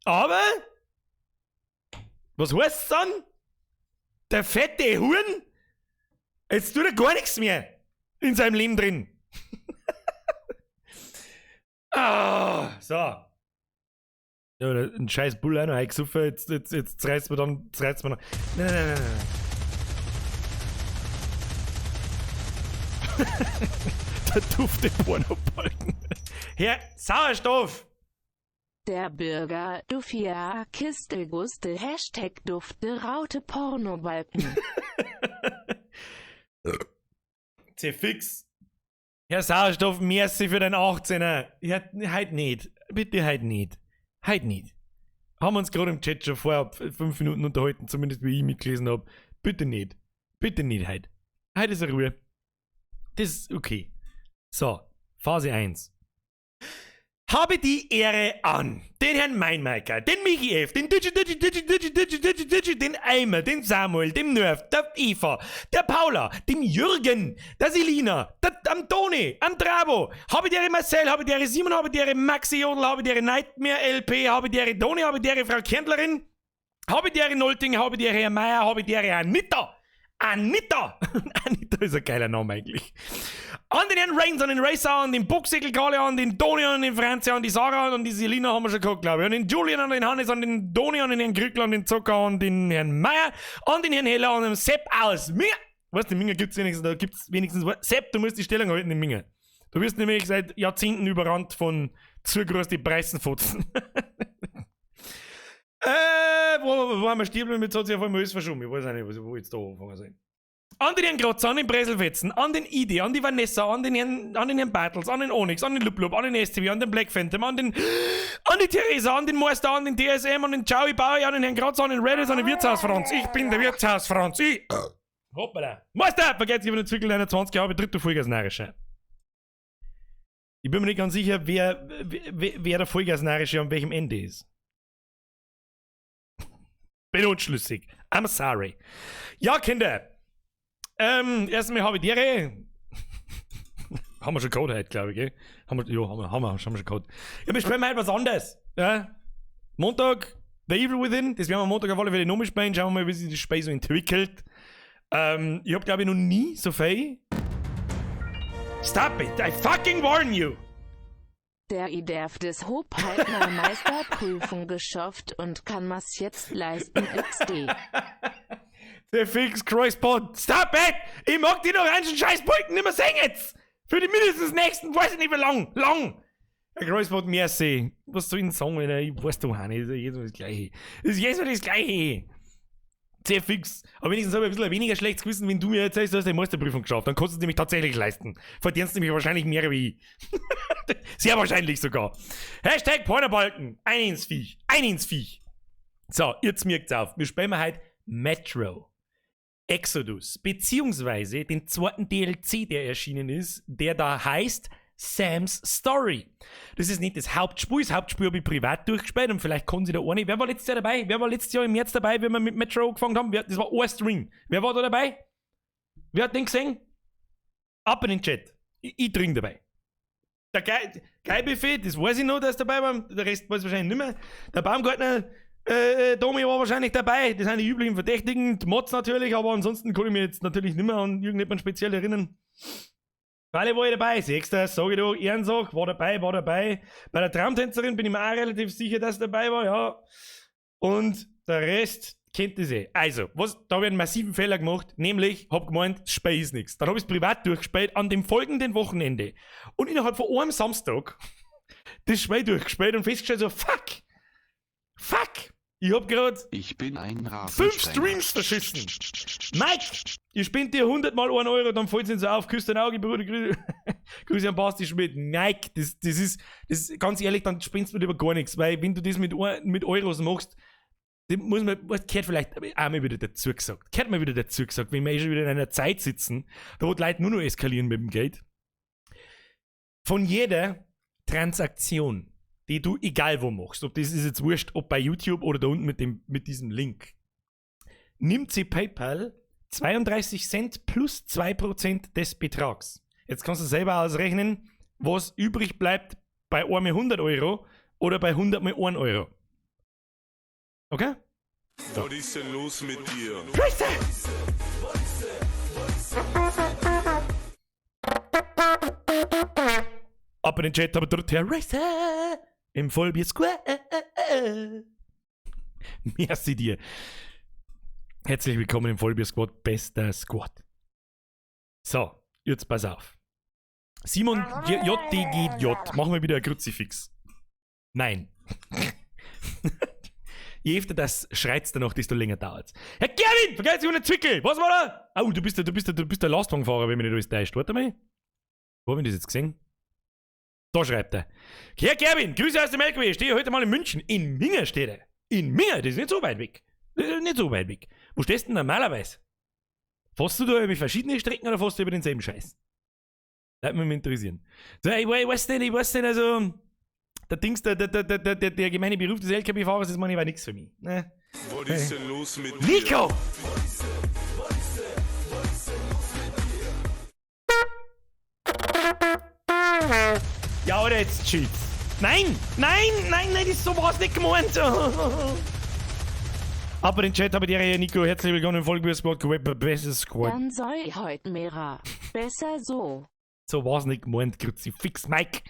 Aber, was heißt's dann? Der fette Huren? Jetzt tut er gar nichts mehr in seinem Leben drin. Ah, so. Ja, ein scheiß Bull auch noch eingesoffen, jetzt reißt man dann, jetzt reißt man noch. Nein, nein, nein, nein, nein. Der dufte Pornobalken. Herr Sauerstoff! Der Bürger, Dufia, Kistel, Gustel, Hashtag Dufte, Raute, Pornobalken. C-Fix. Herr Sauerstoff, merci für den 18er. Ja, heute nicht. Bitte heute nicht. Heute nicht. Haben wir uns gerade im Chat schon vorher 5 Minuten unterhalten, zumindest wie ich mitgelesen hab. Bitte nicht. Bitte nicht heute. Heute ist Ruhe. Das ist okay. So, Phase 1. Habe die Ehre an den Herrn Meinmeiker, den Michi F., den Digi, Digi, Digi, Digi, Digi, Digi, Digi, den Eimer, den Samuel, dem Nerf, der Eva, der Paula, dem Jürgen, der Selina, der Antoni, Andrabo, habe die Ehre Marcel, habe die Ehre Simon, habe die Ehre Maxi Jodl, habe die Ehre Nightmare LP, habe die Ehre Doni, habe die Ehre Frau Kärntlerin, habe die Ehre Nolting, habe die Ehre Herr Meier, habe die Ehre Anita. Anita! Anita ist ein geiler Name eigentlich. An den Herrn Reigns, an den Racer, an den Buchsickel Kali, an den Toni, an den Franzi, an die Sarah, an die Selina haben wir schon gehabt, glaube ich. An den Julian, an den Hannes, an den Toni, an den Herrn Krückler, an den Zocker, an den Herrn Meier, an den Herrn Heller, an den Sepp aus Minga. Weißt du, in Minga gibt's wenigstens, da gibt's wenigstens, Sepp, du musst die Stellung halten in Minga. Du wirst nämlich seit Jahrzehnten überrannt von zu groß die Preisenfotzen. Wo haben wir stehen geblieben? Jetzt hat sich auf einmal alles verschoben. Ich weiß auch nicht, wo ich jetzt da anfangen soll. An den Herrn Grotz, an den Breselfetzen, an den Idi, an die Vanessa, an den Herrn Bartels, an den Onyx, an den Lublub, an den STV, an den Black Phantom, an die Theresa, an den Meister, an den DSM, an den Ciao Baui, an den Herrn Grotz, an den Reddit, an den Wirtshaus Franz. Ich bin der Wirtshaus Franz. Ich. Hoppala. Meister, vergesst, ich habe den Zwickel 21 Jahre, dritte Vollgas narische. Ich bin mir nicht ganz sicher, wer der Vollgas narische an welchem Ende ist. Bin unschlüssig. I'm sorry. Ja, Kinder. Erstmal habe ich die Ehre. Haben wir schon gehabt heute, glaube ich, gell? Haben wir, ja, haben wir schon gehabt. Ja, wir spielen heute was anderes. Ja? Montag, The Evil Within. Das werden wir Montag auf alle Fälle nochmal spielen. Schauen wir mal, wie sich das Spiel so entwickelt. Ich hab, glaube ich, noch nie so viel. Stop it! I fucking warn you! Der IDEF des Hochpeitner Meisterprüfung geschafft und kann mas jetzt leisten XD. Der Fix Crosspod. Stop it! Ich mag die orangen Scheißbalken nicht mehr sehen jetzt! Für die mindestens nächsten, weiß ich nicht wie lang. Lang! Herr Crosspod, merci. Was soll ich denn sagen, Alter? Ich weiß doch auch nicht. Das ist jedes Mal das Gleiche. Das ist jedes Mal das Gleiche. Sehr fix. Aber wenigstens habe ich ein bisschen weniger schlechtes Gewissen, wenn du mir erzählst, du hast die Meisterprüfung geschafft. Dann kannst du es nämlich tatsächlich leisten. Verdienst nämlich wahrscheinlich mehr wie ich. Sehr wahrscheinlich sogar. Hashtag Pornobalken. Ein ins Viech. Ein ins Viech. So, jetzt merkt's auf. Wir spielen heute Metro Exodus, beziehungsweise den zweiten DLC, der erschienen ist, der da heißt Sam's Story. Das ist nicht das Hauptspiel, das Hauptspiel habe ich privat durchgespielt und vielleicht kann sich da eine. Wer war letztes Jahr dabei? Wer war letztes Jahr im März dabei, wenn wir mit Metro angefangen haben? Das war ein Stream. Wer war da dabei? Wer hat den gesehen? Ab in den Chat. Ich trinke dabei. Der Guy-Buffet, das weiß ich noch, dass dabei war. Der Rest weiß wahrscheinlich nicht mehr. Der Baumgartner, Domi war wahrscheinlich dabei. Das sind die üblichen Verdächtigen. Die Mods natürlich, aber ansonsten kann ich mich jetzt natürlich nicht mehr an irgendjemanden speziell erinnern. Alle war ich dabei. Sechster, sag ich doch, Ehrensache, war dabei, war dabei. Bei der Traumtänzerin bin ich mir auch relativ sicher, dass dabei war, ja. Und der Rest kennt das eh. Also, was, da habe ich einen massiven Fehler gemacht, nämlich hab gemeint, das Spiel ist nix. Dann hab ich's privat durchgespielt an dem folgenden Wochenende. Und innerhalb von einem Samstag das Spiel durchgespielt und festgestellt so, fuck! Fuck! Ich hab grad Ich bin ein 5 Rasensprenger. Streams verschissen. Mike, ich spende dir 100 mal 1 Euro, dann fällt's ihnen so auf, küsst dein Auge, Bruder, Grüße an Basti Schmidt. Mike, das ist, ganz ehrlich, dann spendest du mir lieber gar nichts, weil wenn du das mit Euros machst, dann muss man, was gehört vielleicht auch mal wieder dazu gesagt. Gehört mal wieder dazu gesagt, wenn wir eh schon wieder in einer Zeit sitzen, da wo die Leute nur noch eskalieren mit dem Geld. Von jeder Transaktion, die du egal wo machst, ob das ist jetzt wurscht, ob bei YouTube oder da unten mit diesem Link, nimmt sie PayPal 32 Cent plus 2% des Betrags. Jetzt kannst du selber ausrechnen, was übrig bleibt bei einmal 100 Euro oder bei 100 mal 1 Euro. Okay? So. Was ist denn los mit dir? Scheiße! Ab in den Chat, aber drückt her Racer im Vollbier Squad. Merci dir. Herzlich willkommen im Vollbier Squad, bester Squad. So, jetzt pass auf. Simon JDGJ, machen wir wieder ein Kruzifix. Nein. Je öfter das schreit's danach, desto länger dauert's. Herr Gerwin, vergiss dich ohne Zwickel! Was war da? Oh, du bist der Lastwagenfahrer, wenn mich nicht alles täuscht. Warte mal. Wo hab ich das jetzt gesehen? Da schreibt er. Herr Gerwin, Grüße aus dem LKW. Ich stehe heute mal in München. In Minga steht er. In Minga, das ist nicht so weit weg. Das ist nicht so weit weg. Wo stehst du denn normalerweise? Fährst du da über verschiedene Strecken oder fährst du über denselben Scheiß? Das würde mich interessieren. So, ich weiß nicht, also, der Dings, der gemeine Beruf des LKW-Fahrers ist manchmal nichts für mich. Ne? Was ist denn los mit dir? Nico! Ja, oder jetzt chillt's. Nein, nein, nein, nein, das ist so was nicht gemeint. Aber den Chat habe ich dir, Nico, herzlich willkommen im Vollbier Squad, bestes Squad. Dann soll heut mehrer. Besser so. So war's nicht gemeint, Kruzifix, Mike.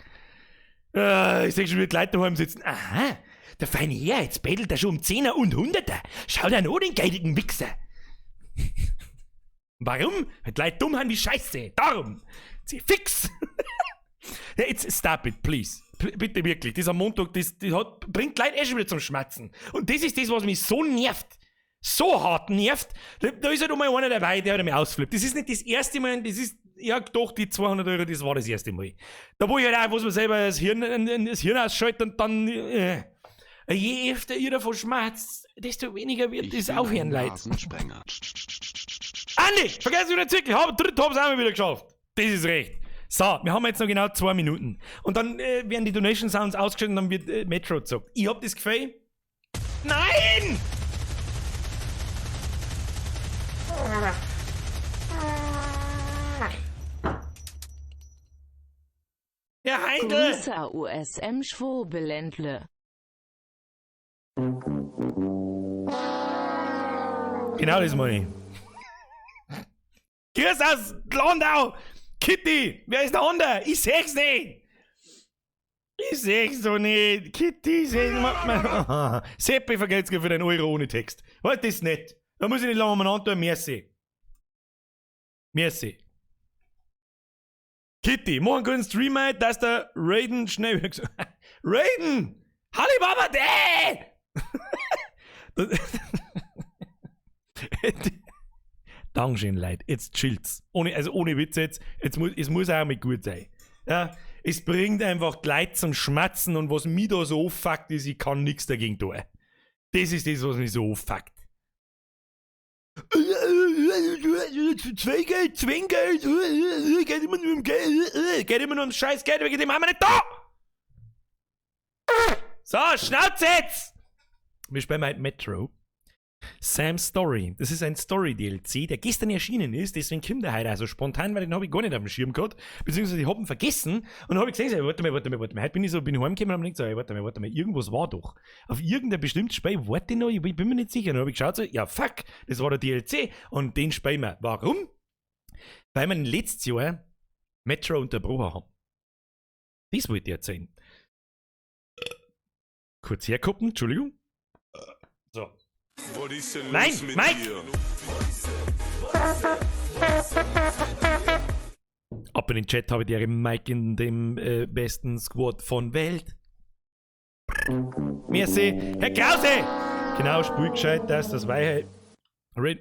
Ich seh schon, wie die Leute daheim sitzen. Aha, der feine Herr, jetzt bettelt er schon um Zehner und Hunderter. Schau dir an, den geidigen Wichser. Warum? Weil die Leute dumm haben wie Scheiße. Darum. Sie fix. Ja, jetzt stop it, please. Bitte wirklich. Dieser Montag, das bringt Leute eh schon wieder zum Schmatzen. Und das ist das, was mich so nervt. So hart nervt. Da ist halt einmal einer dabei, der halt einmal ausflippt. Das ist nicht das erste Mal, das ist, ja doch, die 200 Euro, das war das erste Mal. Da wo ich halt auch, wo man selber das Hirn ausschaltet und dann, je öfter ihr davon schmatzt, desto weniger wird Ich das bin aufhören, ein Leute. Rasensprenger. Andi, vergiss wieder Zirkel, hab, dritt hab's auch mal wieder geschafft. Das ist recht. So, wir haben jetzt noch genau 2 Minuten. Und dann werden die Donation Sounds ausgeschaltet und dann wird Metro gezockt. Ich hab das Gefühl. Nein! Herr Heindl! Grüße USM Schwurbelendle. Genau das meine ich. Grüß aus Landau! Kitty! Wer ist der andere? Ich seh's nicht! Ich seh's doch nicht! Kitty, seh mal. Seppi vergelt's für den Euro ohne Text. Halt das nicht. Da muss ich nicht lange umeinander tun. Merci. Merci. Kitty, mach einen guten Stream ein, dass der Raiden schnell wieder. Raiden! Halibaba Day! Dankeschön, Leute. Jetzt chillt's. Also ohne Witz jetzt. Es muss auch mal gut sein. Ja, es bringt einfach die Leute zum Schmatzen und was mich da so abfuckt, ist, ich kann nichts dagegen tun. Das ist das, was mich so abfuckt. Zwei Geld, Zwingeld, geht immer nur um Geld, geht immer nur um scheiß Geld, wegen dem haben wir nicht da! So, Schnauze jetzt! Wir spielen heute Metro. Sam's Story. Das ist ein Story-DLC, der gestern erschienen ist, deswegen kommt der heute also spontan, weil den habe ich gar nicht auf dem Schirm gehabt, beziehungsweise ich habe ihn vergessen und habe ich gesehen, so, warte mal, warte mal, warte mal. Heute bin ich heimgekommen und habe gedacht, so, ey, warte mal, warte mal, irgendwas war doch. Auf irgendein bestimmtes Spiel warte ich noch, ich bin mir nicht sicher. Dann habe ich geschaut, so, ja fuck, das war der DLC und den spielen wir. Warum? Weil wir letztes Jahr Metro unterbrochen haben. Das wollte ich erzählen. Kurz hergucken, Entschuldigung. So. Was ist denn Nein, los mit Mike! dir? Ab in den Chat habe ich die Mike in dem besten Squad von Welt. Merci. Herr Krause! Genau, spül gescheit, dass das Weihe Raid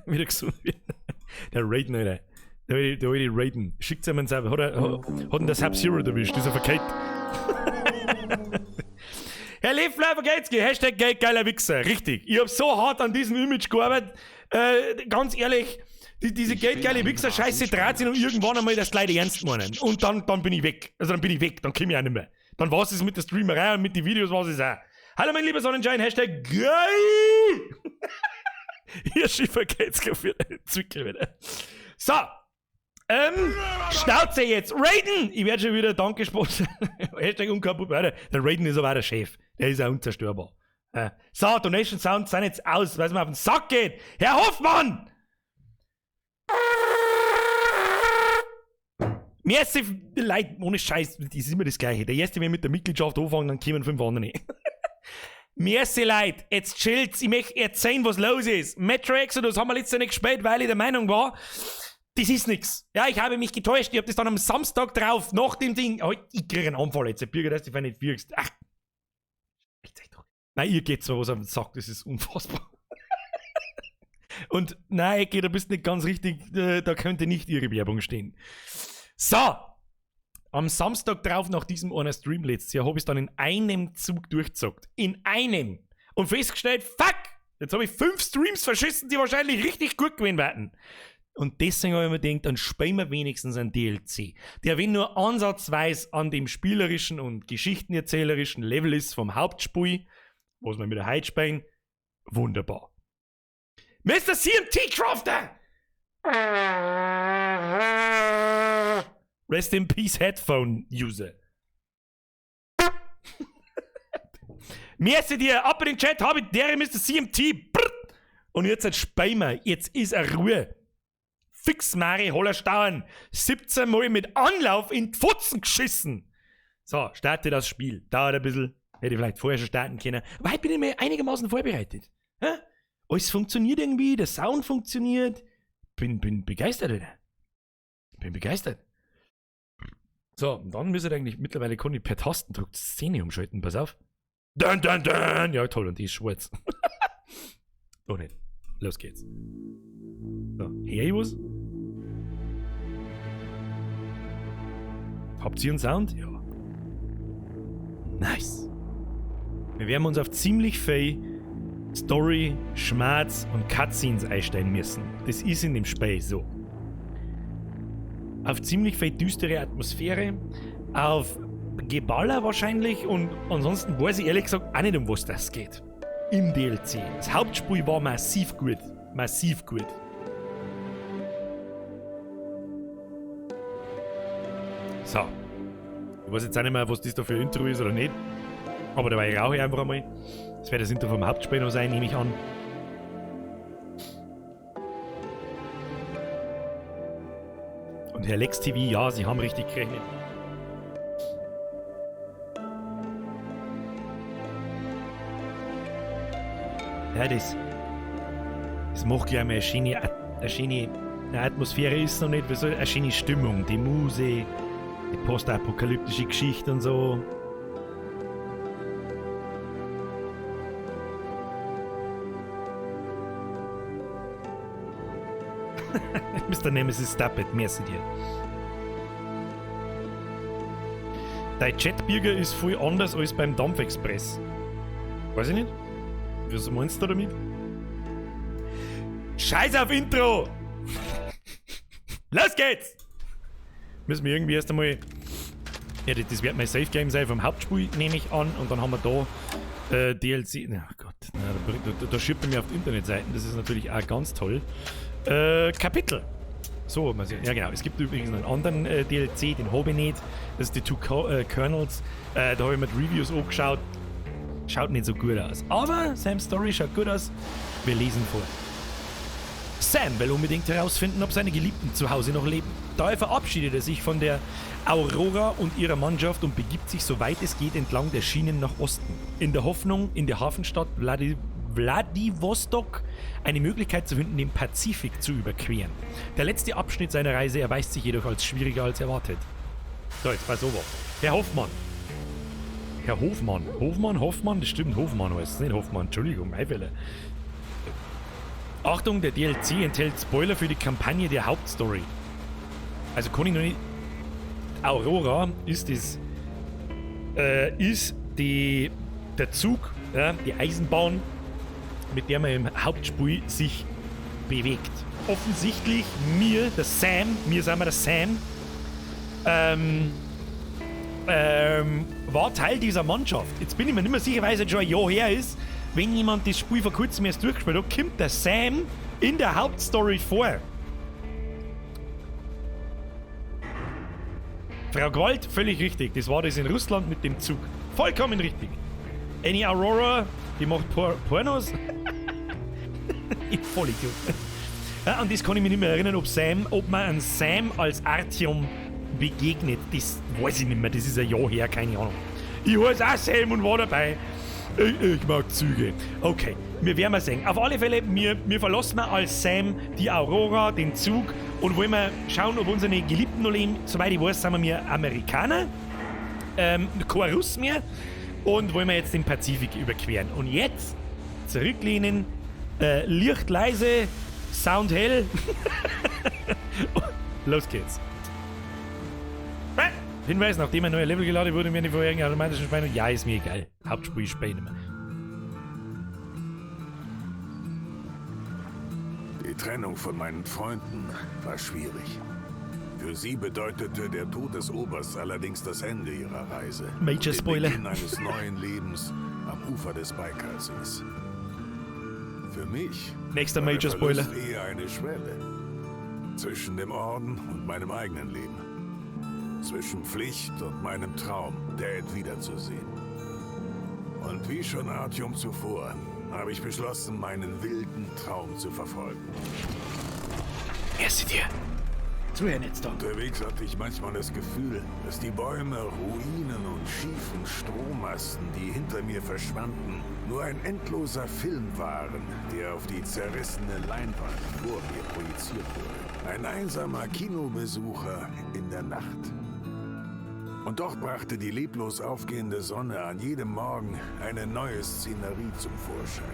wieder gesund wird. Der Raiden, Alter. Der alte Raiden. Schickt ihm einen Sub. Hat ihn der Sub-Zero erwischt? Ist er verkehrt? Herr Leffler Vergeltski, #Geld geiler Wichser. Richtig. Ich hab so hart an diesem Image gearbeitet. Ganz ehrlich, diese Ich bin geldgeile ein Wichser-Scheiße dreht sich noch irgendwann einmal, dass die Leute ernst meinen. Und dann bin ich weg. Also dann bin ich weg, dann komm ich auch nicht mehr. Dann war's es mit der Streamerei und mit den Videos war's es auch. Hallo mein lieber Sonnenschein, #geil! Hier Schiffer geht's für den Zwickel wieder. So. Schnauze jetzt! Raiden! Ich werde schon wieder Danke sponsern. #unkaputt. Der Raiden ist aber auch der Chef. Der ist auch unzerstörbar. So, Donation Sounds sind jetzt aus, weil es mir auf den Sack geht. Herr Hoffmann! Merci, Leute, ohne Scheiß, das ist immer das Gleiche. Der erste, wenn mit der Mitgliedschaft anfangen, dann kommen 5 andere. Merci, Leute, jetzt chillt's. Ich möchte erzählen, was los ist. Metro Exodus haben wir letztes Jahr nicht gespielt, weil ich der Meinung war, das ist nix. Ja, ich habe mich getäuscht. Ich hab das dann am Samstag drauf, nach dem Ding. Oh, ich krieg einen Anfall jetzt. Birger, dass du nicht wirkst. Ach. Ich zeig doch. Nein, ihr geht's mir was auf den Sack. Das ist unfassbar. Und nein, Ecki, da bist du nicht ganz richtig. Da könnte nicht ihre Werbung stehen. So. Am Samstag drauf, nach diesem einer Stream letztes Jahr, hab ich's dann in einem Zug durchgezockt. In einem. Und festgestellt, fuck! Jetzt hab ich 5 Streams verschissen, die wahrscheinlich richtig gut gewesen werden. Und deswegen habe ich mir gedacht, dann spielen wir wenigstens ein DLC, der wenn nur ansatzweise an dem spielerischen und geschichtenerzählerischen Level ist vom Hauptspiel, was wir mit der heute spielen, wunderbar. Mr. CMT Crafter! Rest in Peace Headphone User. Merci dir, ab in den Chat, habe ich der Mr. CMT. Und jetzt spielen wir, jetzt ist er Ruhe. Fix Mari Hollerstauern. 17 Mal mit Anlauf in die Pfotzen geschissen. So, starte das Spiel. Dauert ein bisschen. Hätte ich vielleicht vorher schon starten können. Aber heute bin ich mir einigermaßen vorbereitet. Hä? Alles funktioniert irgendwie, der Sound funktioniert. Bin begeistert, Alter. Bin begeistert. So, und dann müsste eigentlich mittlerweile kann ich per Tastendruck die Szene umschalten. Pass auf. Dun, dun, dun. Ja, toll, und die ist schwarz. Doch nicht. Los geht's. So, her ich was? Habt ihr einen Sound? Ja. Nice. Wir werden uns auf ziemlich viel Story, Schmerz und Cutscenes einstellen müssen. Das ist in dem Spiel so. Auf ziemlich viel düstere Atmosphäre, auf Geballer wahrscheinlich und ansonsten weiß ich ehrlich gesagt auch nicht, um was das geht. Im DLC. Das Hauptspiel war massiv gut. Massiv gut. So. Ich weiß jetzt auch nicht mehr, was das da für ein Intro ist oder nicht. Aber dabei rauche ich einfach einmal. Das wird das Intro vom Hauptspiel noch sein, nehme ich an. Und Herr Lex TV, ja, Sie haben richtig gerechnet. Ja, das macht ja immer eine schöne Atmosphäre ist noch nicht, wie eine schöne Stimmung, die Musik, die postapokalyptische Geschichte und so. Mr. Nemesis, stop it, merci dir. Dein Chatbürger ist voll anders als beim Dampfexpress. Weiß ich nicht. Was meinst du damit? Scheiß auf Intro! Los geht's! Müssen wir irgendwie erst einmal. Ja, das wird mein Safe Game sein vom Hauptspiel, nehme ich an. Und dann haben wir da DLC. Ach Gott, na, da schiebt er mir auf die Internetseiten. Das ist natürlich auch ganz toll. Kapitel. So, mal sehen. Ja genau, es gibt übrigens einen anderen DLC, den habe ich nicht. Das ist die Two Colonels. Da habe ich mir die Reviews angeschaut. Schaut nicht so gut aus. Aber Sam's Story schaut gut aus. Wir lesen vor. Sam will unbedingt herausfinden, ob seine Geliebten zu Hause noch leben. Daher verabschiedet er sich von der Aurora und ihrer Mannschaft und begibt sich, soweit es geht, entlang der Schienen nach Osten. In der Hoffnung, in der Hafenstadt Vladivostok eine Möglichkeit zu finden, den Pazifik zu überqueren. Der letzte Abschnitt seiner Reise erweist sich jedoch als schwieriger als erwartet. So, jetzt pass auf. Herr Hoffmann. Herr Hofmann. Hofmann? Hoffmann? Das stimmt, Hofmann heißt es nicht Hoffmann. Entschuldigung, mein Fehler. Achtung, der DLC enthält Spoiler für die Kampagne der Hauptstory. Also kann ich noch nicht... Aurora ist das... ist der Zug, ja, die Eisenbahn, mit der man im Hauptspiel sich bewegt. Offensichtlich mir, der Sam, mir sagen wir der Sam, war Teil dieser Mannschaft. Jetzt bin ich mir nicht mehr sicher, weil es jetzt schon ein Jahr her ist, wenn jemand das Spiel vor kurzem erst durchgespielt hat, kommt der Sam in der Hauptstory vor. Frau Gewalt, völlig richtig. Das war das in Russland mit dem Zug. Vollkommen richtig. Any Aurora, Die macht Pornos. Ich Vollidiot. Ja, an das kann ich mich nicht mehr erinnern, ob man an Sam als Artyom begegnet. Das weiß ich nicht mehr, das ist ein Jahr her, keine Ahnung. Ich heiße auch Sam und war dabei. Ich mag Züge. Okay, wir werden mal sehen. Auf alle Fälle, wir verlassen als Sam die Aurora, den Zug und wollen wir schauen, ob unsere Geliebten noch leben. Soweit ich weiß, sind wir Amerikaner. Kein Russ mehr. Und wollen wir jetzt den Pazifik überqueren. Und jetzt zurücklehnen, Licht leise, Sound hell. Los geht's. Hinweis, nachdem ein neuer Level geladen wurde, werden die vorherigen automatischen Speicherung. Ja, ist mir egal. Hauptspiel ich spiele nicht mehr. Die Trennung von meinen Freunden war schwierig. Für sie bedeutete der Tod des Obersts allerdings das Ende ihrer Reise. Major Spoiler. Den Beginn eines neuen Lebens am Ufer des Baikalsees. Für mich Nächster war der Major Spoiler. Verlust eher eine Schwelle zwischen dem Orden und meinem eigenen Leben. Zwischen Pflicht und meinem Traum, Dad wiederzusehen. Und wie schon Artyom zuvor, habe ich beschlossen, meinen wilden Traum zu verfolgen. Merci dir. Zuhören jetzt da. Unterwegs hatte ich manchmal das Gefühl, dass die Bäume, Ruinen und schiefen Strommasten, die hinter mir verschwanden, nur ein endloser Film waren, der auf die zerrissene Leinwand vor mir projiziert wurde. Ein einsamer Kinobesucher in der Nacht. Und doch brachte die leblos aufgehende Sonne an jedem Morgen eine neue Szenerie zum Vorschein,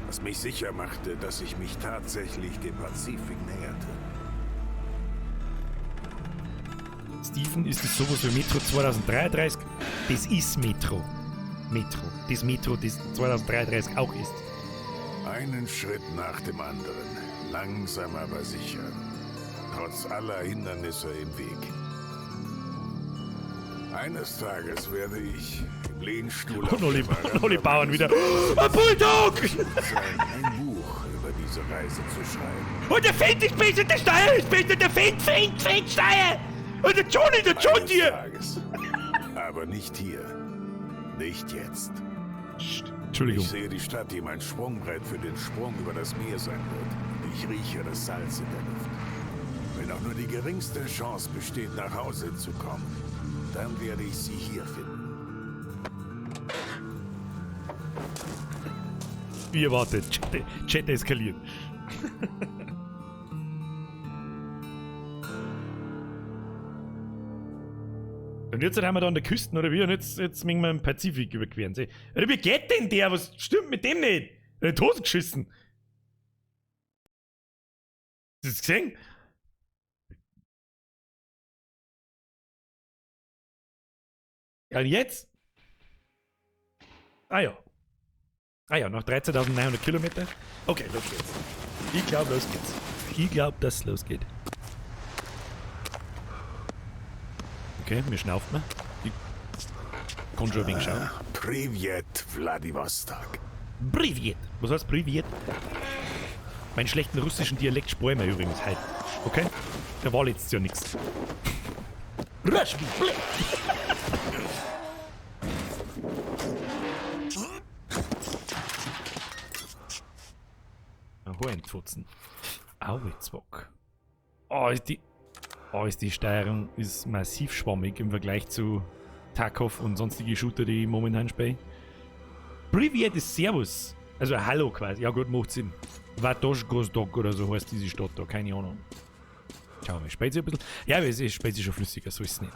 was mich sicher machte, dass ich mich tatsächlich dem Pazifik näherte. Steven, ist das sowas wie Metro 2033? Das ist Metro. Metro. Das Metro, das 2033 auch ist. Einen Schritt nach dem anderen, langsam aber sicher. Trotz aller Hindernisse im Weg. Eines Tages werde ich im Lehnstuhl Und auf der Veranda Olli Bauern meines wieder. Ein Bulldog! sein, ein Buch über diese Reise zu schreiben. Und der Finn, ich bin der Steier! Ich bin der Finn, Finn, Finn, Steier! Und der Johnny, der John Eines hier! Tages. Aber nicht hier. Nicht jetzt. Psst, Entschuldigung. Ich sehe die Stadt, die mein Sprungbrett für den Sprung über das Meer sein wird. Und ich rieche das Salz in der Luft. Wenn auch nur die geringste Chance besteht, nach Hause zu kommen, dann werde ich sie hier finden. Wie erwartet. Chat eskaliert. Und jetzt haben wir da an der Küste, oder wie? Und jetzt müssen wir den Pazifik überqueren. Oder wie geht denn der? Was stimmt mit dem nicht? Er hat die Hose geschissen. Hast du das gesehen? Ja, und jetzt? Ah ja. Ah ja, noch 13.900 Kilometer. Okay, los geht's. Ich glaub, los geht's. Ich glaub, dass es losgeht. Okay, mir schnauft man. Ich kann schon ein wenig schauen. Privet, Vladivostok. Privet. Was heißt Privet? Meinen schlechten russischen Dialekt sparen wir übrigens heute. Okay? Da war letztes Jahr nix. Rush me, bleh. Hohenpfotzen. Auezwock. Oh, ist die Steuerung ist massiv schwammig im Vergleich zu Tarkov und sonstige Shooter, die ich momentan spiele. Privet ist Servus. Also Hallo quasi. Ja gut, macht Sinn. Vladivostok oder so heißt diese Stadt da, keine Ahnung. Schauen wir mal, spielt sich ein bisschen. Ja, aber es spielt sich schon flüssiger, so ist es nicht.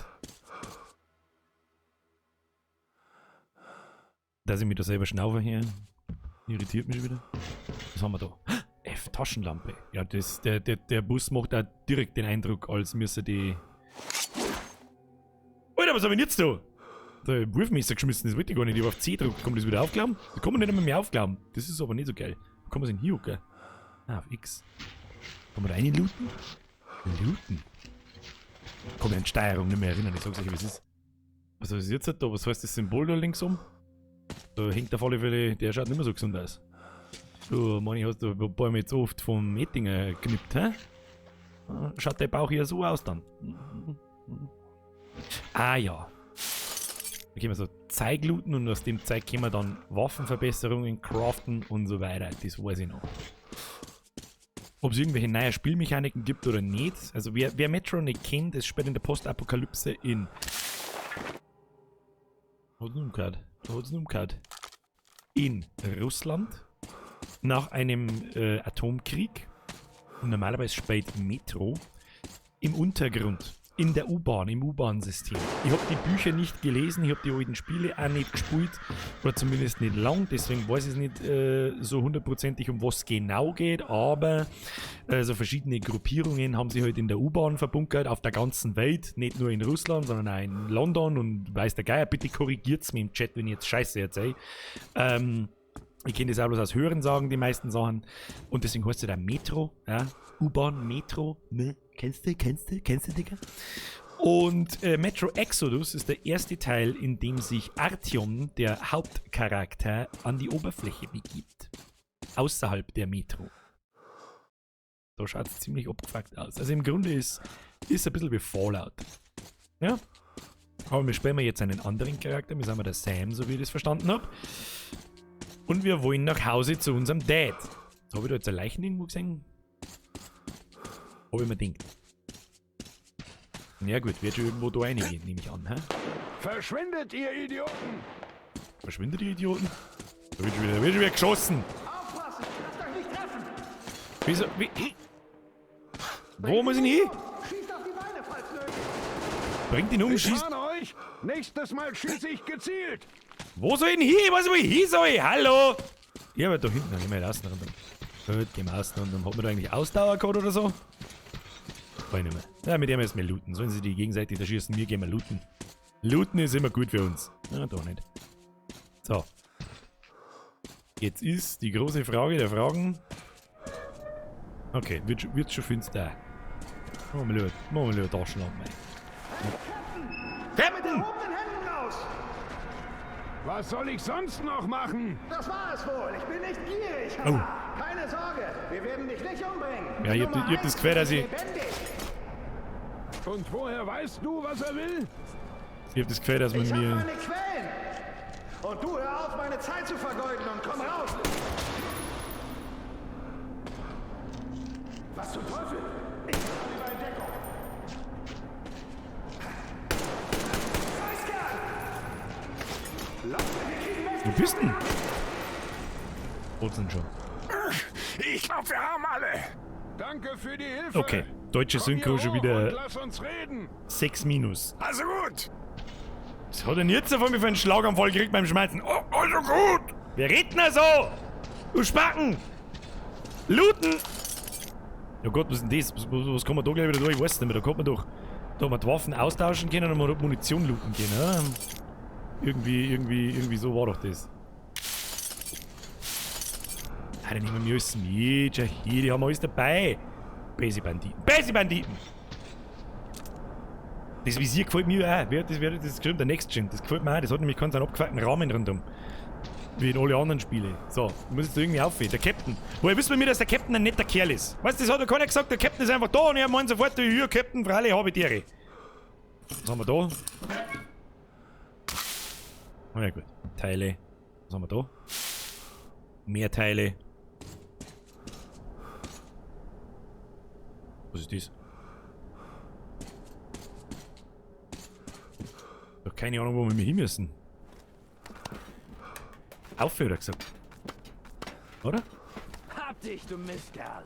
Dass ich mich da selber schnaufe hier, irritiert mich schon wieder. Was haben wir da? F, Taschenlampe. Ja, der Bus macht auch direkt den Eindruck, als müsste die... Alter, was hab ich denn jetzt da? Da hab ich Wurfmesser geschmissen, das wollte ich gar nicht. Ich hab auf C gedrückt. Kann man das wieder aufklappen? Da kann man nicht einmal mehr aufklappen. Das ist aber nicht so geil. Wo kann man denn hier hocken? Ah, auf X. Kann man da rein looten? Looten? Kann mich an die Steuerung nicht mehr erinnern. Ich sag's euch, wie es ist. Was ist jetzt da? Was heißt das Symbol da links um? Da hängt auf alle Fälle, der schaut nicht mehr so gesund aus. Du, Manni, hast du Bäume jetzt oft vom Ettinger geknippt, hä? Schaut der Bauch hier so aus dann? Ah ja. Da können wir so Zeug looten und aus dem Zeug können wir dann Waffenverbesserungen craften und so weiter. Das weiß ich noch. Ob es irgendwelche neue Spielmechaniken gibt oder nicht. Also wer Metro nicht kennt, das spielt in der Postapokalypse in... Hat's nun umgehört? Hat's nun umgehört? In Russland. Nach einem Atomkrieg. Und normalerweise spielt Metro im Untergrund. In der U-Bahn, im U-Bahn-System. Ich hab die Bücher nicht gelesen, ich hab die alten Spiele auch nicht gespielt. Oder zumindest nicht lang, deswegen weiß ich es nicht so hundertprozentig, um was genau geht. Aber so verschiedene Gruppierungen haben sich halt in der U-Bahn verbunkert, auf der ganzen Welt. Nicht nur in Russland, sondern auch in London und weiß der Geier. Bitte korrigiert's mir im Chat, wenn ich jetzt Scheiße erzähle. Ich kenne das auch bloß aus Hörensagen, die meisten Sachen. Und deswegen heißt es ja da Metro, ja? U-Bahn, Metro, ne? Kennst du, Digga? Und Metro Exodus ist der erste Teil, in dem sich Artyom, der Hauptcharakter, an die Oberfläche begibt. Außerhalb der Metro. Da schaut's ziemlich abgefuckt aus. Also im Grunde ist ein bisschen wie Fallout. Ja? Aber wir spielen jetzt einen anderen Charakter. Wir sind mal der Sam, so wie ich das verstanden hab. Und wir wollen nach Hause zu unserem Dad. Hab ich da jetzt eine Leiche irgendwo gesehen? Hab ich mir gedacht. Ja gut, wird schon irgendwo da reingehen, nehme ich an. Hä? Verschwindet, ihr Idioten! Verschwindet, ihr Idioten? Da wird schon wieder geschossen! Aufpassen, lasst euch nicht treffen! Wieso? Wie? Wo muss ich denn hin? Schießt auf die Beine, falls nötig! Bringt ihn um, Ich schießt! warne euch! Nächstes Mal schieße ich gezielt! Wo soll ich denn hin? Ich weiß nicht, wo ich hin soll! Hallo! Ja, aber da hinten, dann gehen wir außen rundum. Gut, gehen wir außen rundum. Hat man da eigentlich Ausdauer gehabt oder so? Weiß ich nicht mehr. Ja, mit dem müssen wir looten. Sollen sie die gegenseitig erschießen? Wir gehen mal looten. Looten ist immer gut für uns. Na, doch nicht. So. Jetzt ist die große Frage der Fragen. Okay, wird schon finster. Machen wir lieber Taschenlampe rein. Captain! Was soll ich sonst noch machen? Das war es wohl. Ich bin nicht gierig. Oh. Keine Sorge, wir werden dich nicht umbringen. Ja, ich hab das Gefühl, dass ich... Und woher weißt du, was er will? Ich hab das Gefühl, dass man Ich hab mir... meine Quellen. Und du hör auf, meine Zeit zu vergeuden und komm raus. Was zum Teufel? Ich bin über Entdeckung. Scheißkerl! Lass mich, wir kriegen Wo bist denn? Wo sind schon? Ich glaube, wir haben alle. Danke für die Hilfe. Okay, deutsche Komm Synchro hier schon hoch wieder und lass uns reden. 6 minus. Also gut. Was hat denn jetzt von mir für einen Schlaganfall gekriegt beim Schmerzen? Oh, also gut. Wir reden ja so. Du Spacken. Looten. Ja Gott, was ist denn das? Was kann man da gleich wieder durch? Ich weiß es nicht mehr. Da kommt man doch. Da haben wir die Waffen austauschen können und man hat Munition looten können. Ja? Irgendwie so war doch das. Ah, dann nehmen wir alles mit. Schau hier, die haben alles dabei. Böse Banditen. Böse Banditen! Das Visier gefällt mir auch. Wer hat das geschrieben? Der Next Gen. Das gefällt mir auch. Das hat nämlich keinen abgefuckten Rahmen rundum. Wie in alle anderen Spiele. So, ich muss jetzt da irgendwie aufhören. Der Captain. Woher wissen wir mir, dass der Captain ein netter Kerl ist? Weißt du, das hat doch keiner gesagt. Der Captain ist einfach da und er meint sofort, hier, Captain, freilich, habe ich Tiere. Was haben wir da? Na ja, gut. Teile. Was haben wir da? Mehr Teile. Was ist das? Ich hab keine Ahnung, wo wir hin müssen. Aufhören, gesagt. Oder? Hab dich, du Mistkerl.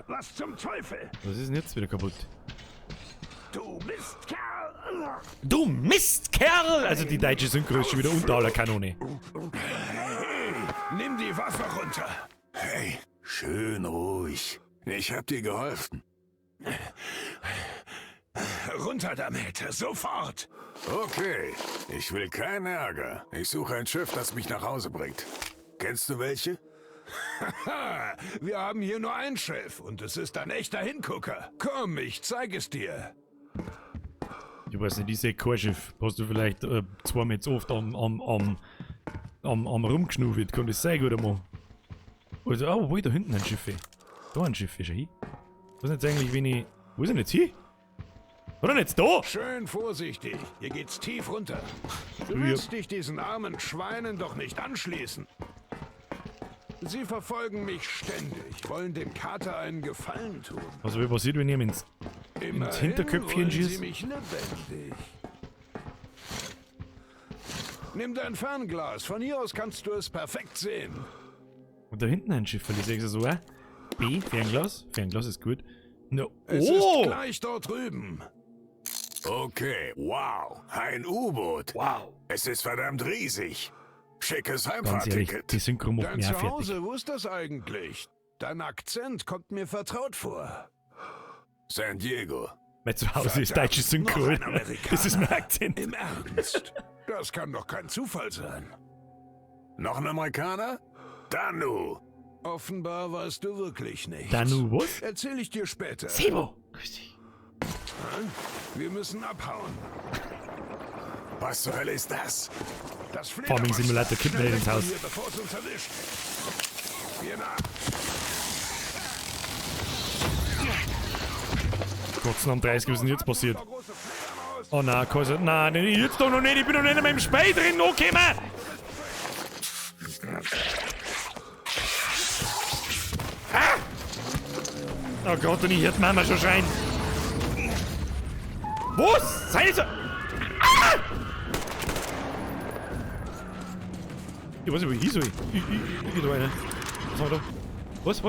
Was zum Teufel? Was ist denn jetzt wieder kaputt? Du Mistkerl! Du Mistkerl! Also die deutsche Synchro ist schon wieder unter aller Kanone. Hey, nimm die Waffe runter. Hey, schön ruhig. Ich hab dir geholfen. Runter damit, sofort! Okay, ich will keinen Ärger. Ich suche ein Schiff, das mich nach Hause bringt. Kennst du welche? Haha, wir haben hier nur ein Schiff und es ist ein echter Hingucker. Komm, ich zeig es dir. Ich weiß nicht, ich sehe kein Schiff. Hast du vielleicht zweimal zu oft am rumgeschnuffelt? Kann das sein, oder mal? Also, oh, wo ist da hinten ein Schiff? Da ein Schiff ist ja hin. Was ist denn jetzt eigentlich, wenn ich... Wo ist denn jetzt hin? Oder nicht da? Schön vorsichtig. Hier geht's tief runter. Du willst dich diesen armen Schweinen doch nicht anschließen. Sie verfolgen mich ständig, wollen dem Kater einen Gefallen tun. Was wäre passiert, wenn ich ihm ins Hinterköpfchen wollen schießt? sie mich lebendig. Nimm dein Fernglas. Von hier aus kannst du es perfekt sehen. Und da hinten ein Schiff, ich sehe es so, B, Fernglas. Fernglas ist gut. No. Es Oh! ist gleich dort drüben. Okay, wow. Ein U-Boot. Wow. Es ist verdammt riesig. Schickes Ganz ehrlich, Heimfahrticket. die Synchro macht Dein mich auch fertig. Zuhause, wo ist das eigentlich? Dein Akzent kommt mir vertraut vor. San Diego. Mein Zuhause ist Verdammt, deutsche Synchro. noch ein Amerikaner. Das ist mein Akzent. Im Ernst? Das kann doch kein Zufall sein. Noch ein Amerikaner? Danu. Offenbar weißt du wirklich nichts. Danu, was? Erzähl ich dir später. Sebo! Grüß dich. Wir müssen abhauen. Was zur Hölle ist das? Das Farming Simulator kommt Schnell nicht ins weg von Haus. Hier, bevor es uns erwischt. Hier nach. Gott, am 30, was ist denn jetzt passiert? Große Fledermaus. Oh nein, Kaiser. Nein, nein, jetzt doch noch nicht. Ich bin noch nicht einmal im Spey drin. Okay, Mann. Ah! Oh Gott, und ich hört Mama schon schreien. Was? Sei nicht so. Ah! Ich weiß nicht, wo ich hin soll. Ich geh da rein. Was haben wir da? Was?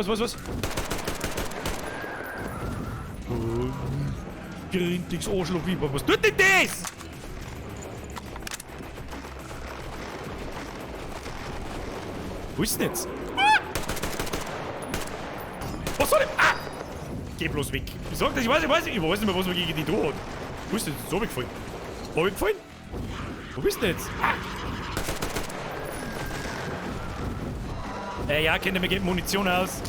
Oh, grindiges Arschloch, was tut denn das? Wo ist denn jetzt? Ah! Was soll ich? Ah! Geh bloß weg. Ich sag das, ich weiß nicht mehr, was man gegen die droht. Wo ist denn jetzt? So hab ich gefallen. Hab ich gefallen? Wo bist du denn jetzt? Ah! Ja, Kinder, mir geht Munition aus.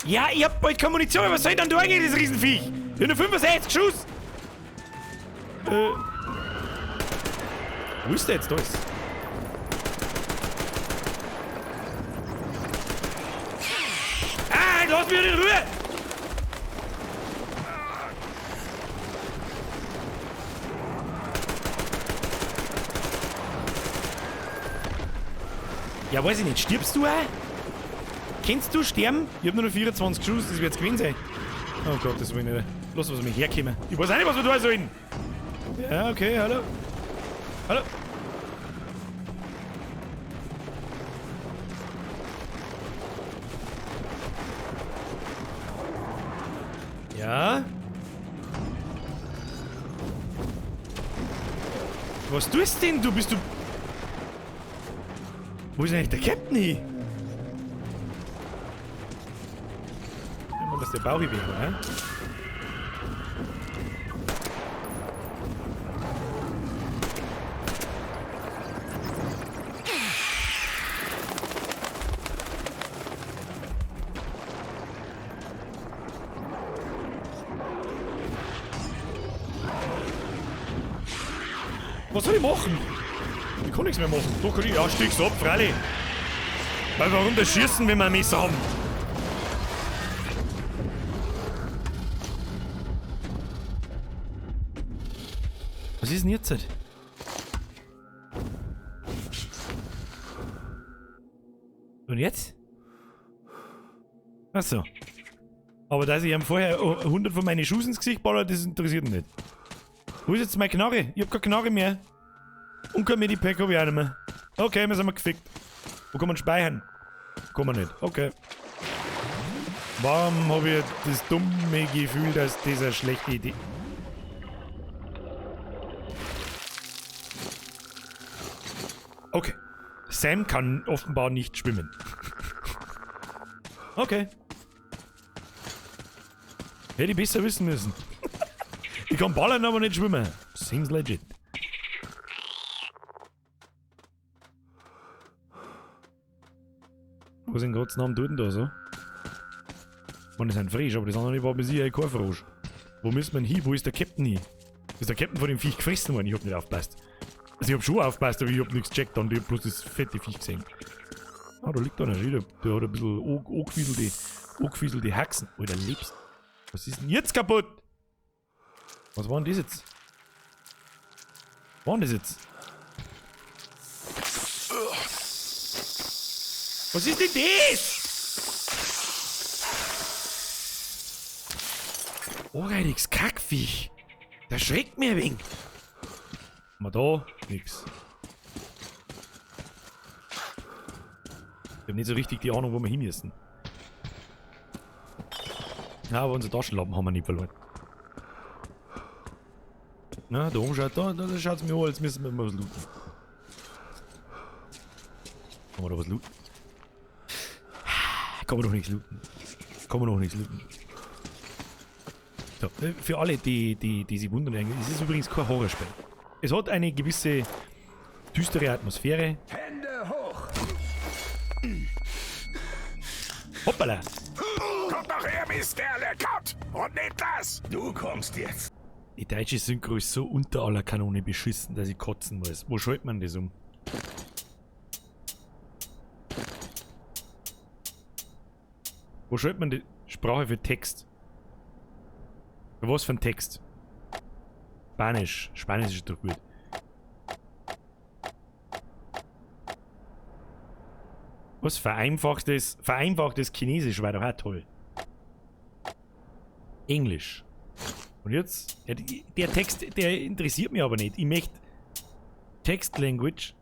Ja, ich hab bald keine Munition mehr. Was soll ich dann da gegen das Riesenviech? Ich hab nur 65 Schuss. Wo ist der jetzt? Da ist. Ah, lass mich in Ruhe! Ja, weiß ich nicht. Stirbst du auch? Kennst du sterben? Ich hab nur noch 24 Schuss, das wird's gewesen sein. Oh Gott, das will ich nicht. Lass was mich herkommen. Ich weiß auch nicht, was wir da sollen. Ja, okay, hallo. Hallo. Ja. Was tust denn du? Bist du... Wo ist eigentlich der Captain hin? Immer, dass der Bauch weg war, ne? Was soll ich machen? Ich kann nichts mehr machen. Doch kann ich. Ja, stich's ab, freilich. Weil warum das Schießen, wenn wir ein Messer haben? Was ist denn jetzt? Und jetzt? Achso. Aber dass ich ihm vorher 100 von meinen Schuss ins Gesicht baller, das interessiert ihn nicht. Wo ist jetzt meine Knarre? Ich hab keine Knarre mehr. Und kein Medipack hab ich auch nicht mehr. Okay, wir sind mal gefickt. Wo kann man speichern? Kann man nicht. Okay. Warum hab ich das dumme Gefühl, dass das eine schlechte Idee... Okay. Sam kann offenbar nicht schwimmen. Okay. Hätte ich besser wissen müssen. Ich kann ballern, aber nicht schwimmen. Seems legit. Was in Gottes Namen tut denn da so? Man ist ein frisch, aber das andere war bis hier kein Frosch. Wo müssen wir denn hin? Wo ist der Captain hin? Ist der Captain von dem Viech gefressen worden? Ich hab nicht aufgepasst. Also ich hab schon aufgepasst, aber ich hab nichts gecheckt und ich hab bloß das fette Viech gesehen. Ah, da liegt einer schon. Der hat ein bisschen angefieselte Haxen. Alter, lebst. Was ist denn jetzt kaputt? Was war denn das jetzt? Was war denn das jetzt? Was ist denn das? Ohrreidiges Kackviech. Das schreckt mir ein wenig. Haben wir da? Nix. Ich hab nicht so richtig die Ahnung, wo wir hin müssen. Ja, aber unsere Taschenlampen haben wir nicht verloren. Na, da oben schaut, da schaut's mir an, als müssen wir mal was looten. Kann man da was looten? Kann man doch nichts looten. Kann man doch nichts looten. So, für alle, die sich wundern, es ist übrigens kein Horrorspiel. Es hat eine gewisse düstere Atmosphäre. Hände hoch! Hoppala! Kommt doch her, Mistkerle! Kommt! Und nehmt das! Du kommst jetzt. Die deutsche Synchro ist so unter aller Kanone beschissen, dass ich kotzen muss. Wo schaltet man das um? Wo schaltet man die Sprache für Text? Für was für ein Text? Spanisch. Spanisch ist doch gut. Was? Vereinfachtes Chinesisch war doch auch toll. Englisch. Und jetzt? Ja, der Text, der interessiert mich aber nicht. Ich möchte Text Language.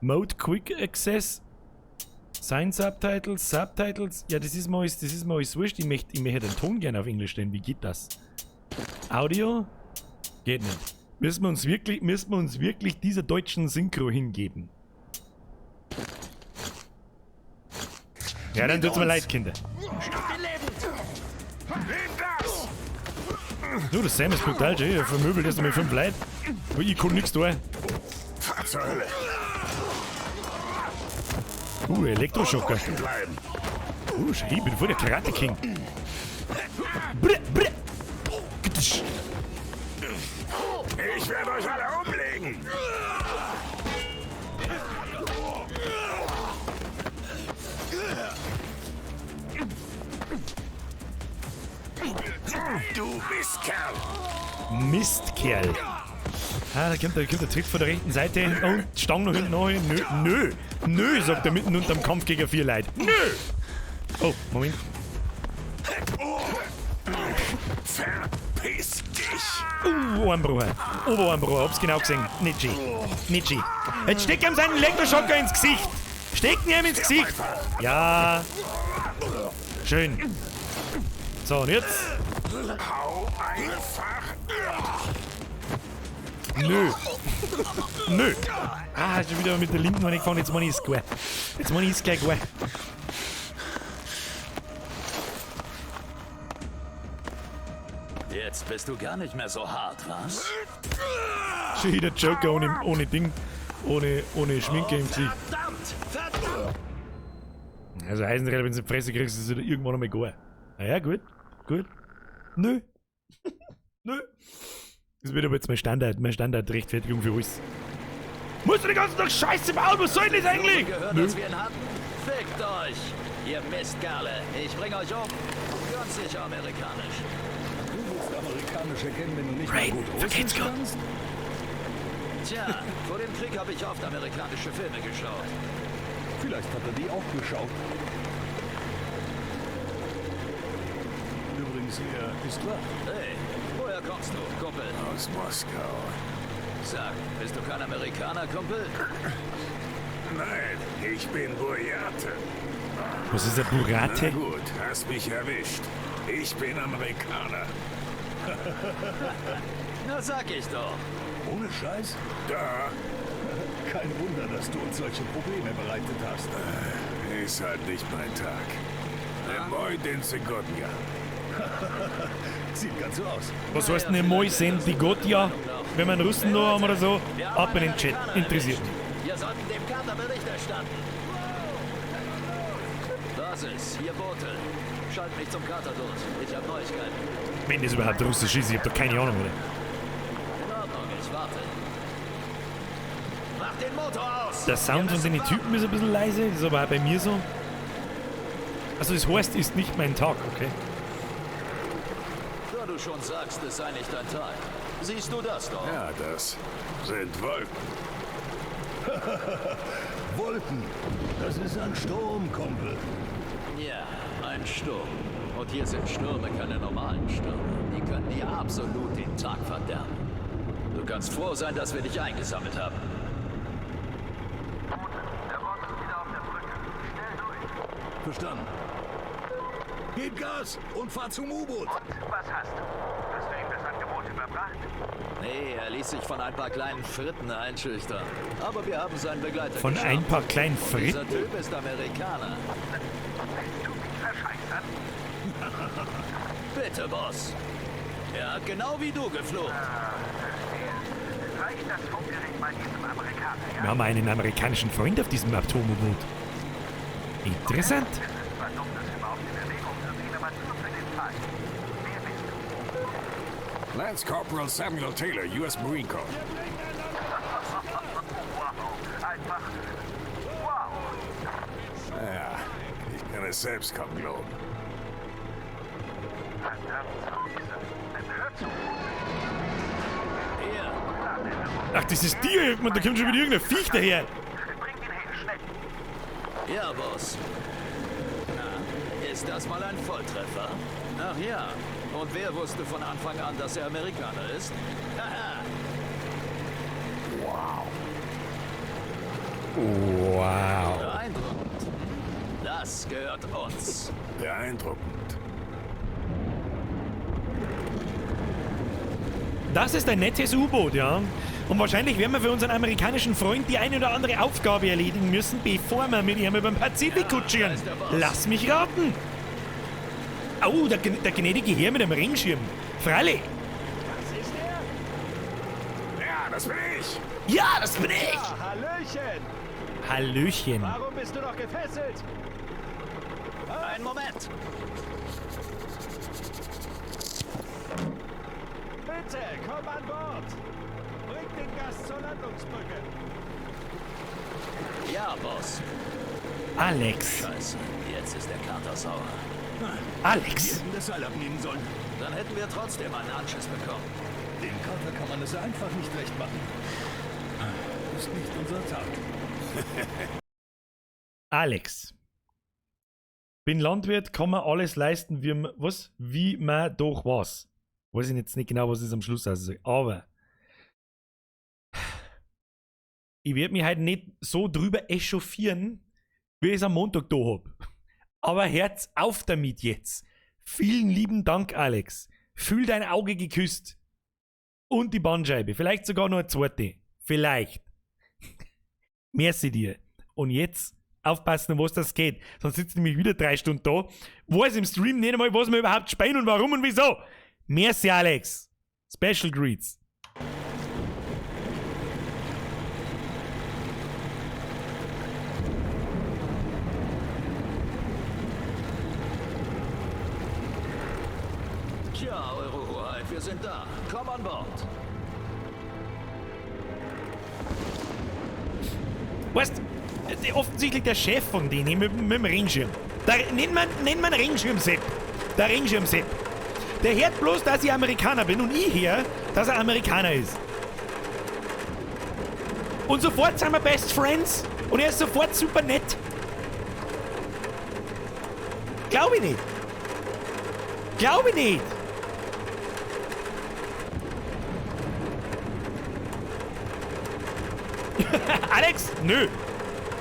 Mode Quick Access. Sign Subtitles, Subtitles. Ja, das ist mir alles wurscht. Ich möchte den Ton gerne auf Englisch stellen. Wie geht das? Audio? Geht nicht. Müssen wir uns wirklich dieser deutschen Synchro hingeben? Ja, dann tut's mir leid, Kinder. Du, das Sam ist brutal, Jay. Er vermöbelt erst einmal 5 Leute. Aber ich kann nichts tun. Fahr zur Hölle. Elektroschocker. Ich bin voll der Karate King. Brr, brr. Ich werde euch alle umlegen. Du Mistkerl! Mistkerl! Ah, da kommt der Tritt von der rechten Seite und Stange noch hinten rein. Nö, nö, nö, sagt er mitten unterm Kampf gegen 4 Leute. Nö! Oh, Moment. Verpiss dich! Armbruch. Oberarmbruch, hab's genau gesehen. Nicht schön. Nicht schön. Jetzt steck ihm seinen Elektroschocker ins Gesicht! Steck ihn ihm ins Gesicht! Ja. Schön. So, und jetzt? Hau einfach! Nö. Nö. Ah, schon wieder mit der linken angefangen. Jetzt meine ich es gut. Jetzt meine ich es gleich gut. Jetzt bist du gar nicht mehr so hart, was? Schon wieder Joker ohne Ding. Ohne Schminke im Gesicht. Verdammt! Verdammt! Also Eisenräder, wenn du in die Fresse kriegst, ist es irgendwann einmal gar. Naja, gut. Gut. Nö. Nö. Das wird aber jetzt mein Standard-Rechtfertigung für alles. Musst du den ganzen Tag Scheiße bauen? Was soll denn das eigentlich? Gehört, Nö. als wir ihn hatten? Fickt euch! Ihr Mistkerle! Ich bring euch um! Ganz sicher amerikanisch. Du willst amerikanisch erkennen, wenn du nicht mal gut Russisch kannst? Tja, vor dem Krieg habe ich oft amerikanische Filme geschaut. Vielleicht hat er die auch geschaut. Übrigens, er ist klar. Hey, woher kommst du, Kumpel? Aus Moskau. Sag, bist du kein Amerikaner, Kumpel? Nein, ich bin Burjate. Was ist der Burjate? Na gut, hast mich erwischt. Ich bin Amerikaner. Na, sag ich doch. Ohne Scheiß? Da. Kein Wunder, dass du uns solche Probleme bereitet hast. Ist halt nicht mein Tag. Nemoi den Segodja. Sieht ganz so aus. Was heißt Nemoi Sendigodja? Wenn wir einen Russen noch haben oder so, ab in den Chat. Interessiert mich. Wir sollten dem Kater Bericht erstatten. Das ist, hier Bote. Schalt mich zum Carter durch. Ich habe Neuigkeiten. Wenn das überhaupt russisch ist, ich hab doch keine Ahnung, oder? In Ordnung, ich warte. Mach den Motor aus! Der Sound von den Typen ist ein bisschen leise, das ist aber auch bei mir so. Also das heißt, ist nicht mein Tag, okay? Da du schon sagst, es sei nicht dein Tag. Siehst du das doch? Ja, das sind Wolken. Wolken. Das ist ein Sturm, Kumpel. Ja, ein Sturm. Und hier sind Stürme keine normalen Stürme. Die können dir absolut den Tag verderben. Du kannst froh sein, dass wir dich eingesammelt haben. Der Boss ist wieder auf der Brücke. Schnell durch. Verstanden. Gib Gas und fahr zum U-Boot. Und was hast du? Hast du ihm das Angebot überbracht? Nee, er ließ sich von ein paar kleinen Fritten einschüchtern. Aber wir haben seinen Begleiter Von geschnappt. ein paar kleinen Und dieser Fritten? Typ ist Amerikaner. Willst du mich verscheißern? Bitte, Boss. Er hat genau wie du geflucht. Verstehe. Reich das Funkgerät mal diesem Amerikaner, ja? Wir haben einen amerikanischen Freund auf diesem Atom-U-Boot. Interessant. Es ist zwar dumm, das überhaupt in Erwägung zu ziehen, aber nur für den Fall. Wer bist du? Lance Corporal Samuel Taylor, US Marine Corps. Wow. Einfach. Wow. Ja, ich kann es selbst kaum glauben. Verdammt, Scheiße. Hör zu. Hier, Ach, das ist dir. Da kommt schon wieder irgendein Viech daher. Bring ihn her, schnell. Ja, Boss. Na, ist das mal ein Volltreffer? Ach ja. Und wer wusste von Anfang an, dass er Amerikaner ist? Haha. Wow. Beeindruckend. Das gehört uns. Beeindruckend. Das ist ein nettes U-Boot, ja. Und wahrscheinlich werden wir für unseren amerikanischen Freund die eine oder andere Aufgabe erledigen müssen, bevor wir mit ihm über den Pazifik kutschieren. da ist der Boss. Lass mich raten. Au, der gnädige Herr mit dem Regenschirm. Freilich. Das ist er? Ja, das bin ich. Ja, das bin ich. Ja, Hallöchen. Hallöchen. Warum bist du noch gefesselt? Einen Moment. Bitte, komm an Bord. Bring den Gast zur Landungsbrücke. Ja, Boss. Alex. Scheiße, jetzt ist der Kater sauer. Alex. Hätten das Seil abnehmen sollen. Dann hätten wir trotzdem einen Anschiss bekommen. Dem Carter kann man es einfach nicht recht machen. Ist nicht unser Tag. Alex. Bin Landwirt, kann man alles leisten, wie man, was? Wie man doch was. Weiß ich jetzt nicht genau, was es am Schluss aussagt, aber ich werde mich halt nicht so drüber echauffieren, wie ich es am Montag da hab. Aber Herz auf damit jetzt. Vielen lieben Dank, Alex. Fühl dein Auge geküsst. Und die Bandscheibe. Vielleicht sogar noch eine zweite. Vielleicht. Merci dir. Und jetzt aufpassen, um was das geht. Sonst sitze ich nämlich wieder 3 Stunden da. Weiß im Stream nicht einmal, was wir überhaupt spielen und warum und wieso. Merci, Alex. Special Greets. Tja, Eure Hoheit, wir sind da. Komm an Bord. Weißt du, offensichtlich der Chef von denen mit dem Regenschirm. Da nennt man Regenschirm-Sepp. Der Regenschirm-Sepp. Der hört bloß, dass ich Amerikaner bin und ich höre, dass er Amerikaner ist. Und sofort sind wir Best Friends und er ist sofort super nett. Glaube ich nicht. Glaube ich nicht. Alex? Nö.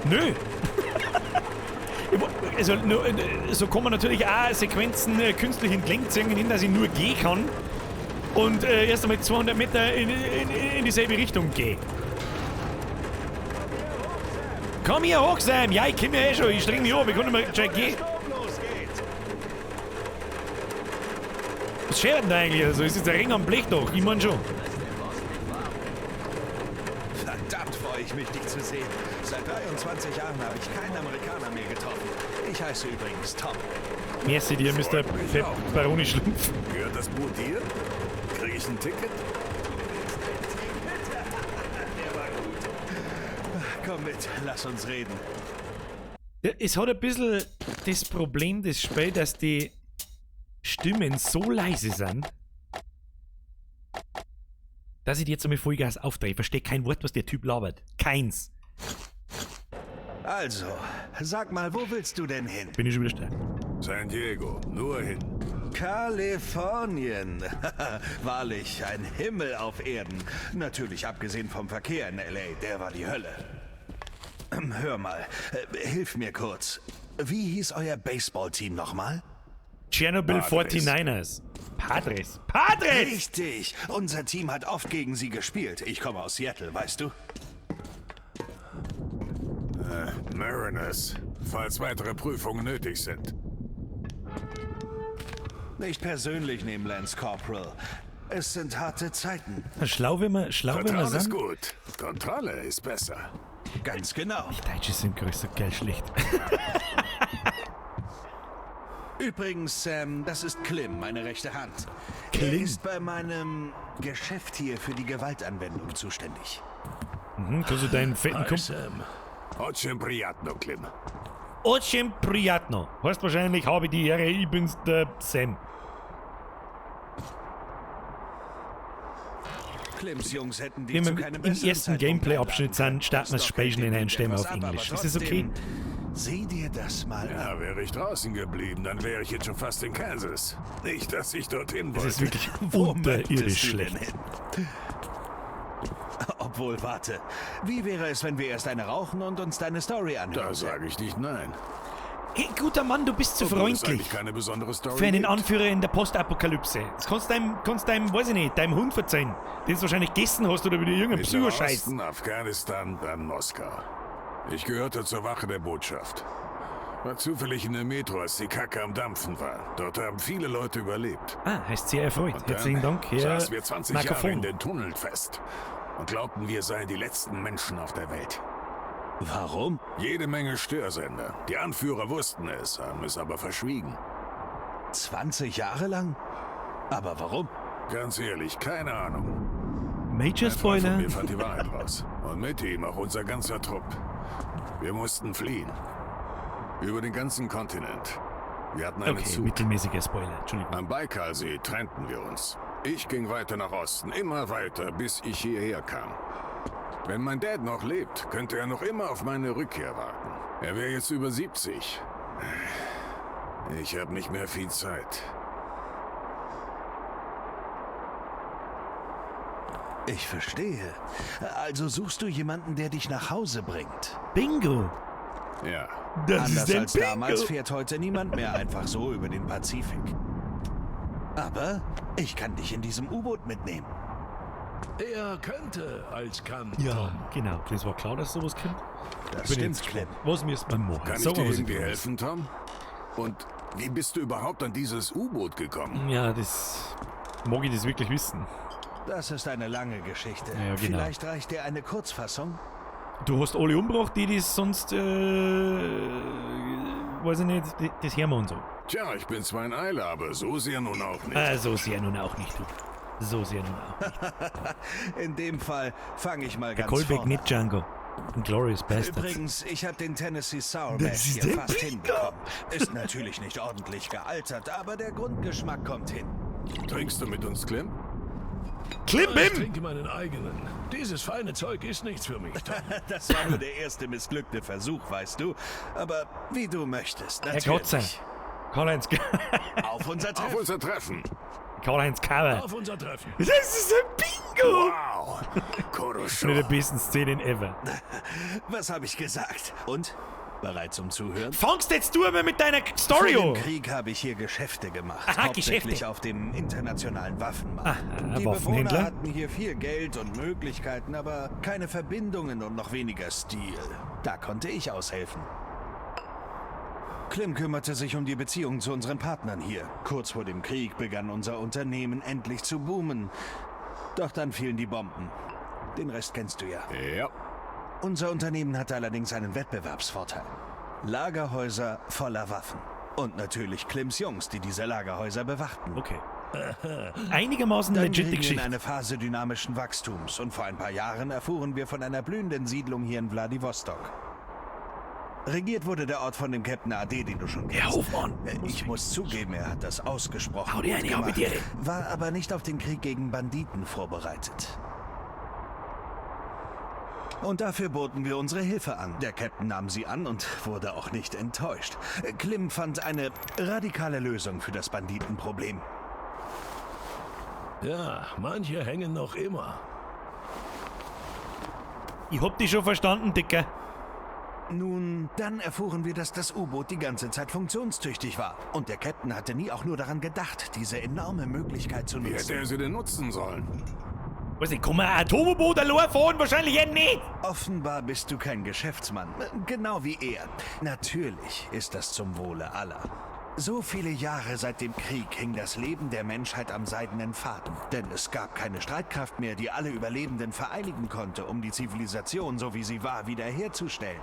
Nö. Also, so kann man natürlich auch Sequenzen künstlich entgegenziehen, indem dass ich nur gehen kann und erst einmal 200 Meter in dieselbe Richtung gehe. Komm hier hoch, Sam! Ja, ich komm ja eh schon, ich streng mich an, ich kann nicht mehr gescheit gehen. Was schert denn da eigentlich? Also, ist jetzt der Ring am Blech doch, ich mein schon. Verdammt feucht. Freue ich mich, dich zu sehen. Seit 23 Jahren habe ich keinen Amerikaner mehr getroffen. Ich heiße übrigens Tom. Merci dir, Mr. Pepperoni Schlumpf. Gehört das Boot dir? Krieg ich ein Ticket? Der war gut. Komm mit, lass uns reden. Ja, es hat ein bisschen das Problem, das Spiel, dass die Stimmen so leise sind, dass ich die jetzt einmal Vollgas aufdrehe. Ich verstehe kein Wort, was der Typ labert. Keins. Also, sag mal, wo willst du denn hin? Bin ich schon wieder stark. San Diego, nur hin. Kalifornien. Wahrlich, ein Himmel auf Erden. Natürlich abgesehen vom Verkehr in L.A., der war die Hölle. Hör mal, hilf mir kurz. Wie hieß euer Baseballteam nochmal? Tschernobyl Padres. 49ers. Padres. Padres! Richtig! Unser Team hat oft gegen sie gespielt. Ich komme aus Seattle, weißt du? Mariners, falls weitere Prüfungen nötig sind. Nicht persönlich nehmen, Lance Corporal. Es sind harte Zeiten. Schlau, wenn wir, schlau, wenn wir Vertrauen ist sind. gut. Kontrolle ist besser. Ganz genau. Die Deutsche sind größer geil schlecht. Übrigens, Sam, das ist Klim, meine rechte Hand. Er Klim? ist bei meinem Geschäft hier für die Gewaltanwendung zuständig. Kannst du deinen fetten Hi, Kumpel. Sam. Očem prijatno, Klim. Očem prijatno. Heißt wahrscheinlich, habe die Ehre, ich bin's der Sam. Klims Jungs hätten die Wenn zu wir keinem im besseren ersten Zeitpunkt Gameplay-Abschnitt einladen sind, starten wir das können. Stock hält Spiel dem in stellen wir etwas auf ab, aber Englisch. Ist das okay? trotzdem, Sieh dir das mal an. Ja, wäre ich draußen geblieben, dann wäre ich jetzt schon fast in Kansas. Nicht, dass ich dorthin Das wollte. ist wirklich Wo unterirdisch möchtest du denn schlecht. hin? Obwohl, warte. Wie wäre es, wenn wir erst eine rauchen und uns deine Story anhören? Da sage ich nicht nein. Hey, guter Mann, du bist zu Obwohl es freundlich. eigentlich keine besondere Story Für einen gibt. Anführer in der Postapokalypse. Das kannst du deinem, weiß ich nicht, deinem Hund verzeihen, den du wahrscheinlich gegessen hast oder wieder irgendein Mittlerer Psychoscheiß. Osten, Afghanistan, dann Moskau. Ich gehörte zur Wache der Botschaft. War zufällig in der Metro, als die Kacke am Dampfen war. Dort haben viele Leute überlebt. Ah, heißt sehr erfreut. Und dann Herzlichen Dank, Herr saßen wir 20 Jahre in Markofon. den Tunneln fest und glaubten, wir seien die letzten Menschen auf der Welt. Warum? Jede Menge Störsender. Die Anführer wussten es, haben es aber verschwiegen. 20 Jahre lang? Aber warum? Ganz ehrlich, keine Ahnung. Major Ein Freund von Spoiler. mir fand die Wahrheit raus. Und mit ihm auch unser ganzer Trupp. Wir mussten fliehen. Über den ganzen Kontinent. Wir hatten einen Okay, Zug. mittelmäßiger Spoiler. Entschuldigung. Am Baikalsee trennten wir uns. Ich ging weiter nach Osten, immer weiter, bis ich hierher kam. Wenn mein Dad noch lebt, könnte er noch immer auf meine Rückkehr warten. Er wäre jetzt über 70. Ich habe nicht mehr viel Zeit. Ich verstehe. Also suchst du jemanden, der dich nach Hause bringt. Bingo. Ja, Das Anders ist ein als Bingo. damals fährt heute niemand mehr einfach so über den Pazifik. Aber ich kann dich in diesem U-Boot mitnehmen. Er könnte als kann. Ja, Tom. genau. Das war klar, dass sowas kommt. Das Bin stimmt, jetzt Clem. Was müssen wir machen? kann Sag ich dir mal, was irgendwie ich tun muss. helfen, Tom? Und wie bist du überhaupt an dieses U-Boot gekommen? Ja, das... Mag ich das wirklich wissen? Das ist eine lange Geschichte. Ja, genau. Vielleicht reicht dir eine Kurzfassung. Du hast alle umgebracht, die das sonst, weiß ich nicht, das hören wir und so. Tja, ich bin zwar ein Eiler, aber so sehr nun auch nicht. So sehr nun auch nicht, du. So sehr nun auch nicht. In dem Fall fange ich mal Der ganz Colback vorne nicht Django. Glorious Bastards. Übrigens, ich habe den Tennessee Sour Das Mash ist hier der fast Bingo. hinbekommen. Ist natürlich nicht ordentlich gealtert, aber der Grundgeschmack kommt hin. Trinkst du mit uns, Clem? Klimbim! Ich trinke meinen eigenen. Dieses feine Zeug ist nichts für mich, Tom. Das war nur der erste missglückte Versuch, weißt du. Aber wie du möchtest, Herr natürlich. Kotzer. Karl-Heinz Auf unser Auf Treffen. unser Treffen. Karl-Heinz Kauer. Auf unser Treffen. Das ist ein Bingo! Wow. Korosho. Eine der besten Szenen ever. Was habe ich gesagt? Und? Bereit zum Zuhören? Fangst jetzt du einmal mit deiner Story Vor dem an! Krieg habe ich hier Geschäfte gemacht. Aha, hauptsächlich Geschäfte. auf dem internationalen Waffenmarkt. Aha, Die Waffenhändler. Bewohner hatten hier viel Geld und Möglichkeiten, aber keine Verbindungen und noch weniger Stil. Da konnte ich aushelfen. Klim kümmerte sich um die Beziehungen zu unseren Partnern hier. Kurz vor dem Krieg begann unser Unternehmen endlich zu boomen. Doch dann fielen die Bomben. Den Rest kennst du ja. Ja. Unser Unternehmen hatte allerdings einen Wettbewerbsvorteil. Lagerhäuser voller Waffen. Und natürlich Klims Jungs, die diese Lagerhäuser bewachten. Okay. Einigermaßen Dann legit gerieten wir in Geschichte. eine Phase dynamischen Wachstums und vor ein paar Jahren erfuhren wir von einer blühenden Siedlung hier in Wladiwostok. Regiert wurde der Ort von dem Captain AD, den du schon kennst. Herr Hofmann. Ich muss zugeben, er hat das ausgesprochen Hau dir gut eine, hau gemacht, dir. war aber nicht auf den Krieg gegen Banditen vorbereitet. Und dafür boten wir unsere Hilfe an. Der Captain nahm sie an und wurde auch nicht enttäuscht. Klim fand eine radikale Lösung für das Banditenproblem. Ja, manche hängen noch immer. Ich hab dich schon verstanden, Dicker. Nun, dann erfuhren wir, dass das U-Boot die ganze Zeit funktionstüchtig war. Und der Captain hatte nie auch nur daran gedacht, diese enorme Möglichkeit zu Wie nutzen. hätte er sie denn nutzen sollen? Weiß nicht, kann man ein Atom-U-Boot allein fahren? Wahrscheinlich eher nicht. Offenbar bist du kein Geschäftsmann. Genau wie er. Natürlich ist das zum Wohle aller. So viele Jahre seit dem Krieg hing das Leben der Menschheit am seidenen Faden. Denn es gab keine Streitkraft mehr, die alle Überlebenden vereinigen konnte, um die Zivilisation, so wie sie war, wiederherzustellen.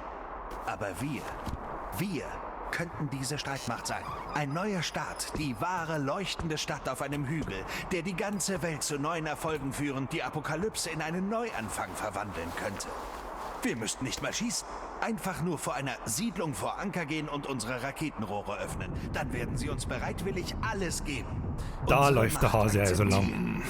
Aber wir könnten diese Streitmacht sein. Ein neuer Staat, die wahre leuchtende Stadt auf einem Hügel, der die ganze Welt zu neuen Erfolgen führen, die Apokalypse in einen Neuanfang verwandeln könnte. Wir müssten nicht mal schießen. Einfach nur vor einer Siedlung vor Anker gehen und unsere Raketenrohre öffnen. Dann werden sie uns bereitwillig alles geben. Da Unsere läuft der Macht Hase also lang. akzeptieren.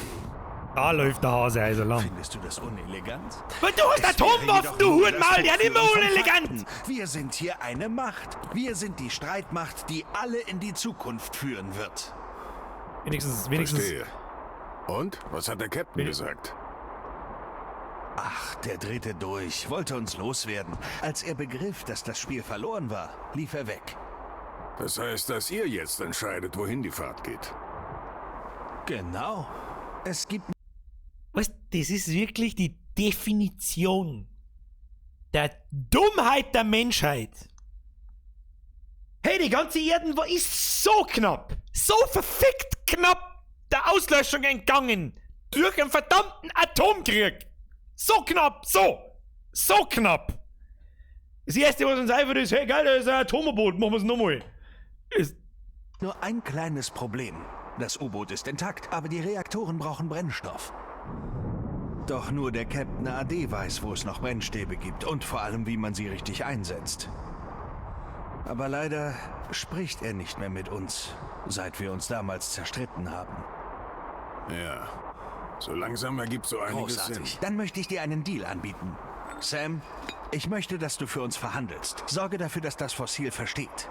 Da läuft der Hase also lang. Findest du das unelegant? Aber du hast Es wäre Atomwaffen, jedoch du nur Hurenmaul, das ja, nicht mehr Fortführen von unelegant! Fakten. Wir sind hier eine Macht. Wir sind die Streitmacht, die alle in die Zukunft führen wird. Wenigstens, wenigstens. Verstehe. Und? Was hat der Captain gesagt? Ach, der drehte durch, wollte uns loswerden. Als er begriff, dass das Spiel verloren war, lief er weg. Das heißt, dass ihr jetzt entscheidet, wohin die Fahrt geht. Genau. Es gibt Weißt, das ist wirklich die Definition der Dummheit der Menschheit. Hey, die ganze Erden war ist so knapp, so verfickt knapp der Auslöschung entgangen durch einen verdammten Atomkrieg. So knapp, so, so knapp. Das erste, was uns einfällt, ist, hey geil, da ist ein Atomboot, machen wir's nochmal. Ist nur ein kleines Problem. Das U-Boot ist intakt, aber die Reaktoren brauchen Brennstoff. Doch nur der Captain AD weiß, wo es noch Brennstäbe gibt und vor allem, wie man sie richtig einsetzt. Aber leider spricht er nicht mehr mit uns, seit wir uns damals zerstritten haben. Ja. So langsam ergibt so einiges Großartig. Sinn. Dann möchte ich dir einen Deal anbieten. Sam, ich möchte, dass du für uns verhandelst. Sorge dafür, dass das Fossil versteht.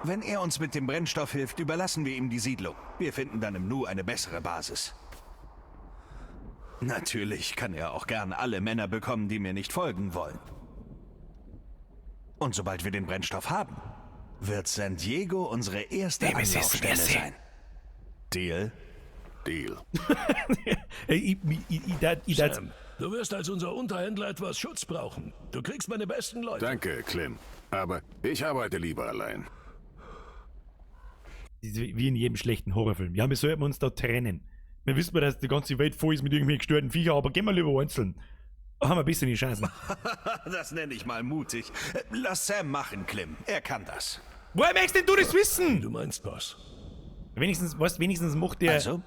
Wenn er uns mit dem Brennstoff hilft, überlassen wir ihm die Siedlung. Wir finden dann im Nu eine bessere Basis. Natürlich kann er auch gern alle Männer bekommen, die mir nicht folgen wollen. Und sobald wir den Brennstoff haben, wird San Diego unsere erste Nemesis, Anlaufstelle merci. sein. Deal? Deal. ich, ich, ich, ich, Sam, du wirst als unser Unterhändler etwas Schutz brauchen. Du kriegst meine besten Leute. Danke, Clem. Aber ich arbeite lieber allein. Wie in jedem schlechten Horrorfilm. Ja, wir sollten uns da trennen. Wir wissen, dass die ganze Welt voll ist mit irgendwelchen gestörten Viechern, aber gehen wir lieber einzeln. Haben wir ein bisschen die Chancen. Das nenne ich mal mutig. Lass Sam machen, Clem. Er kann das. Woher möchtest denn du das wissen? Du meinst, Boss. Wenigstens, weißt, wenigstens macht der. Also,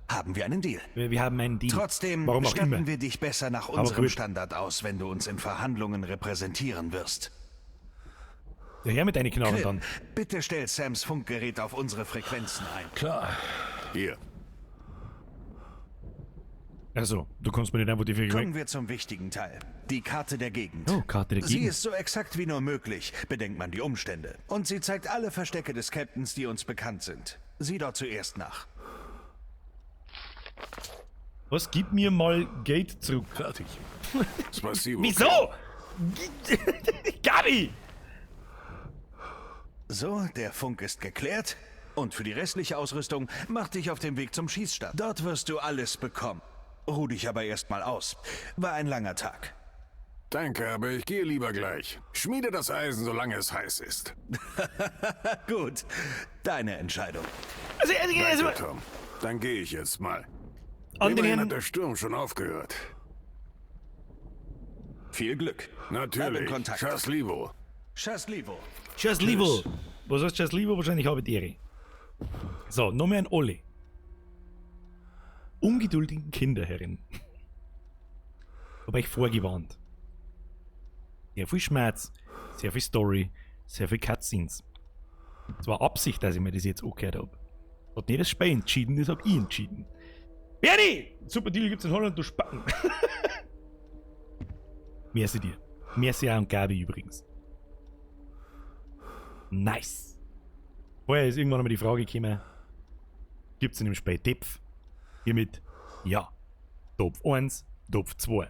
haben wir einen Deal. Wir haben einen Deal. Trotzdem Warum auch statten immer. wir dich besser nach Aber unserem gut. Standard aus, wenn du uns in Verhandlungen repräsentieren wirst. Ja, her mit deinen Knarren Clem, dann. bitte stell Sams Funkgerät auf unsere Frequenzen ein. Klar. Hier. Also, du kannst mir nicht einfach die Kommen Frequenz. wir zum wichtigen Teil. Die Karte der Gegend. Oh, Karte der Sie Gegend. ist so exakt wie nur möglich, bedenkt man die Umstände. Und sie zeigt alle Verstecke des Captains, die uns bekannt sind. Sieh dort zuerst nach. Was? Gib mir mal Geld zurück. Fertig. Spasibo. Wieso? Gabi! So, der Funk ist geklärt. Und für die restliche Ausrüstung mach dich auf den Weg zum Schießstand. Dort wirst du alles bekommen. Ruh dich aber erstmal aus. War ein langer Tag. Danke, aber ich gehe lieber gleich. Schmiede das Eisen, solange es heiß ist. Gut, deine Entscheidung. Also, also, also, Danke, Tom. Dann gehe ich jetzt mal. An den Immerhin Herrn- hat der Sturm schon aufgehört. Viel Glück. Bleib in Natürlich. Kontakt. Schaslivo. Schaslivo. Schaslivo. Was heißt Schaslivo? Wahrscheinlich habe ich die Ehre. So, noch mehr an Olli. Ungeduldigen Kinderherrin. Hab ich vorgewarnt. Sehr viel Schmerz, sehr viel Story, sehr viel Cutscenes. Es war Absicht, dass ich mir das jetzt angehört hab. Hat nicht das Spiel entschieden, das hab ich entschieden. Bernie! Super Deal gibt's in Holland, du Spacken. Merci dir. Merci auch an Gabi übrigens. Nice. Vorher ist irgendwann einmal die Frage gekommen, gibt's in dem Spiel Topf? Hiermit ja. Topf 1, Topf 2.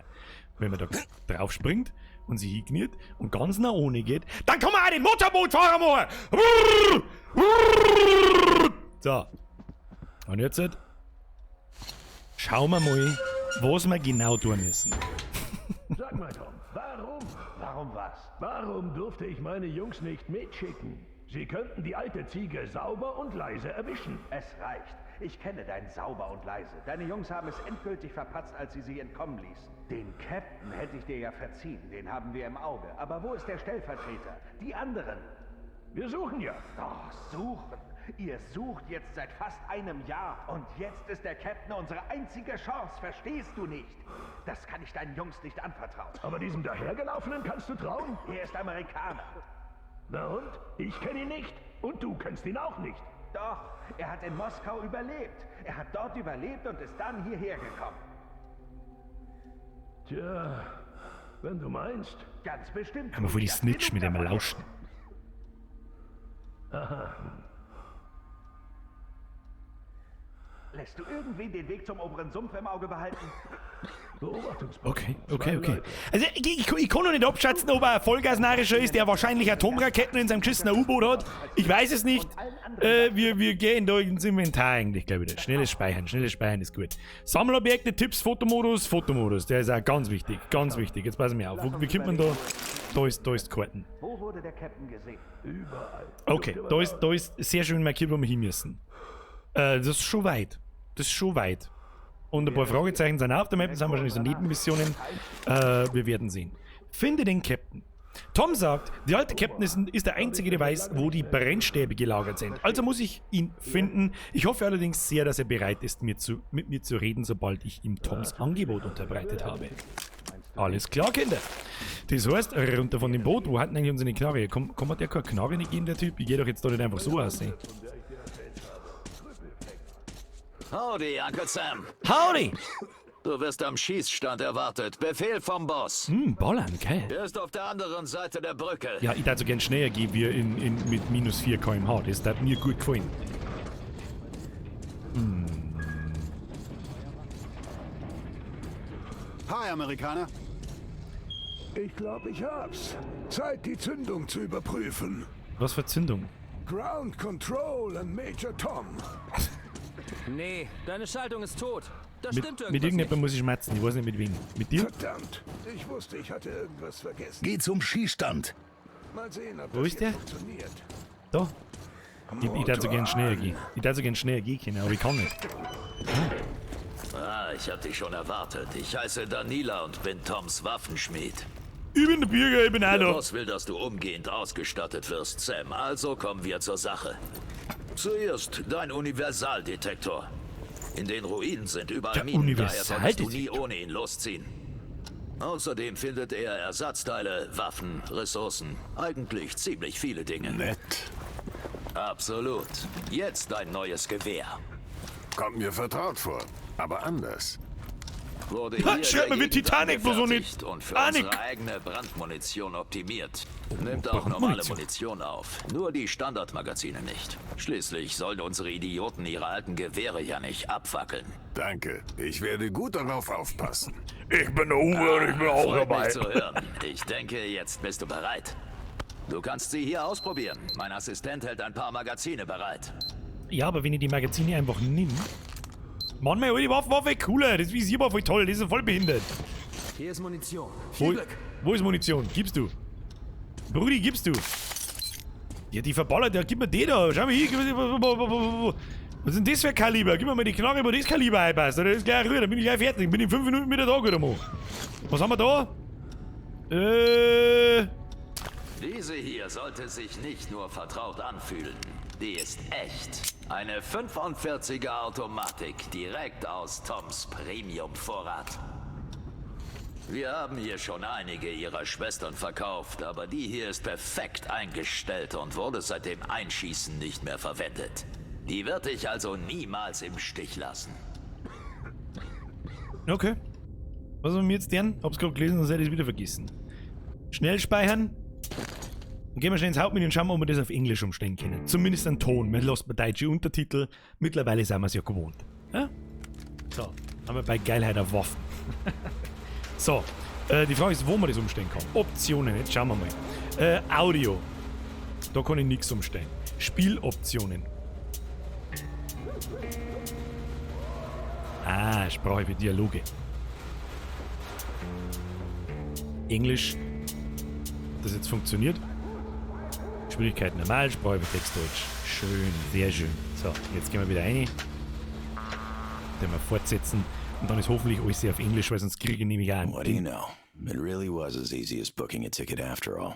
Wenn man da drauf springt und sich hinkniet und ganz nach ohne geht, dann kann man auch den Motorbootfahrer machen! So. Und jetzt schauen wir mal, was wir genau tun müssen. Sag mal, Tom, warum? Warum was? Warum durfte ich meine Jungs nicht mitschicken? Sie könnten die alte Ziege sauber und leise erwischen. Es reicht. Ich kenne dein sauber und leise. Deine Jungs haben es endgültig verpatzt, als sie sie entkommen ließen. Den Captain hätte ich dir ja verziehen, den haben wir im Auge. Aber wo ist der Stellvertreter? Die anderen? Wir suchen ja. Oh, suchen. Ihr sucht jetzt seit fast einem Jahr. Und jetzt ist der Captain unsere einzige Chance, verstehst du nicht? Das kann ich deinen Jungs nicht anvertrauen. Aber diesem dahergelaufenen kannst du trauen? Er ist Amerikaner. Na und? Ich kenne ihn nicht. Und du kennst ihn auch nicht. Doch, er hat in Moskau überlebt. Er hat dort überlebt und ist dann hierher gekommen. Tja, wenn du meinst. Ganz bestimmt. Kann man vor die Snitch mit einmal lauschen. Aha. Lässt du irgendwen den Weg zum oberen Sumpf im Auge behalten? Okay, okay, okay. Also ich kann noch nicht abschätzen, ob er Vollgasnarischer ist, der wahrscheinlich Atomraketen in seinem geschissenen U-Boot hat. Ich weiß es nicht. Wir gehen da ins Inventar eigentlich, glaube ich. Schnelles Speichern, schnelles Speichern ist gut. Sammelobjekte, Tipps, Fotomodus, Fotomodus. Der ist auch ganz wichtig, ganz wichtig. Jetzt passen wir auf. Wie kommt man da? Da ist Karten. Wo wurde der Captain gesehen? Überall. Okay, da ist sehr schön markiert, wo wir hin müssen. Das ist schon weit. Das ist schon weit. Und ein paar Fragezeichen sind auf der Map, das sind wahrscheinlich so Nebenmissionen. Wir werden sehen. Finde den Captain. Tom sagt, der alte Captain ist der Einzige, der weiß, wo die Brennstäbe gelagert sind. Also muss ich ihn finden. Ich hoffe allerdings sehr, dass er bereit ist, mit mir zu reden, sobald ich ihm Toms Angebot unterbreitet habe. Alles klar, Kinder. Das heißt, runter von dem Boot. Wo hat denn eigentlich unsere Knarre? Komm, hat der keine Knarre nicht gehen, der Typ? Ich geh doch jetzt da nicht einfach so aus. Ey. Howdy, Uncle Sam. Howdy! Du wirst am Schießstand erwartet. Befehl vom Boss. Ballern, geil. Er ist auf der anderen Seite der Brücke. Ja, ich darf so gern schneller gehen wie mit minus 4 km/h. Das hat mir gut gefallen. Hi, Amerikaner. Ich glaube, ich hab's. Zeit, die Zündung zu überprüfen. Was für Zündung? Ground Control an Major Tom. Nee, deine Schaltung ist tot. Da stimmt irgendwas Mit irgendjemandem nicht. muss ich schmerzen. Ich weiß nicht mit wem. Mit dir? Verdammt, ich wusste, ich hatte irgendwas vergessen. Geh zum Schießstand. Mal sehen, ob Wo das ist der? jetzt funktioniert. Da. Ich darf so gern schneller gehen. Ich darf so gern schneller gehen können, aber ich kann nicht. Ah, ich hab dich schon erwartet. Ich heiße Danila und bin Toms Waffenschmied. Ich bin der Bürger, ich bin auch Der da. Boss will, dass du umgehend ausgestattet wirst, Sam. Also kommen wir zur Sache. Zuerst dein Universaldetektor. In den Ruinen sind überall Der Minen, daher solltest du nie Universaldetektor? ohne ihn losziehen. Außerdem findet er Ersatzteile, Waffen, Ressourcen. Eigentlich ziemlich viele Dinge. Nett. Absolut. Jetzt dein neues Gewehr. Kommt mir vertraut vor, aber anders. Wurde Ha, hier schreibt in mir der wie Titanic, Gegend bloß so angefertigt nicht. Und für Anik. unsere eigene Brandmunition optimiert. Nimmt auch normale Brandmunition. Munition auf. Nur die Standardmagazine nicht. Schließlich sollen unsere Idioten ihre alten Gewehre ja nicht abfackeln. Danke, ich werde gut darauf aufpassen. Ich bin der Uwe und ich bin auch Freut dabei. mich zu hören. Ich denke, jetzt bist du bereit. Du kannst sie hier ausprobieren. Mein Assistent hält ein paar Magazine bereit. Ja, aber wenn ich die Magazine einfach nimm. Mann, meine alte Waffe war voll cooler. Das Visier war voll toll. Das ist voll behindert. Hier ist Munition. Viel Wo, Glück. wo ist Munition? Gibst du? Brudi, gibst du? Ja, die verballert. Ja, gib mir die da. Schau mal hier. Was ist denn das für ein Kaliber? Gib mir mal die Knarre, wo das Kaliber einpasst. Das ist gleich rüber. Dann bin ich gleich fertig. Bin in 5 Minuten wieder da, guter Mann. Was haben wir da? Diese hier sollte sich nicht nur vertraut anfühlen. Die ist echt. Eine 45er Automatik direkt aus Toms Premium-Vorrat. Wir haben hier schon einige ihrer Schwestern verkauft, aber die hier ist perfekt eingestellt und wurde seit dem Einschießen nicht mehr verwendet. Die wird dich also niemals im Stich lassen. Okay. Was haben wir jetzt denn? Hab's gerade gelesen, sonst hätte ich's wieder vergessen. Schnell speichern. Dann gehen wir schnell ins Hauptmenü und schauen, ob wir das auf Englisch umstellen können. Zumindest einen Ton. Wir lassen deutsche Untertitel. Mittlerweile sind wir's ja gewohnt. Ja? So, haben wir bei Geilheit auf Waffen. So, die Frage ist, wo man das umstellen kann. Optionen, jetzt schauen wir mal. Audio. Da kann ich nichts umstellen. Spieloptionen. Ah, Sprache für Dialoge. Englisch. Hat das jetzt funktioniert? Schwierigkeit normal, Sprache für Text Deutsch. Schön, sehr schön. So, jetzt gehen wir wieder rein. Dann wir fortsetzen. Und dann ist hoffentlich alles auf Englisch, weil sonst kriege ich nämlich auch einen What do you Ding. know? It really was as easy as booking a ticket after all.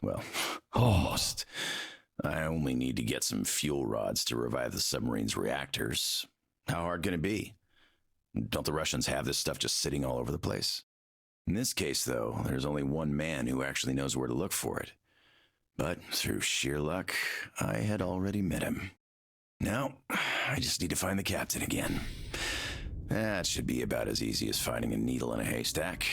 Well, almost. I only need to get some fuel rods to revive the submarine's reactors. How hard can it be? Don't the Russians have this stuff just sitting all over the place? In this case, though, there's only one man who actually knows where to look for it. But through sheer luck, I had already met him. Now, I just need to find the captain again. That should be about as easy as finding a needle in a haystack.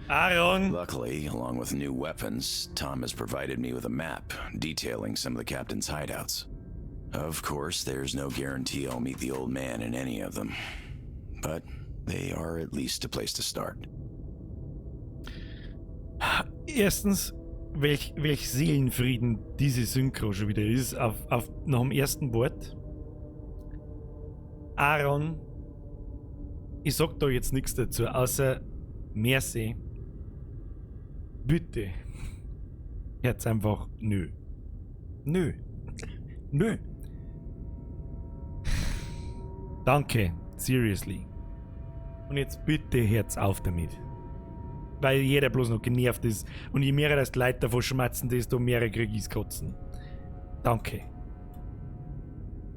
Aaron! Luckily, along with new weapons, Tom has provided me with a map detailing some of the captain's hideouts. Of course, there's no guarantee I'll meet the old man in any of them. But they are at least a place to start. Erstens, welch Seelenfrieden diese Synchro schon wieder ist, nach dem ersten Wort. Aaron, ich sag da jetzt nichts dazu, außer merci. Bitte. Jetzt einfach nö. Nö. Nö. Danke. Seriously. Und jetzt bitte hört's auf damit. Weil jeder bloß noch genervt ist. Und je mehr das Leute davon schmatzen, desto mehr krieg ich's kotzen. Danke.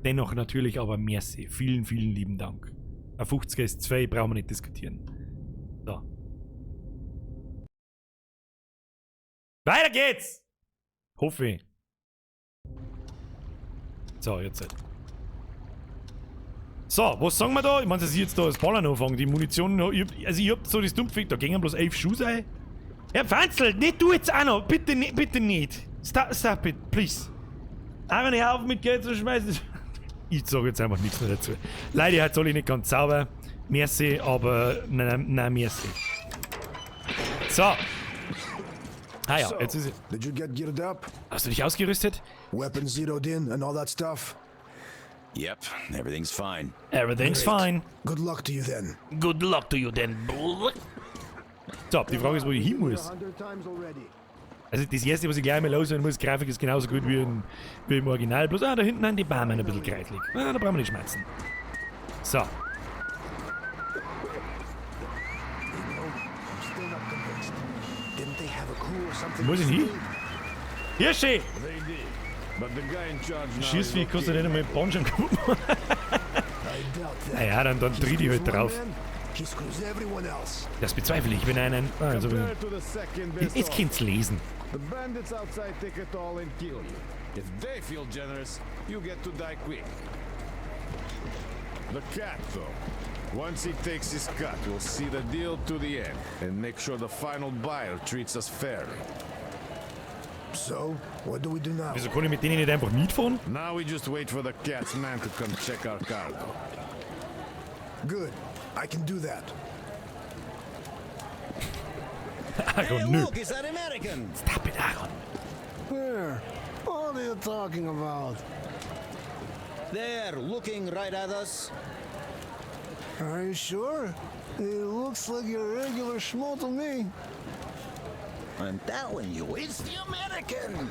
Dennoch natürlich aber merci. Vielen, vielen lieben Dank. Ein 50er ist 2, brauchen wir nicht diskutieren. So. Weiter geht's! Hoffe ich. So, jetzt halt. So, was sagen wir da? Ich meine, dass ich jetzt da das Ballern anfangen. Die Munition, ich hab, also ich hab so das Dumpfweg, da gingen bloß 11 Schuhe ein. Herr Pfanzl, nicht du jetzt auch noch. Bitte, bitte nicht. Stop, stop it, please. Aaron, hör auf mit Geld zu schmeißen. Ich sag jetzt einfach nichts mehr dazu. Leider hat soll ich nicht ganz sauber. Merci, aber nein, nein, merci. So. Ah ja, So, jetzt ist es. Did you get geared up? Hast du dich ausgerüstet? Weapons zeroed in and all that stuff? Yep, everything's fine. Everything's Great. fine. Good luck to you then. Good luck to you then. So, die Frage ist, wo ich hin muss. Also das erste, was ich gleich mal loswerden muss, Grafik ist genauso gut wie im Original. Bloß, da hinten sind die Bäume ein bisschen kreislig. Ah, da brauchen wir nicht schmerzen. So. Wo muss ich hin? Hirschi! Schieß wie, kannst du nicht einmal den Baum schon kaputt machen? Naja, dann tritt ich halt drauf. Das bezweifle ich, wenn einer... Also, jetzt könnt's lesen. The bandits outside take it all and kill you. If they feel generous, you get to die quick. The cat, though. Once he takes his cut, we'll see the deal to the end and make sure the final buyer treats us fairly. So, what do we do now? Wieso kann ich mit denen nicht einfach mitfahren? Now we just wait for the cat's man to come check our cargo. Good. I can do that. Aaron, Hey, nö. look, it's that American. Stop it, Aaron. Where? What are you talking about? There, looking right at us. Are you sure? It looks like your regular schmo to me. I'm telling you, it's the American.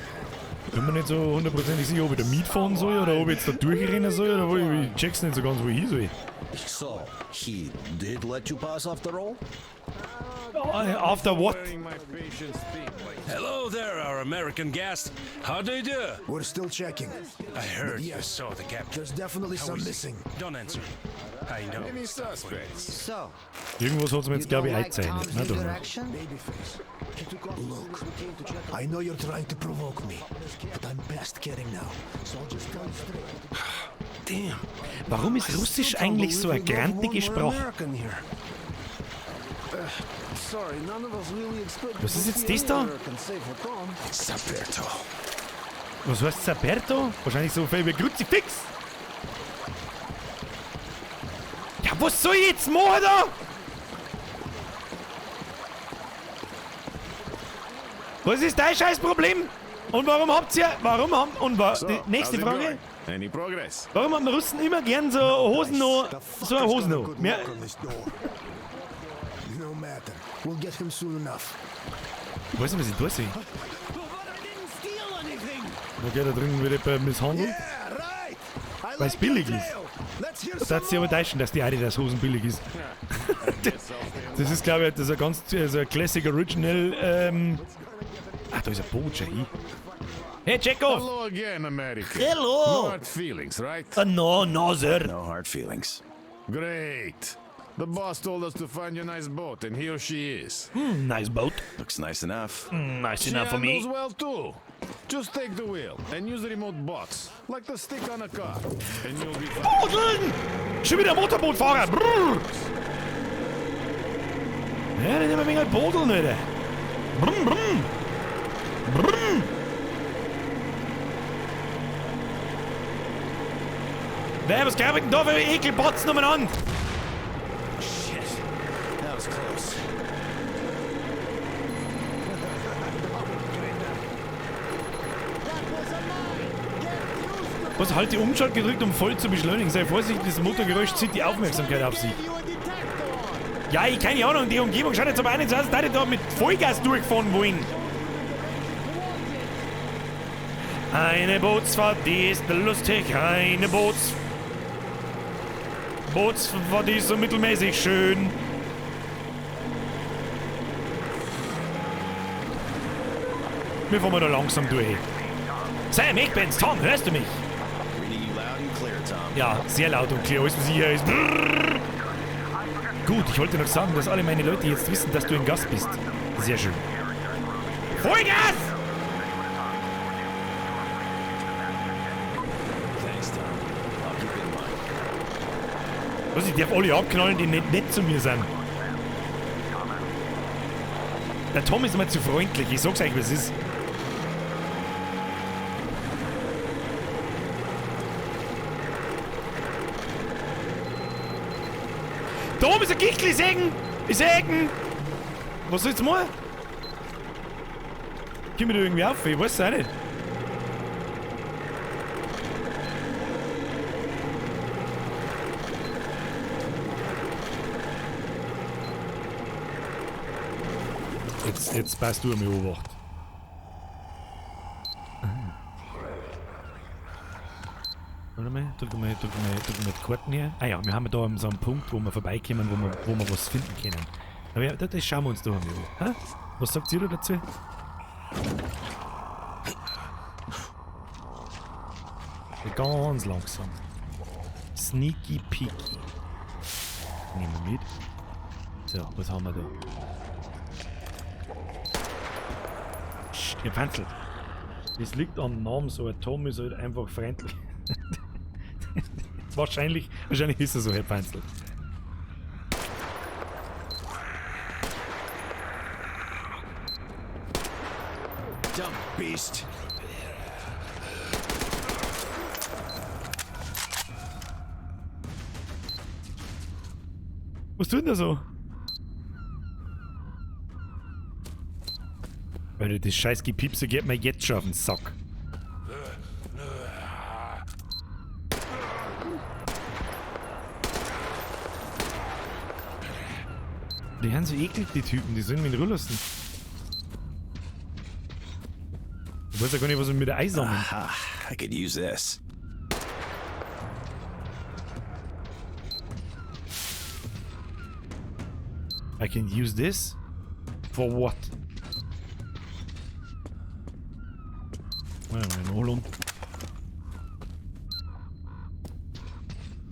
Bin mir nicht so hundertprozentig sicher, ob ich da mitfahren soll oder ob ich jetzt da durchrennen soll oder wo ich check's nicht so ganz, wo ich hin soll. So, he did let you pass after all? After what? Hello there, our American guest. How do you do? We're still checking. I heard But you yes, saw the captain. There's definitely How some is he? missing. Don't answer. I know. Any suspects? So, Irgendwas hat's mir jetzt, glaube ich, eingezeichnet. Ne, doch. Babyface. Look, I know you're trying to provoke me, but I'm past caring now. So I'll just tell you straight. Damn. Warum ist Russisch eigentlich so eine grantige Sprache? American here. Sorry, none of us really expected Was ist to jetzt see das any da? American save for Tom. Saperto. Was heißt Saperto? Wahrscheinlich so viel wie Kruzifix. Ja, was soll ich jetzt machen da? Was ist dein scheiß Problem? Und warum habt ihr. Warum haben. Und wa So, die nächste how's it Frage. going? Any progress? Warum haben Russen immer gern so Hosen noch. So eine Hosen noch? Good Mehr, knock on this door. No matter. We'll get him soon enough. ich weiß nicht, was ich da sehe. Okay, da drüben wird jemand misshandelt. Weil es billig ist. Da hat sie aber täuschen, dass die Adidas Hosen billig ist. Das ist, glaube ich, das ist ein ganz also ein Classic Original. Ah, da ist ein Boot schon. hin. Hey, Chekhov! Hello again, America. Hello. No hard feelings, right? No, no, sir. No hard feelings. Great. The boss told us to find you a nice boat, and here she is. Nice boat. Looks nice enough. Nice She enough for me. handles well too. Just take the wheel and use the remote box, like the stick on a car, and you'll be fine. Bodeln! Schon wieder Motorbootfahrer! Brrr. Ja, dann nehmen wir ein wenig Bodeln, Alter. Brumm, brumm. Brumm. Wer, was gab ich denn da für Ekelbotzen umeinander? Shit. That was close. Was, halt die Umschalt gedrückt, um voll zu beschleunigen. Sei vorsichtig, das Motorgeräusch zieht die Aufmerksamkeit auf sich. Ja, ich keine Ahnung, die Umgebung schaut jetzt aber auch nicht so aus, als würde ich da mit Vollgas durchfahren wollen. Eine Bootsfahrt, die ist lustig, eine Bootsfahrt, die ist so mittelmäßig schön. Wir fahren mal da langsam durch. Sam, ich bin's, Tom, hörst du mich? Reading you loud and clear, Tom. Ja, sehr laut und clear. Alles, was ich hier ist. Brrr. Gut, ich wollte noch sagen, dass alle meine Leute jetzt wissen, dass du ein Gast bist. Sehr schön. Vollgas! Thanks, Tom. I'll keep it in mind. Was, ich darf alle abknallen, die nicht nett zu mir sind. Der Tom ist immer zu freundlich. Ich sag's euch, was es ist. Da oben ist ein Gichtl, ich seh ihn! Ich seh ihn! Was soll ich jetzt machen? Komm ich da irgendwie auf? Ich weiß es auch nicht. Jetzt passt du an mich beobacht. Warte mal, drück mal, drück mal, drück mal die Karten her. Ah ja, wir haben da so einen Punkt, wo wir vorbeikommen, wo wir was finden können. Aber ja, das schauen wir uns da mal an. Ha? Was sagt ihr da dazu? Ganz langsam. Sneaky peaky. Nehmen wir mit. So, was haben wir da? Psst, ihr Panzel. Das liegt am Namen so. Ein Tom ist halt einfach freundlich. Wahrscheinlich ist er so, Herr Panzel. Dumb beast. Was tut denn der so? Alter, das scheiß Gepiepse geht mir jetzt schon auf den Sack. Die haben so eklig, die Typen, die sollen mich in Ruhe lassen. Ich weiß ja gar nicht, was wir mit der einsammeln. Aha, I could use this. I can use this. For what? Mal.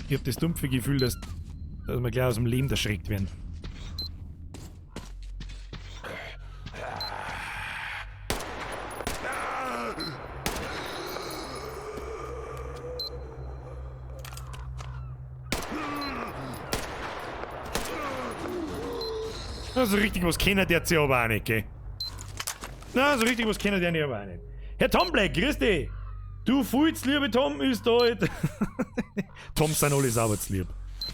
Ich hab das dumpfe Gefühl, dass wir gleich aus dem Leben erschreckt werden. Also richtig was kennen der sich aber auch nicht, gell? Na, so richtig was kennen der nicht aber auch nicht. Herr Tom Black, grüß dich! Du fühlst, liebe Tom, ist da halt. Toms sind alle sauber zu lieb.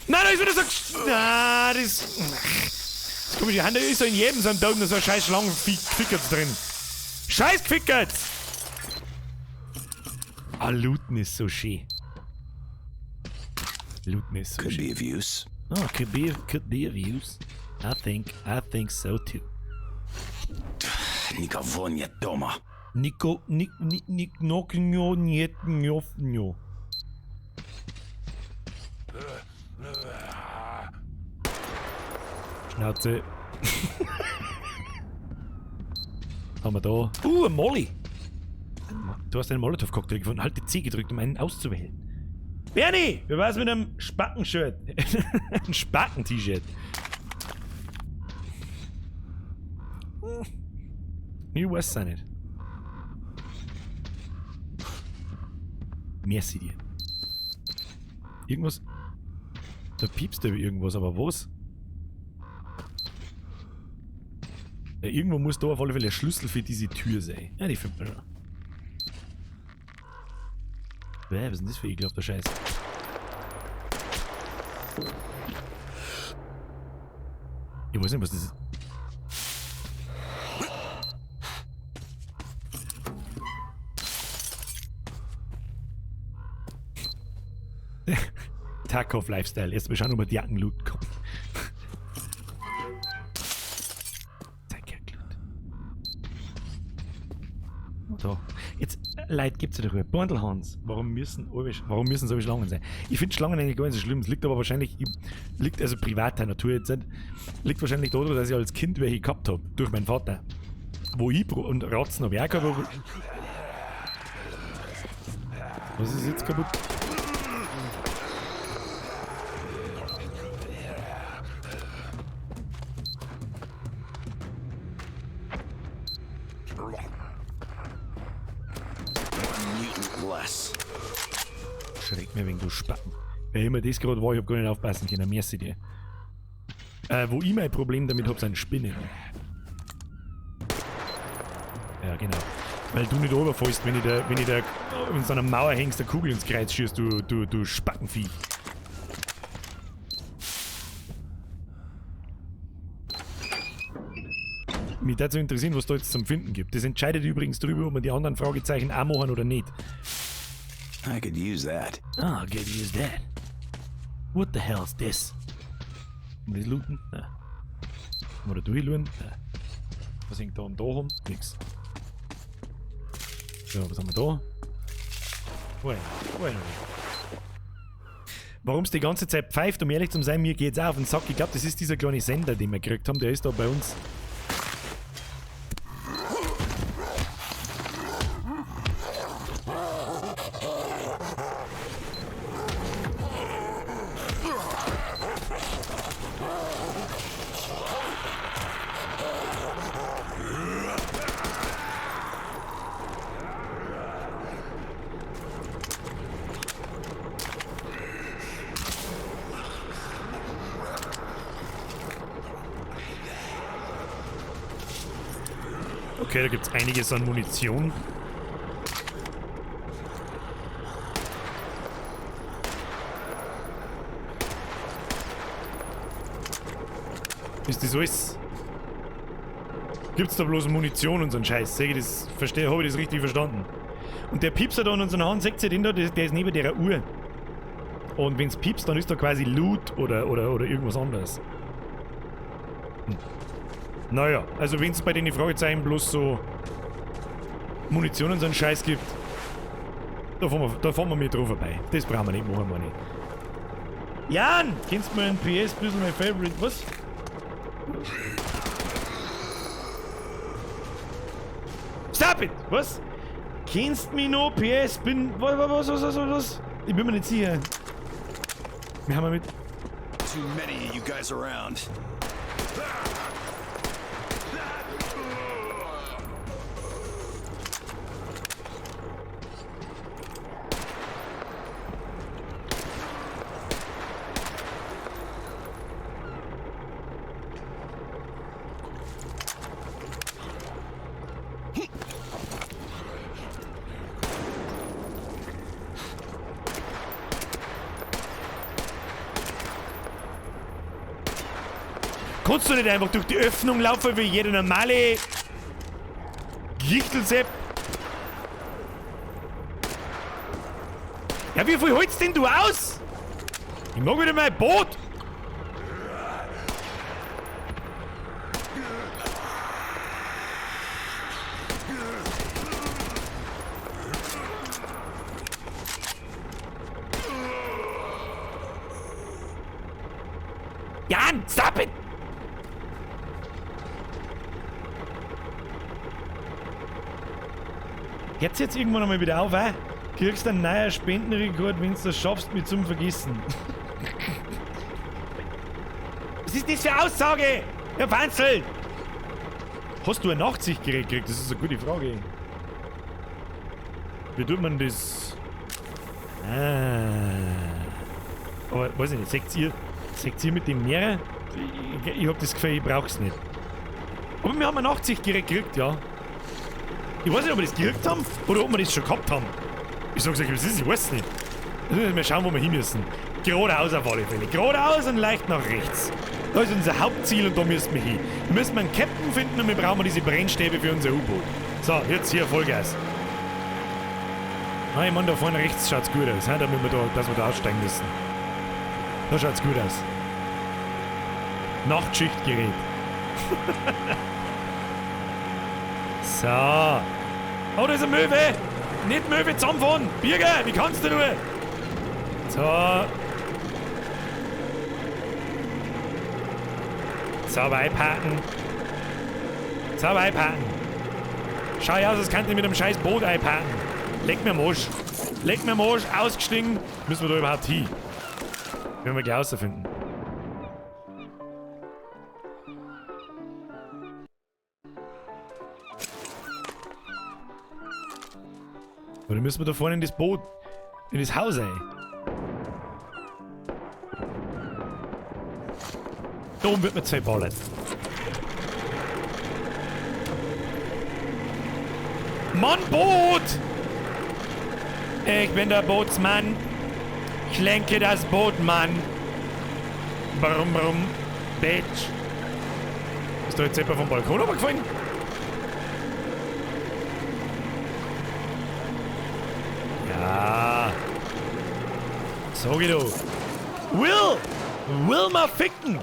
Nein, da ist wieder so. Na, das. Das komische Hand, da ist so in jedem so einem Tag noch so ein scheiß Schlangenfickertz drin. Scheiß Fickertz! Ah, Looten ist so schön. Looten ist so Could schön. be of use. Oh, could be of use. I think so too. Никого нет дома. Nico, Nick, Nick, Nick, Nok, Njo, Niet, Njof, Njo. Schnauze. Haben wir da. Ein Molly. Du hast einen Molotow-Cocktail gefunden. Halte C gedrückt, um einen auszuwählen. Bernie, wie war's mit einem Spacken-Shirt? Ein Spacken-T-Shirt. Ich weiß es auch nicht. Merci dir. Irgendwas. Da piepst aber irgendwas, aber was? Ja, irgendwo muss da auf alle Fälle der Schlüssel für diese Tür sein. Ja, die findet man schon. Bäh, was ist denn das für ekelhafter Scheiß? Ich weiß nicht, was das ist. Tarkov Lifestyle. Erst mal schauen, ob wir die Jacken looten kommen. Zeig her, Loot. So. Jetzt, Leute, gibt's ja darüber. Bundlehans. Warum müssen so Schlangen sein? Ich finde Schlangen eigentlich gar nicht so schlimm. Es liegt aber wahrscheinlich, liegt also privater Natur jetzt nicht, liegt wahrscheinlich daran, dass ich als Kind welche gehabt hab. Durch meinen Vater. Wo ich und Ratzen hab ich auch gehabt. Was ist jetzt kaputt? Schreck mir wegen du Spacken. Wer immer das gerade war, ich hab gar nicht aufpassen können. Merci dir. Wo ich mein Problem damit hab, sind Spinnen. Ja, genau. Weil du nicht runterfällst, wenn ich da in so einer Mauer hängst, der Kugel ins Kreuz schießt, du Spackenvieh. Mich dazu interessieren, was da jetzt zum Finden gibt. Das entscheidet übrigens darüber, ob wir die anderen Fragezeichen auch machen oder nicht. I could use that. Oh, I could use that. What the hell is this? Kann man das looten? Nein. Kann man da durchschauen? Nein. Was hängt da am Dach rum? Nix. So, was haben wir da? Bueno. Warum es die ganze Zeit pfeift, um ehrlich zu sein, mir geht's auch auf den Sack. Ich glaube, das ist dieser kleine Sender, den wir gekriegt haben. Der ist da bei uns. Okay, da gibt es einiges an Munition. Ist das alles? Gibt's da bloß Munition und so einen Scheiß? Seh ich das, verstehe, habe ich das richtig verstanden? Und der Piepser da in unserer Hand, seht ihr den da? Der ist neben der Uhr. Und wenn's piepst, dann ist da quasi Loot oder irgendwas anderes. Hm. Naja, also wenn es bei den Fragezeichen bloß so Munition und so einen Scheiß gibt, da fahren wir mit drauf vorbei. Das brauchen wir nicht machen, meine ich. Jan! Kennst du meinen PS, bisschen mein Favorite? Was? Stop it! Was? Kennst mich noch, PS? Bin. Was? Ich bin mir nicht sicher. Wir haben mit. Too many of you guys around. Kannst du nicht einfach durch die Öffnung laufen wie jeder normale Gichtelsepp? Ja, wie viel holst denn du aus? Ich mag wieder mein Boot! Jan, stop it! Hört's jetzt irgendwann einmal wieder auf, eh? Kriegst einen neuen Spendenrekord, wenn du das schaffst, mich zum Vergessen. Was ist das für eine Aussage? Herr Fanzel! Hast du ein Nachtsichtgerät gekriegt? Das ist eine gute Frage. Wie tut man das? Ah. Aber weiß ich nicht, seht ihr mit dem Meer? Ich hab das Gefühl, ich brauch's nicht. Aber wir haben ein Nachtsichtgerät gekriegt, ja. Ich weiß nicht, ob wir das gekriegt haben oder ob wir das schon gehabt haben. Ich sag's euch, was ist, ich weiß nicht. Wir schauen, wo wir hin müssen. Geradeaus auf alle Fälle. Geradeaus und leicht nach rechts. Da ist unser Hauptziel und da müssen wir hin. Wir müssen einen Captain finden und wir brauchen diese Brennstäbe für unser U-Boot. So, jetzt hier Vollgas. Na, ich meine, da vorne rechts schaut's gut aus, he? Da müssen wir da, dass wir da aussteigen müssen. Da schaut's gut aus. Nachtschichtgerät. So. Oh, da ist eine Möwe! Nicht Möwe zusammenfahren! Birger, wie kannst du nur? So. Sauber einparken. Sauber einparken. Schau aus, als könnte ich mit einem scheiß Boot einparken. Leck mir am Arsch. Leck mir am Arsch, ausgestiegen. Müssen wir da überhaupt hin? Werden wir gleich rausfinden. Oder müssen wir da vorne in das Boot, in das Haus rein? Da oben wird man zwei ballern. Mann, Boot! Ich bin der Bootsmann. Ich lenke das Boot, Mann. Brumm, brumm. Bitch. Ist da jetzt jemand vom Balkon runtergefallen? Ja. Sag ich doch. Will! Will mal ficken!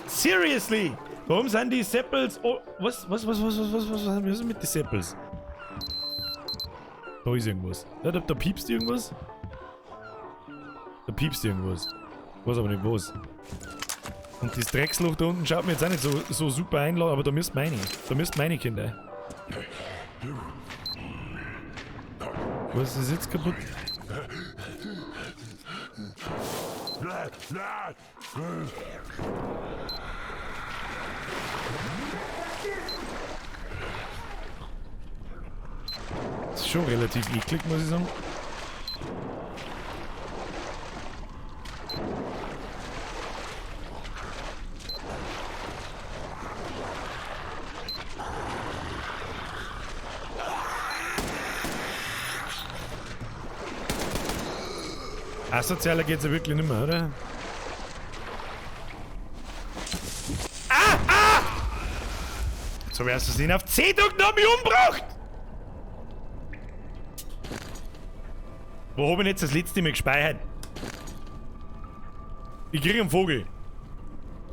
Seriously! Warum sind die Seppels... Oh, was ist mit den Seppels? Da ist irgendwas. Da piepst irgendwas. Da piepst irgendwas. Weiß aber nicht was. Und das Drecksloch da unten schaut mir jetzt auch nicht so super einladen, aber da müsst meine. Da müsst meine Kinder. Was ist jetzt kaputt? Das ist schon relativ eklig, muss ich sagen. Asozialer geht's ja wirklich nicht mehr, oder? Ah! Ah! Jetzt habe ich erst Versehen auf C gedrückt und hab mich umgebracht! Wo hab ich jetzt das letzte Mal gespeichert? Ich krieg einen Vogel.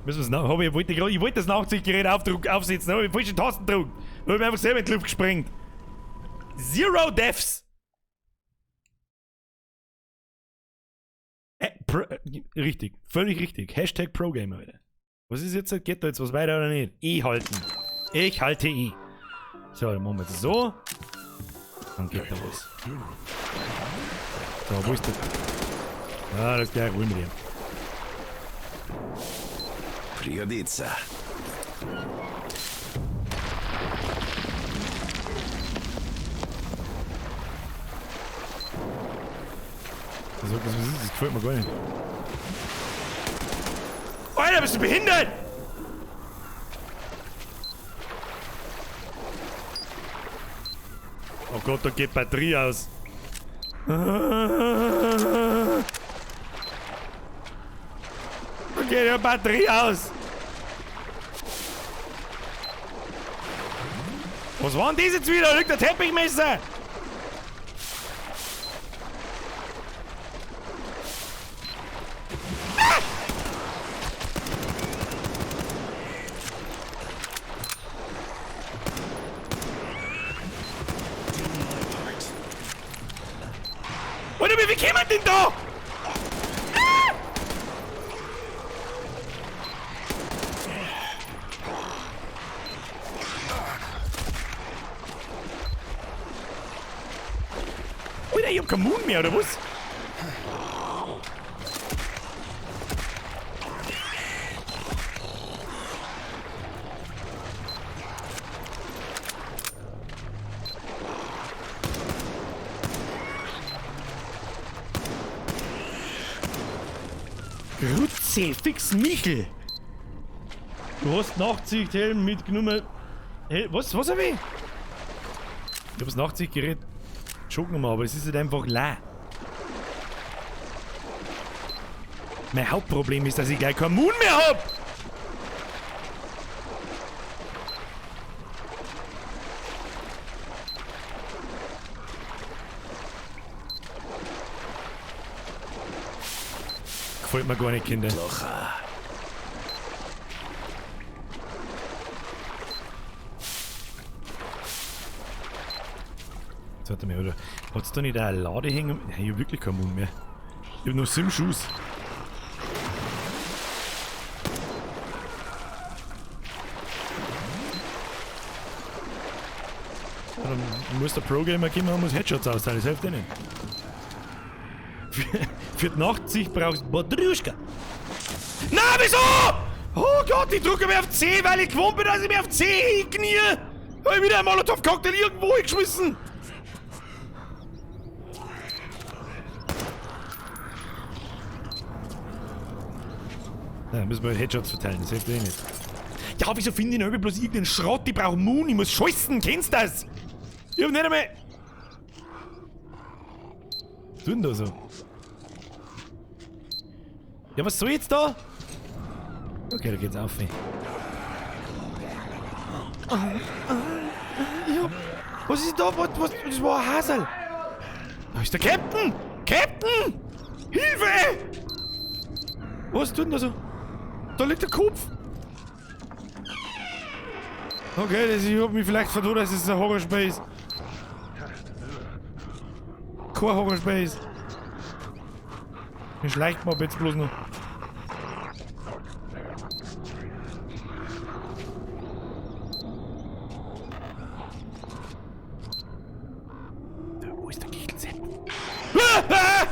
Müssen wir's nach. Ich wollte das Nachtsichtgerät aufsetzen, aber ich falschen Tasten gedrückt. Da hab ich einfach selber in die Luft gesprengt. Zero Deaths! Richtig, völlig richtig. Hashtag ProGamer, Alter. Was ist jetzt? Geht da jetzt was weiter oder nicht? E halten. Ich halte E. So, dann machen wir das so. Dann geht da was. So, wo ist der? Ah, das ist gleich ruhig mit ihm. Пригодится. Das, was ist das? Das gefällt mir gar nicht. Alter, bist du behindert? Oh Gott, da geht Batterie aus. Da geht ja Batterie aus. Was war denn das jetzt wieder? Da liegt der Teppichmesser. Ah! Alter, wie kommen denn da? Ah! Alter, ich hab keinen Mund mehr, oder was? Grütze, fix Michel! Du hast Nachtsichthelm mitgenommen. Hey, was hab ich? Ich hab das Nachtsichtgerät schon genommen, aber es ist halt einfach leer. Mein Hauptproblem ist, dass ich gleich keinen Mund mehr hab! Gefällt mir gar nicht, Kinder. Jetzt warte mal, oder? Hat's da nicht eine Ladehängung? Nein, ich hab wirklich keinen Mund mehr. Ich hab nur 7 Schuss. Dann muss der Pro-Gamer kommen und muss Headshots austeilen, das hilft eh nicht. Für die Nachtsicht brauchst du Badruschka. Na, wieso? Oh Gott, ich drücke mir auf C, weil ich gewohnt bin, dass ich mir auf C hinknie. Hab ich wieder einen Molotow-Cocktail irgendwo hingeschmissen. Na, müssen wir halt Headshots verteilen, das hilft eh nicht. Ja, wieso finde ich denn bloß irgendeinen Schrott? Ich brauche Moon, ich muss scheißen, kennst du das? Ich hab nicht einmal. Was tut denn da so? Ja, was soll jetzt da? Okay, da geht's auf. Ja. Was ist da? Was? Das war ein Hasel. Da ist der Captain! Captain! Hilfe! Was tut denn da so? Da liegt der Kopf! Okay, das, ich hab mich vielleicht vertan, dass es ein Horrorspiel ist. Kein Horrorspiel ist. Mir schleicht man jetzt bloß noch. Wo ist der Kichelsepp? Ah! Ah!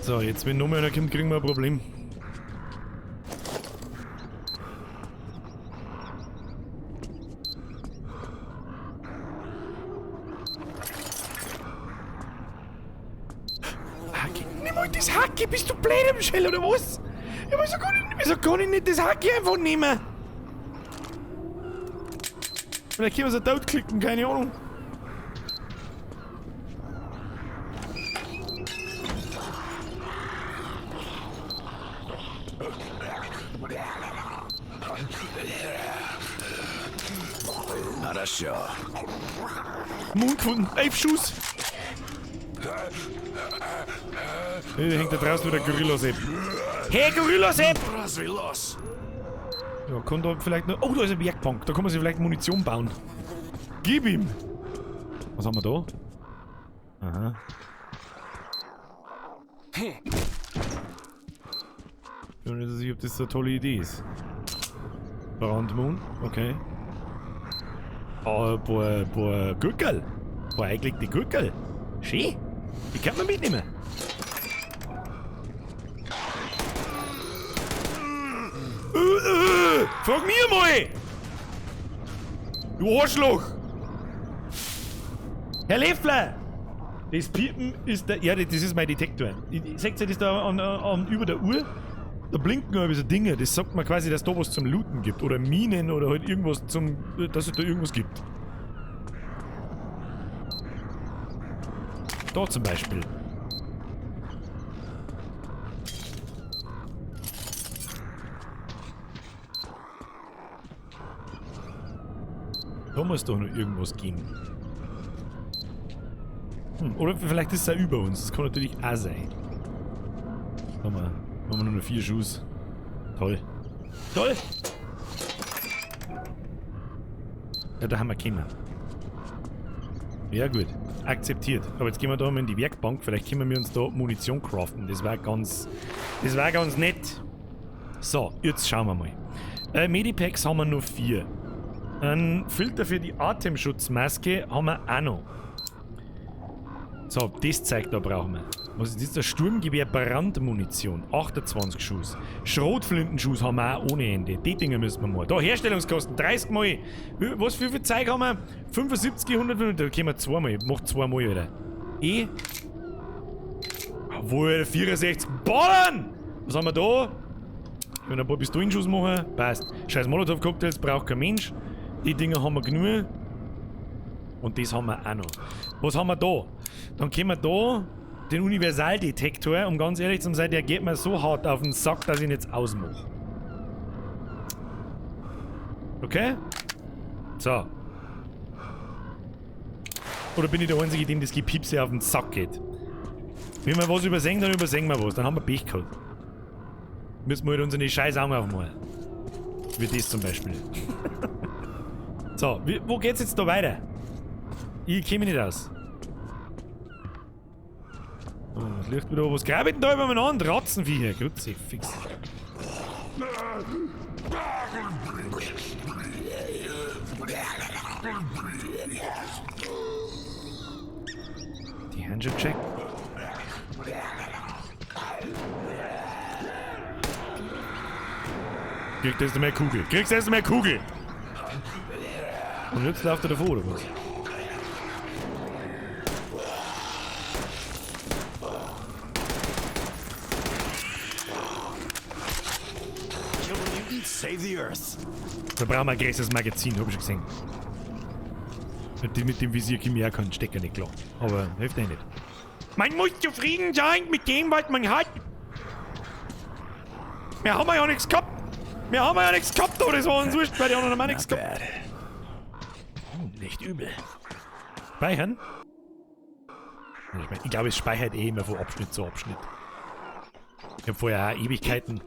So, jetzt wenn noch mal einer kommt, kriegen wir ein Problem. Hacke. Nimm mal das Hacke, bist du blöd im Shell oder was? Ja, wieso kann ich nicht das Hacke einfach nehmen? Vielleicht können wir es auch tot klicken, keine Ahnung. Хорошо. Mund gefunden. 11 Schuss. Da hängt da draußen wieder Gorilla-Sepp. Hey, Gorilla-Sepp! Ja, kann da vielleicht noch. Oh, da ist ein Werkbank. Da kann man sich vielleicht Munition bauen. Gib ihm! Was haben wir da? Aha. Bin mir nicht sicher, ob das so eine tolle Idee ist. Brandmoon, okay. Ah, ein paar Gurkel. Ein paar eingelegte Gurkel. Schön. Die kann man mitnehmen. Frag mir mal! Du Arschloch! Herr Leffler! Das Piepen ist der. Ja, das ist mein Detektor. Seht ihr das da an über der Uhr? Da blinken immer so Dinge. Das sagt mir quasi, dass da was zum Looten gibt. Oder Minen oder halt irgendwas zum. Dass es da irgendwas gibt. Da zum Beispiel. Da muss doch noch irgendwas gehen. Oder vielleicht ist es auch über uns. Das kann natürlich auch sein. Haben wir nur noch 4 Schuss. Toll. Toll! Ja, da haben wir gekommen. Ja gut. Akzeptiert. Aber jetzt gehen wir da mal in die Werkbank. Vielleicht können wir uns da Munition craften. Das war ganz nett. So, jetzt schauen wir mal. Medipacks haben wir nur 4. Ein Filter für die Atemschutzmaske haben wir auch noch. So, das Zeug da brauchen wir. Was ist das? Das Sturmgewehr Brandmunition. 28 Schuss. Schrotflintenschuss haben wir auch ohne Ende. Die Dinger müssen wir mal. Da, Herstellungskosten 30 Mal. Was für viel Zeug haben wir? 75, 105. Da können wir zweimal. Macht zweimal, Alter. E. Jawohl, 64 Ballern! Was haben wir da? Können wir ein paar Pistolenschuss machen? Passt. Scheiß Molotow-Cocktails braucht kein Mensch. Die Dinger haben wir genug. Und das haben wir auch noch. Was haben wir da? Dann können wir da den Universaldetektor, um ganz ehrlich zu sein, der geht mir so hart auf den Sack, dass ich ihn jetzt ausmache. Okay? So. Oder bin ich der Einzige, dem das Gepiepse auf den Sack geht? Wenn wir was übersehen, dann übersehen wir was. Dann haben wir Pech gehabt. Müssen wir halt unsere scheiß Augen aufmachen. Wie das zum Beispiel. So, wo geht's jetzt da weiter? Ich käme nicht aus. Oh, das Licht wieder. Was grabe ich denn da übereinander? Ratzenviecher. Kruzifix. Die Handshake check. Kriegst erst einmal Kugel. Kriegst erst einmal Kugel! Und jetzt läuft er davor, oder was? Save the Earth. Da brauchen wir ein größeres Magazin, hab ich schon gesehen. Mit dem Visier komme ich auch keinen Stecker nicht klar. Aber hilft eh nicht. Man muss zufrieden sein mit dem, was man hat. Wir haben ja nichts gehabt. Wir haben ja nichts gehabt, aber das war uns wurscht, weil die anderen haben auch nichts gehabt. Nicht übel. Speichern? Ich glaube, es speichert eh immer von Abschnitt zu Abschnitt. Ich hab vorher auch Ewigkeiten.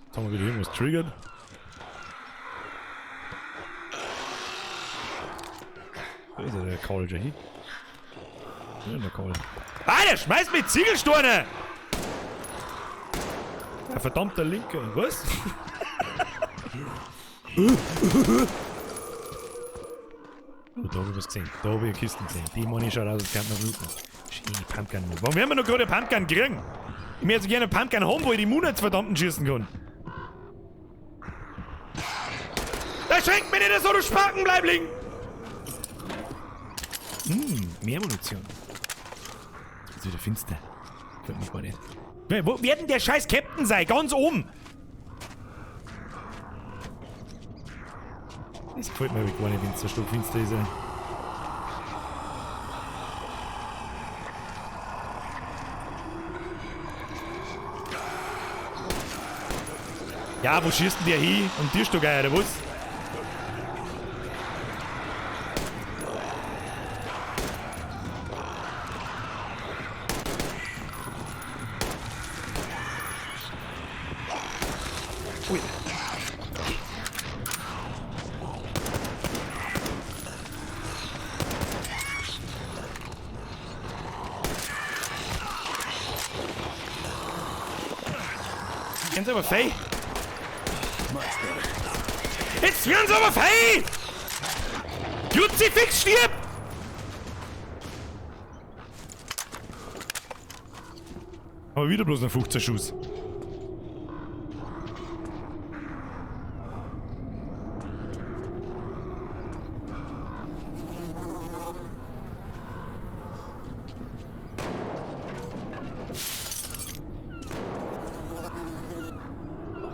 Jetzt haben wir wieder irgendwas triggert. Da ist ja der Karl schon hin. Ja, der Karl. Ah, der schmeißt mit Ziegelsteine! Der verdammte Linke. Was? Oh, da hab ich was gesehen. Da hab ich eine Kiste gesehen. Die meine ich schaut aus, als könnte man bluten. Schöne Pumpgun. Warum werden wir noch gerade eine Pumpgun kriegen? Ich möchte gerne eine Pumpgun haben, wo ich die Mune verdammten schießen kann. Da schränkt mich nicht so, du Spacken, bleib liegen! Mehr Munition. Jetzt ist wieder finster. Gefällt mir gar nicht. Wo wird denn der scheiß Captain sein? Ganz oben! Das gefällt mir gar nicht, wenn es so stockfinster ist. Ey. Ja, wo schießt denn der hin? Am Tischstock, oder was? Ui. Jetzt werden sie aber fei. Jetzt werden sie aber fei! Kruzifix, stirb! Aber wieder bloß noch 15 Schuss.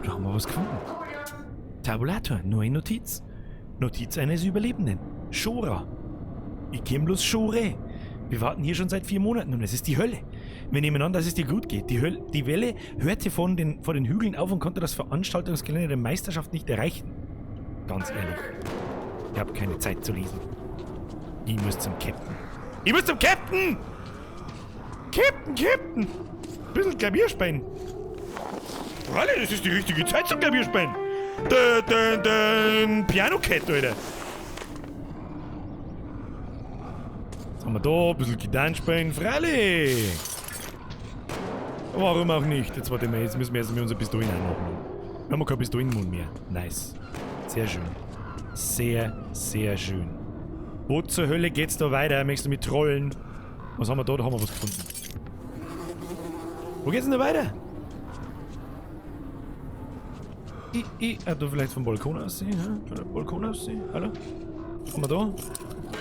Da haben wir was gefunden. Tabulator, neue Notiz. Notiz eines Überlebenden. Shora. Ich kenn bloß Shore. Wir warten hier schon seit 4 Monaten und es ist die Hölle. Wir nehmen an, dass es dir gut geht. Die Welle hörte vor den Hügeln auf und konnte das Veranstaltungsgelände der Meisterschaft nicht erreichen. Ganz ehrlich, ich habe keine Zeit zu lesen. Ich muss zum Captain. Ich muss zum Captain! Captain, Captain! Ein bisschen Klavierspielen. Freilich, das ist die richtige Zeit zum Klavierspielen. Dö, dö, dö, Piano Cat, Alter. Was haben wir da? Ein bisschen Gitarren spielen. Freilich! Warum auch nicht? Jetzt warte mal, jetzt müssen wir erst mal unsere Pistolen einmachen. Wir haben keine Pistolenmund mehr. Nice. Sehr schön. Sehr, sehr schön. Wo zur Hölle geht's da weiter? Möchtest du mich trollen? Was haben wir da? Da haben wir was gefunden. Wo geht's denn da weiter? Da vielleicht vom Balkon aussehen? Hä? Kann der Balkon aussehen? Hallo? Was haben wir da?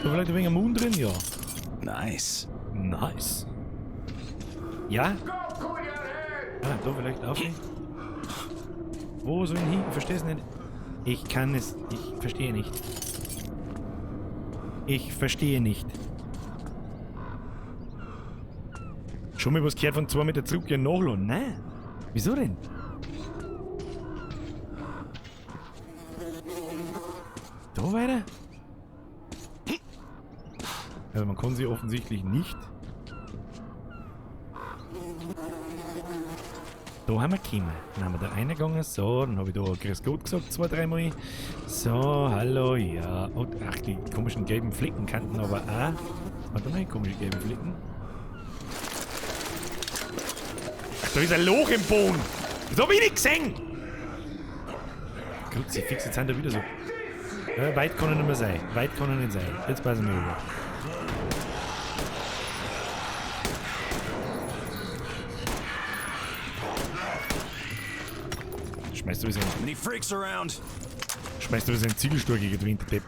Da vielleicht ein wenig am Mond drin? Ja. Nice. Nice. Ja? Ah, da vielleicht auf. Wo soll ich hin? Ich verstehe es nicht. Ich kann es. Ich verstehe nicht. Ich verstehe nicht. Schon mal was gehört von 2 Meter zurück, ja, nachladen. Nein. Wieso denn? Da weiter? Also man kann sie offensichtlich nicht. Da haben wir gekommen. Dann haben wir da reingegangen. So, dann habe ich da Grüß Gott gesagt, 2, 3 Mal. So, hallo, ja. Und, ach, die komischen gelben Flicken kannten aber auch. Warte mal, komische gelben Flicken. Ach, da ist ein Loch im Boden. Das hab ich nicht gesehen. Kruzifix, jetzt sind da wieder so. Ja, weit kann er nicht mehr sein. Weit kann er nicht sein. Jetzt passen wir über. Schmeißt du ein bisschen. Any freaks around? Schmeißt du ein bisschen Ziegelstuhl gegen den Depp.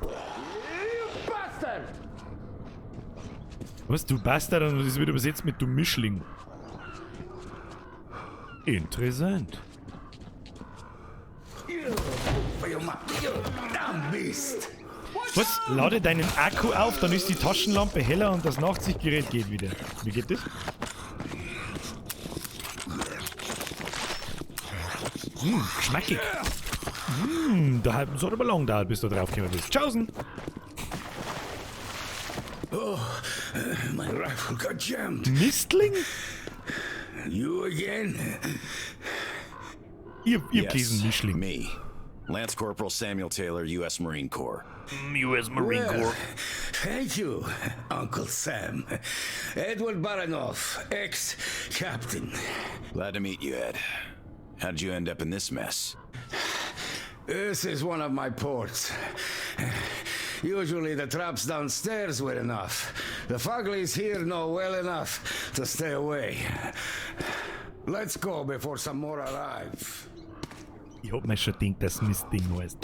Was, du Bastard? Und das wird übersetzt mit du Mischling. Interessant. Was? Lade deinen Akku auf, dann ist die Taschenlampe heller und das Nachtsichtgerät geht wieder. Wie geht das? Schmackig. Da hat es aber lang gedauert, bis du drauf gekommen bist. Tschaußen! Oh, my rifle got jammed. Mistling? You again? Ihr yes, Mischling. Me. Lance Corporal Samuel Taylor, U.S. Marine Corps. U.S. Marine Corps. Thank you, Uncle Sam. Edward Baranoff, ex-captain. Glad to meet you, Ed. How did you end up in this mess? This is one of my ports. Usually the traps downstairs were enough. The Fugglies here know well enough to stay away. Let's go before some more arrive. Ich hab mir schon gedacht, dass Mistding heißt.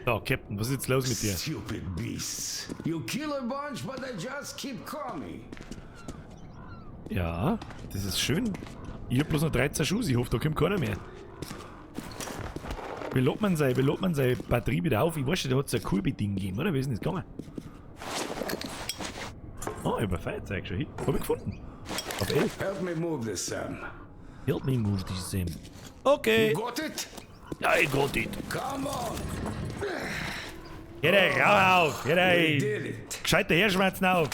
So, Captain, was ist jetzt los mit dir? Stupid beasts. You kill a bunch, but they just keep coming. Ja, das ist schön. Ich hab bloß noch 13 Schuss, ich hoffe, da kommt keiner mehr. Wie lädt man seine Batterie wieder auf? Ich weiß schon, da hat es ein Kurbel-Ding gegeben, oder? Wie ist denn das gegangen? Oh, über Feuerzeug schon. Hab ich gefunden. Auf 11. Help me move this, Sam. Help me move this, Sam. Okay. You got it? I got it. Come on. Geh da, rau auf! Geh da! Gescheiter herschmerzen auf!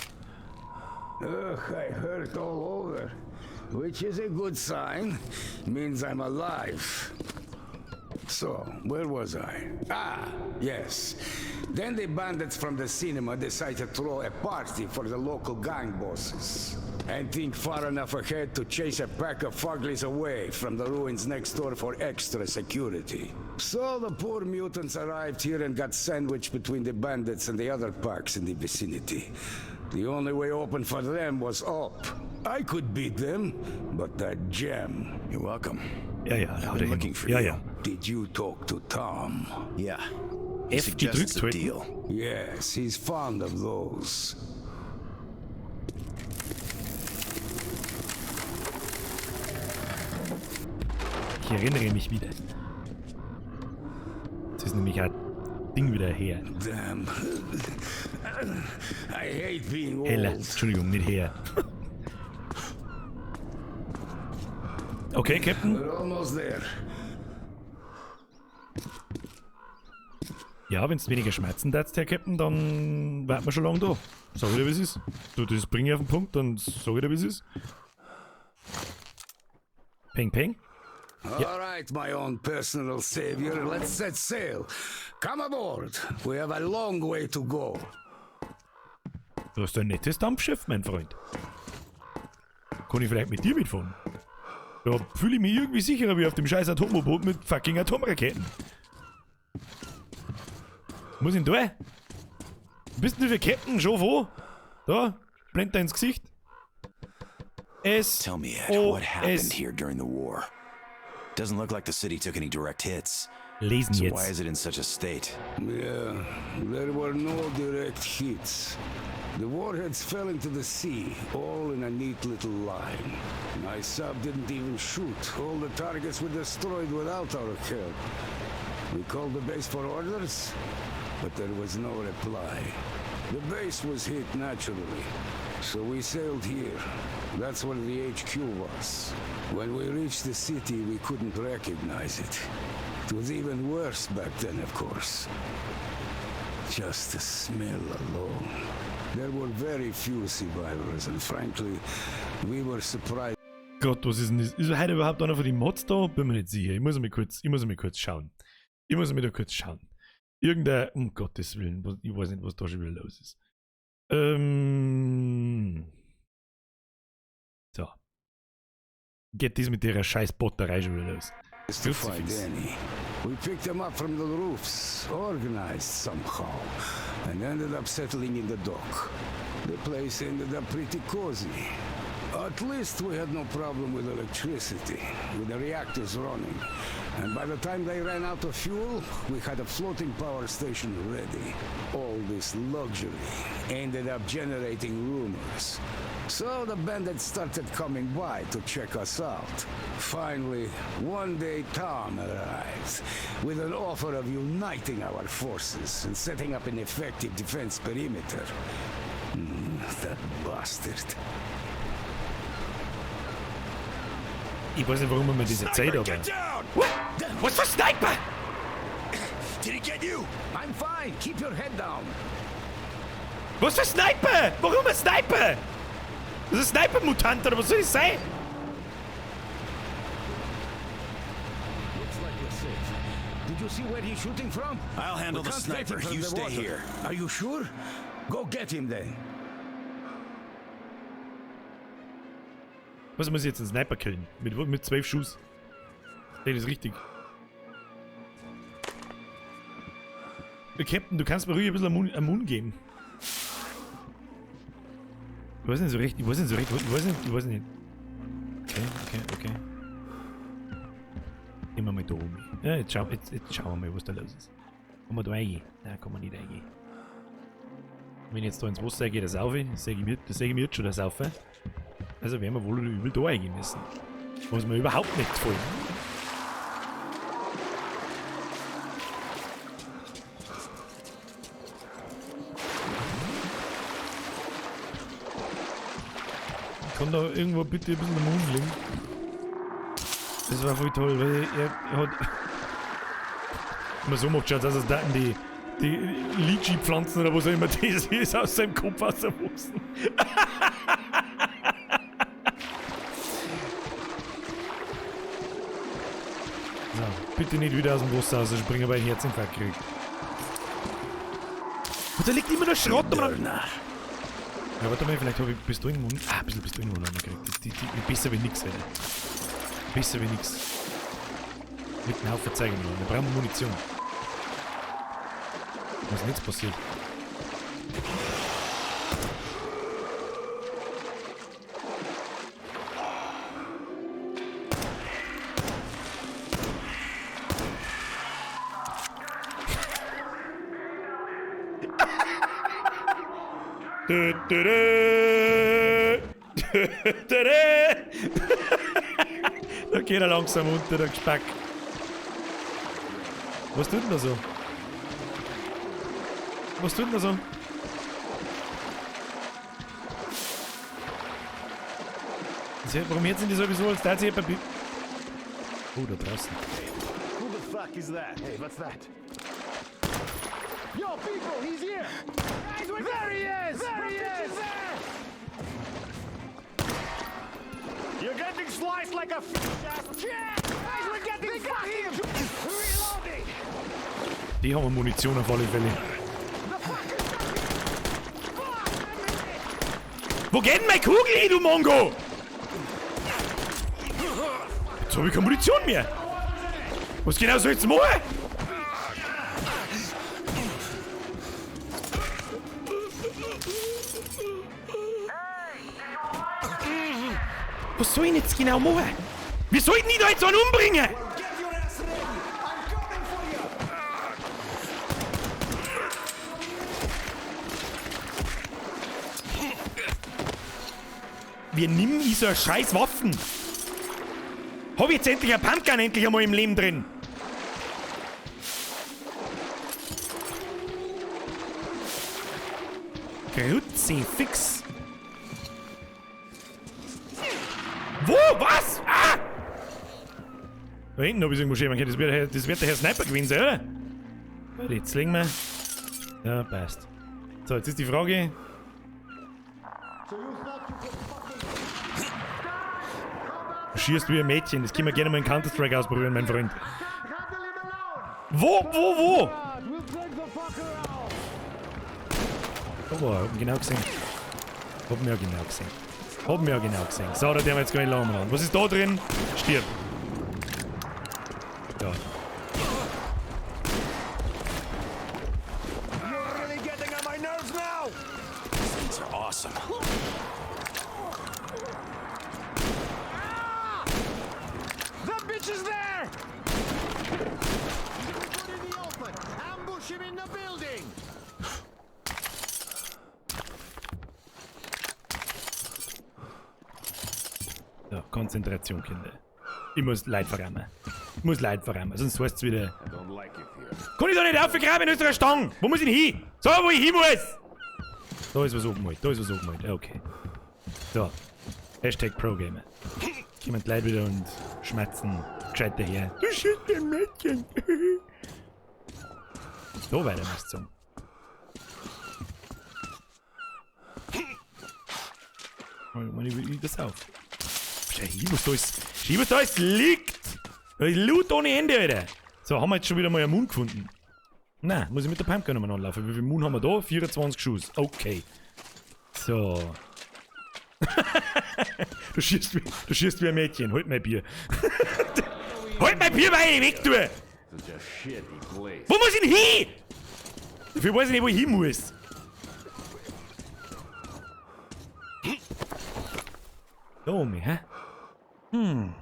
Ugh, I hurt all over. Which is a good sign. Means I'm alive. So, where was I? Ah, yes. Then the bandits from the cinema decided to throw a party for the local gang bosses. And think far enough ahead to chase a pack of fugglies away from the ruins next door for extra security. So the poor mutants arrived here and got sandwiched between the bandits and the other packs in the vicinity. The only way open for them was up. I could beat them, but that gem. You're welcome. Ja, ja, I've been looking for ja, you. ja. Did you talk to Tom? Yeah. He F suggests gedrückt a halten. deal. Yes, he's fond of those. Ich erinnere mich wieder. Es ist nämlich ein Ding wieder her. Damn. I hate being old. Heller. Entschuldigung, nicht her. Okay, Captain. We're almost there. Ja, wenn es weniger Schmerzen darfst, Herr Captain, dann warten wir schon lange da. Sag ich dir, wie es ist. Du, das bring ich auf den Punkt, dann sag ich dir, wie es ist. Peng, peng. All right, my own personal savior, let's set sail. Come aboard. We have a long way to go. Du hast ein nettes Dampfschiff, mein Freund. Kann ich vielleicht mit dir mitfahren? Da fühle ich mich irgendwie sicherer wie auf dem scheiß Atom-U-Boot mit fucking Atomraketen. Muss ich denn da? Bist du für Captain schon wo? Da, blend da ins Gesicht. S. Tell me, Ed, O what happened S. here during the war? Doesn't look like the city took any direct hits. Lesen so jetzt. why is it in such a state? Yeah, there were no direct hits. The warheads fell into the sea, all in a neat little line. My sub didn't even shoot. All the targets were destroyed without our help. We called the base for orders, but there was no reply. The base was hit naturally, so we sailed here. That's where the HQ was. When we reached the city, we couldn't recognize it. It was even worse back then, of course. Just the smell alone. There were very few survivors, and frankly, we were surprised. Gott, was ist denn das? Ist heute überhaupt einer von den Mods da? Bin mir nicht sicher. Ich muss mal kurz, ich muss mal kurz schauen. Ich muss mal da kurz schauen. Irgendein, um Gottes Willen, ich weiß nicht, was da schon wieder los ist. So. Geht das mit der scheiß Botterei schon wieder los. To find Kruzifix. any. We picked them up from the roofs, organized somehow, and ended up settling in the dock. The place ended up pretty cozy. At least we had no problem with electricity, with the reactors running. And by the time they ran out of fuel, we had a floating power station ready. All this luxury ended up generating rumors. So the bandits started coming by to check us out. Finally, one day Tom arrived with an offer of uniting our forces and setting up an effective defense perimeter. That bastard. Ich weiß nicht, warum man mir das erzählt, aber. What? Was für Sniper? Did he get you? I'm fine. Keep your head down. Was für Sniper? Warum ein Sniper? Das ist ein Sniper-Mutant oder was soll das sein? Looks like we're safe. Did you see where he's shooting from? I'll handle We the can't get sniper. him from You the stay water. here. Are you sure? Go get him then. Was muss ich jetzt einen Sniper killen? Mit 12 Schuss. Nee, das ist richtig. Captain, du kannst mir ruhig ein bisschen am Mund geben. Ich weiß nicht so recht, ich weiß nicht so recht, ich weiß nicht, ich weiß nicht. Okay. Nehmen wir mal da oben. Ja, jetzt schauen wir mal, was da los ist. Kann man da reingehen? Nein, kann man nicht reingehen. Wenn ich jetzt da ins Wasser gehe, das saufe ich. Das sehe ich mir, das sehe ich mir jetzt schon, das saufe. Also werden wir wohl oder übel da reingehen müssen. Was mir überhaupt nicht gefällt. Kann da irgendwo bitte ein bisschen am Mund liegen? Das war voll toll, weil er hat. Immer so macht, schaut, dass es da die Litchi-Pflanzen oder was auch immer das ist, aus seinem Kopf rauswachsen. So, bitte nicht wieder aus dem Wasser rausspringen, weil ich einen Herzinfarkt krieg. Und da liegt immer noch Schrott um. Ja, warte mal, vielleicht habe ich Pistolenmund. Ah, ein bisschen Pistolenmund haben wir gekriegt. Die besser wie nix, Alter. Besser wie nix. Mit einem Haufen Zeug noch. Wir brauchen Munition. Was ist denn jetzt passiert? Da geht er langsam unter, der Gespack. Was tut denn da so? Was tut denn da so? Warum jetzt sind die sowieso, als da sich jemand. Oh, da draußen. Who the fuck is that? Hey, what's that? Yo, people, he's here! Guys, we're there he is! There he is! There! You're getting sliced like a fish, ass. Yeah! Guys, we're getting fucking reloading! Die haben Munition auf alle Fälle. Wo geht denn meine Kugel hin, du Mongo? Jetzt hab ich keine Munition mehr. Was genau soll ich jetzt machen? Was soll ich denn jetzt genau machen? Wir sollten ihn da jetzt einen umbringen! Wir nehmen ich so eine scheiß Waffen? Hab ich jetzt endlich eine Pumpgun endlich einmal im Leben drin? Kruzifix. Wo? Was? Ah! Da hinten hab ich irgendwo schön. Das wird der Herr Sniper gewesen sein, oder? Warte, jetzt legen wir. Ja, passt. So, jetzt ist die Frage. Du schießt wie ein Mädchen. Das können wir gerne mal in Counter-Strike ausprobieren, mein Freund. Wo? Wo? Wo? Oh, hab ihn genau gesehen. Hab ihn ja genau gesehen. Hab ihn ja genau gesehen. So, da werden wir jetzt gar nicht lange an. Was ist da drin? Stirb. Ja. Awesome. The bitch is there! Put in the open. Ambush him in the building. So, Konzentration, Kinder. Ich muss Leid verrammen. Ich muss Leid verrammen, sonst heißt es wieder. Kann ich da nicht aufgraben in unserer Stange? Wo muss ich denn hin? So, wo ich hin muss! Da ist was angemalt, da ist was angemalt. Okay. So. Hashtag ProGamer. Kommen die Leute wieder und schmatzen gescheit daher. Du schießt ein Mädchen. So weiter muss es sagen. Ich das auf. Schau hin, was da ist. Schau, was da ist liegt! Da ist Loot ohne Ende, Alter! So, haben wir jetzt schon wieder mal einen Moon gefunden. Nein, muss ich mit der Pumpgun nochmal anlaufen. Wie viel Moon haben wir da? 24 Schuss. Okay. So. Du schießt wie ein Mädchen. Halt mein Bier. Halt mein Bier, weil ich weg tue! Wo muss ich denn hin? Dafür weiß ich nicht, wo ich hin muss. Da oben, hä? Hm.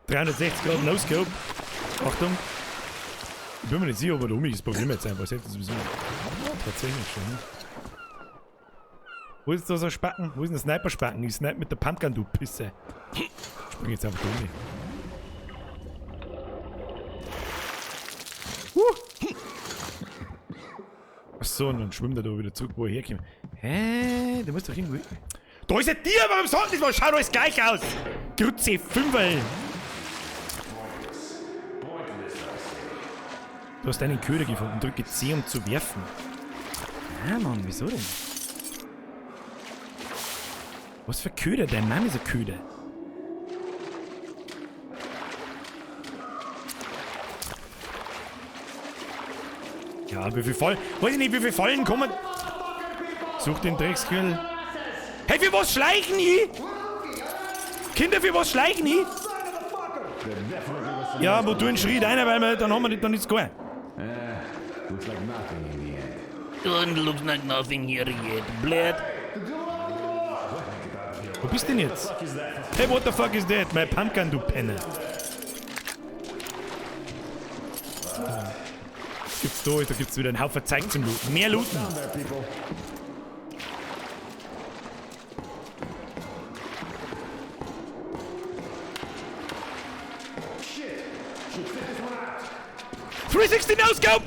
360 Grad No-Scope. Achtung. Ich bin mir nicht sicher, ob er da um ist. Das probieren wir jetzt einfach. Das hilft sowieso. Tatsächlich schon, ne? Wo ist da so ein Spacken? Wo ist denn der Sniper-Spacken? Ich snipe mit der Pumpgun, du Pisse. Ich spring jetzt einfach da um. Achso, und dann schwimmt er da wieder zurück, wo er herkommt. Hä? Der muss doch irgendwo. Da ist ein Tier, warum sagt das was? Schaut alles gleich aus! Grütze, Fünferl! Du hast einen Köder gefunden. Drücke C, um zu werfen. Ah, Mann, wieso denn? Was für Köder? Dein Mann ist ein Köder. Ja, wie viel Fallen... Weiß ich nicht, wie viele Fallen kommen... Such den Dreckskerl. Hey, für was schleichen ich? Kinder, für was schleichen ich? Ja, wo du einen Schritt einer, weil wir, dann haben wir nicht, dann ist gar. Looks like nothing in the end. It looks like nothing here yet, blöd. Wo bist denn jetzt? Hey, what the fuck is that? My pumpgun, du Penner. Was gibt's da? Da gibt's wieder einen Haufen Zeug zum Looten. Mehr Looten. Down there, people. Shit! Should sit this one out. 360 No Scope!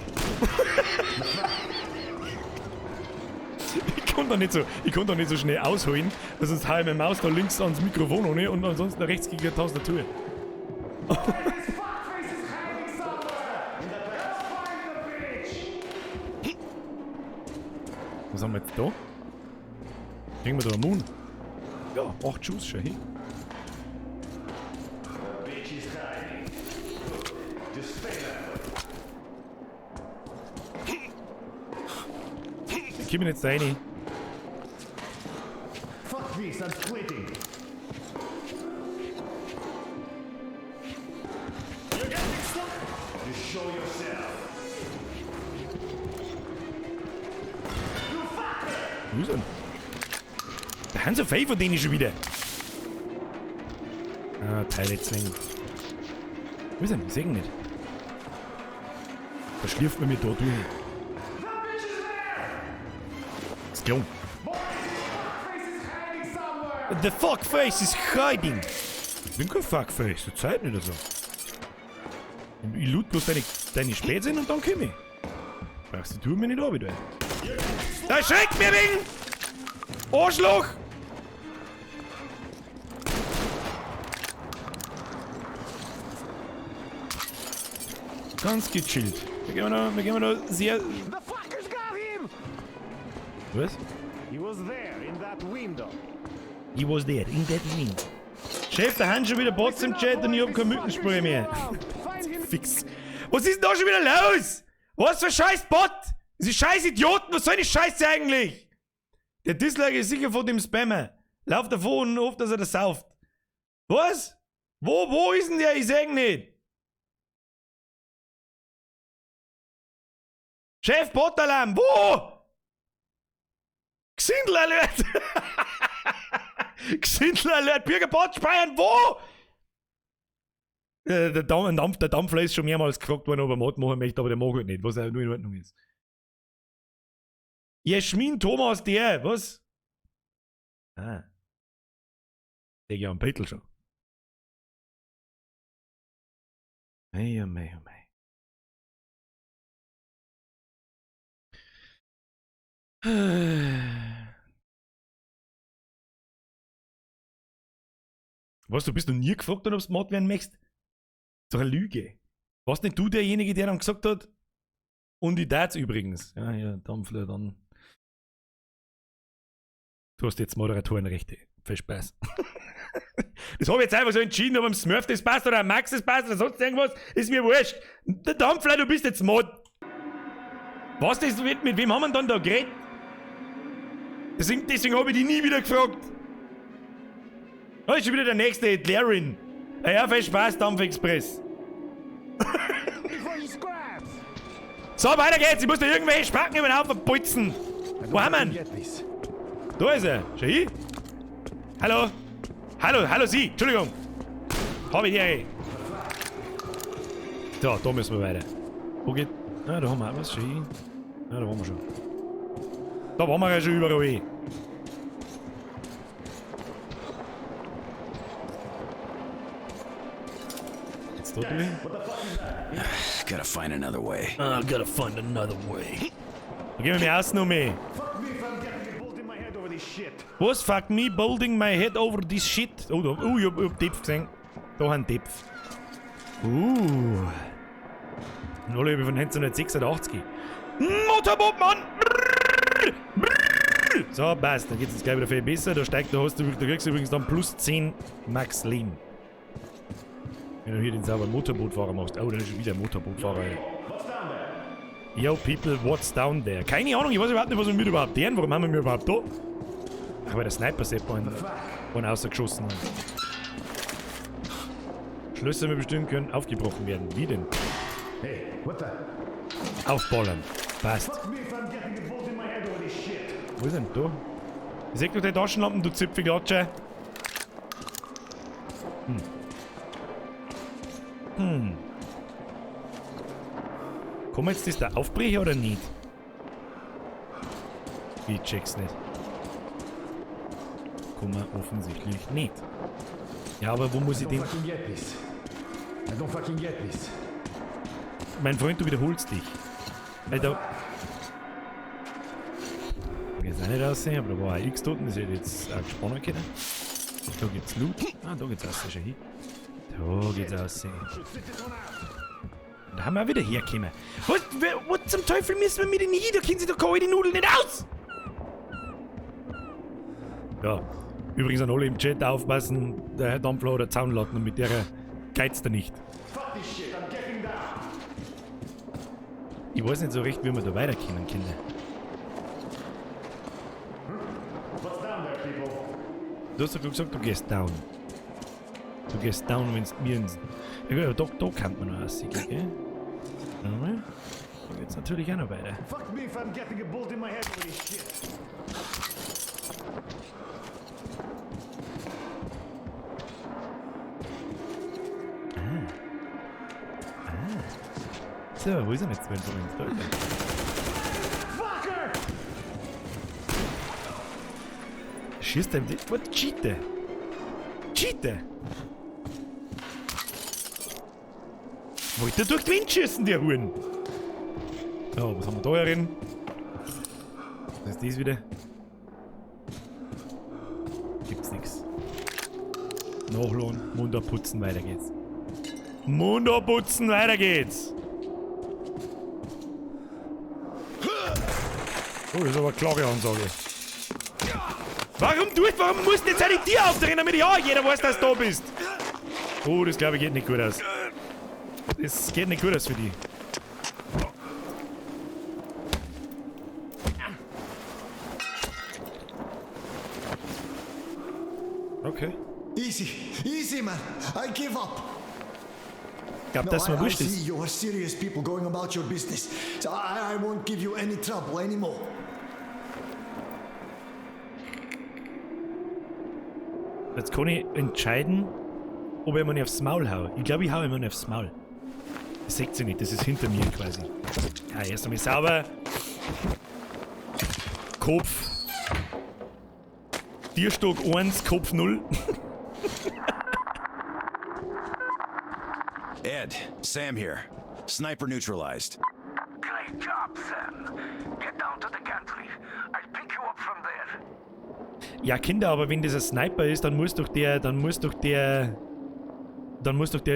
Ich konnte doch nicht so schnell ausholen, weil sonst hau ich meine Maus da links ans Mikrofon ohne und ansonsten rechts gegen die Tastatur. Was haben wir jetzt da? Kriegen wir da einen Moon? Ja, 8 Schuss schon hin. Bitch is hiding. Just stay that way. Ich komm jetzt da rein. Fuck this, I'm quitting. You're getting stuck. Just show yourself. Wo ist denn? Da haben so viel von denen schon wieder. Ah, Teile zwingen. Wo ist denn? Ich seh ihn nicht. Da schlürft man mir da durch. Ist klar. The fuckface is hiding. Ich bin kein Fuckface, zur Zeit nicht so. Ich loot bloß deine Spätsinn und dann komm ich. Brauchst du die Tour mir nicht an, wieder. Da schreckt mir wegen! Arschloch! Ganz gechillt. Wir gehen da sehr. The fuckers got him! Was? He was there in that window. He was there in that window. Chef, da haben schon wieder Bots im Chat und ich hab kein Mückenspray mehr. Fix. Was ist denn da schon wieder los? Was für scheiß Bot? Diese scheiß Idioten, was soll die Scheiße eigentlich? Der Dislike ist sicher von dem Spammer. Lauf davon und hofft, dass er das sauft. Was? Wo ist denn der? Ich sag nicht. Chef Botalarm, wo? Gesindel Alert! Gesindel Alert! Bürgerbot speiern, wo? Der Dampfler ist schon mehrmals gefragt worden, ob er Mod machen möchte, aber der mag halt nicht, was auch nur in Ordnung ist. Jasmin Thomas, der, was? Ah. Der ja am Bettel schon. Mei, oh mei, oh mei. Was, du bist noch nie gefragt worden, ob du Mod werden möchtest? Das ist doch eine Lüge. Warst nicht du derjenige, der dann gesagt hat? Und die Darts übrigens. Ja, ja, Dampfler, dann. Du hast jetzt Moderatorenrechte. Viel Spaß. Das habe ich jetzt einfach so entschieden, ob am Smurf das passt oder am Max das passt oder sonst irgendwas. Ist mir wurscht. Der Dampfler, du bist jetzt Mod. Was das mit wem haben wir dann da geredet? Deswegen habe ich die nie wieder gefragt. Da ist schon wieder der nächste, Larin. Ja, viel Spaß, Dampfexpress. So, weiter geht's. Ich muss da irgendwelche Spacken über den Haufen putzen. Wo haben wir ihn? Da ist er. Schau hin. Hallo. Hallo, hallo Sie. Entschuldigung. Hab ich die. So, da müssen wir weiter. Wo geht... Ah, da haben wir auch was. Schau hin. Ah, da waren wir schon. Da waren wir ja schon überall. Jetzt da durch. Gotta find another way. Gotta find another way. Da gehen wir mir aus noch mehr. Was? Fuck me bolting my head over this shit? Oh, da, oh, ich hab Depf gesehen. Da haben Depf. Und alle hab ich von 1986. Motorboot, Mann! So, passt. Dann geht's jetzt gleich wieder viel besser. Da steigt, da hast du, da kriegst du übrigens dann plus 10 Max Leben. Wenn du hier den sauberen Motorbootfahrer machst. Oh, dann ist schon wieder ein Motorbootfahrer. Ey. Yo, people, what's down there? Keine Ahnung, ich weiß überhaupt nicht, was wir mit überhaupt deren. Warum haben wir überhaupt da? Ach, weil der Sniper-Sepp einen rausgeschossen hat. Schlösser wir bestimmt können aufgebrochen werden. Wie denn? Hey, what the? Aufballern. Passt. Fuck me if I'm getting a bolt in my head over this shit. Wo ist denn da? Ich seh doch die Taschenlampen, du Zipfelklatscher. Kann man jetzt das da aufbrechen oder nicht? Ich check's nicht. Kann man offensichtlich nicht. Ja, aber wo muss ich denn... I don't fucking get this. I don't fucking get this. Mein Freund, du wiederholst dich. Alter. Da geht's auch nicht raus, aber da war ein X dort, das hätte ich jetzt auch gesponnen können. Da gibt's Loot. Ah, da geht's raus, schau hin. Da geht's raus. Da haben wir auch wieder hergekommen. Was zum Teufel müssen wir mit denn hin? Da kennen sie doch keine Nudeln nicht aus! Ja, übrigens an alle im Chat aufpassen, der Herr Dampfler hat eine Zaunlatten und mit der geizt er nicht. Fuck this shit, I'm getting down. Ich weiß nicht so recht, wie wir da weiterkommen, Kinder. What's down there, people? Du hast doch gesagt, du gehst down. Du gehst down, wenn's mir ins... Ja, gut, aber da kann man noch rausgehen, gell? Da geht's natürlich auch noch weiter. Fuck me if I'm getting a bolt in my head over this shit. Ah. Ah. So, wo ist er jetzt, mein Freund? Da ist er. Fucker! Schießt er ihm die... What? Cheater! Cheater! Wollt ihr durch die Wind schießen, der Huren? So, was haben wir da herin? Was ist das wieder? Gibt's nix. Nachladen, Mund abputzen, weiter geht's. Mund abputzen, weiter geht's! Oh, das ist aber eine klare Ansage. Warum musst du jetzt eigentlich dir aufdrehen, damit ja jeder weiß, dass du da bist? Oh, das glaube ich geht nicht gut aus. Das geht nicht gut aus für die. Okay. Easy, easy, man. I give up. Ich glaub, dass no, mir wurscht I ist. see you are serious people going about your business. So I won't give you any trouble anymore. Jetzt kann ich entscheiden, ob ich mir nicht aufs Maul hau. Ich glaube, ich hau immer nicht aufs Maul. Das seht ihr nicht, das ist hinter mir quasi. Ja, erst einmal sauber. Kopf. Tierstock 1, Kopf 0. Ed, Sam here. Sniper neutralized. Great job, Sam. Get down to the gantry. I'll pick you up from there. Ja, Kinder, aber wenn das ein Sniper ist, dann muss doch der,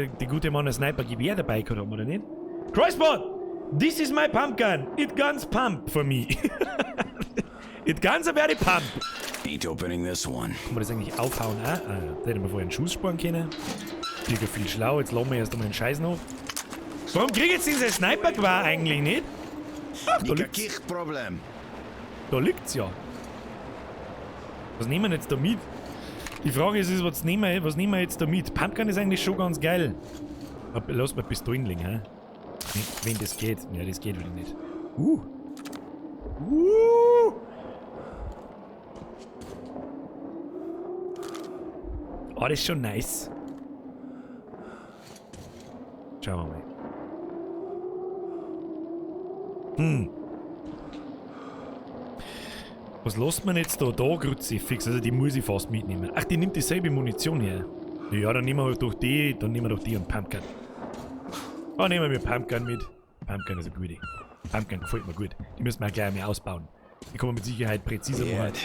die gute Mann ein Sniper-Gewehr dabei gehabt haben, oder nicht? Crossbot! This is my pump gun. It guns pump for me. It guns a very pump. Ain't opening this one. Kann man das eigentlich aufhauen auch? Ah, da hätte man vorher einen Schuss sparen können. Kriege viel schlau, jetzt lassen wir erst einmal einen Scheiß noch. Warum krieg ich jetzt diesen Sniper-Gewehr eigentlich nicht? Ach, da liegt's. Nikakich Problem. Da liegt's ja. Was nehmen wir jetzt da mit? Die Frage ist, was nehmen wir jetzt da mit? Pumpgun ist eigentlich schon ganz geil. Aber lass mal Pistolen liegen, hä? Wenn das geht. Ja, das geht wieder nicht. Oh, das ist schon nice. Schauen wir mal. Was lässt man jetzt da? Da Kruzifix, also die muss ich fast mitnehmen. Ach, die nimmt dieselbe Munition her. Ja, dann nehmen wir halt doch die, dann nehmen wir doch die und Pumpgun. Oh, nehmen wir Pumpgun mit. Pumpgun ist eine gute. Pumpgun gefällt mir gut. Die müssen wir gleich mal ausbauen. Die kann man mit Sicherheit präziser Hey, machen. Ed,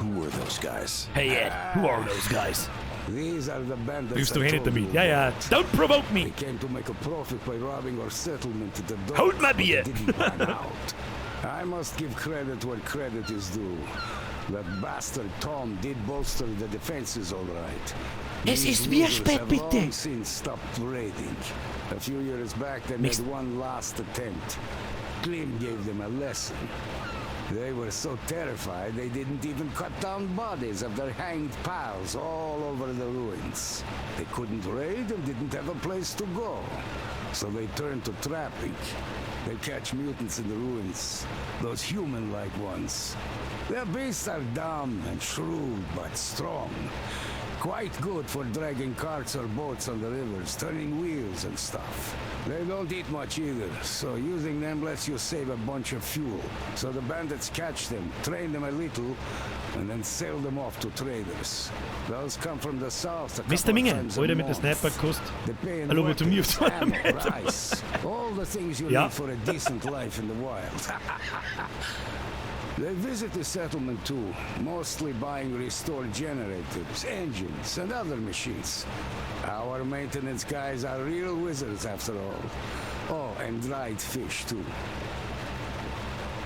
who are those guys? Hey Ed, who are those guys? These are the bandits. Triffst du I eh nicht told damit? you Ja, ja. about. Don't provoke me! They came to make a profit by robbing our settlement at the dock, Hold my but beer! it didn't pan out. I must give credit where credit is due. That bastard Tom did bolster the defenses all right. Es These ist mir losers spät, have bitte. long since stopped raiding. A few years back, they made Mist. one last attempt. Klim gave them a lesson. They were so terrified they didn't even cut down bodies of their hanged pals all over the ruins. They couldn't raid and didn't have a place to go. So they turned to trapping. They catch mutants in the ruins, those human-like ones. Their beasts are dumb and shrewd, but strong. Quite good for dragging carts or boats on the rivers, turning wheels and stuff. They don't eat much either, so using them lets you save a bunch of fuel. So the bandits catch them, train them a little, and then sell them off to traders. Those come from the south a couple Mr. Minge, of times a Alter, mit der month. Sniper kostet They pay in eine Lobotomie auf weapons, 200 ammo, Meter. rice, all the things you Ja. need for a decent life in the wild. They visit the settlement too, mostly buying restored generators, engines, and other machines. Our maintenance guys are real wizards after all. Oh, and dried fish too.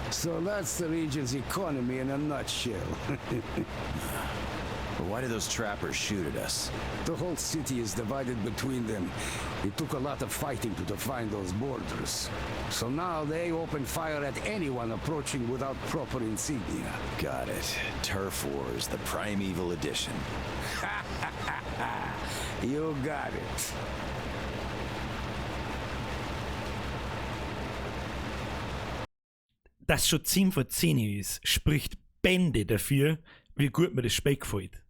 So that's the region's economy in a nutshell. But why do those trappers shoot at us? The whole city is divided between them. It took a lot of fighting to define those borders. So now they open fire at anyone approaching without proper insignia. Got it. Turf Wars, the Primeval Edition. You got it. Dass schon 10 vor 10 ist, spricht Bände dafür, wie gut mir das Spiel gefällt.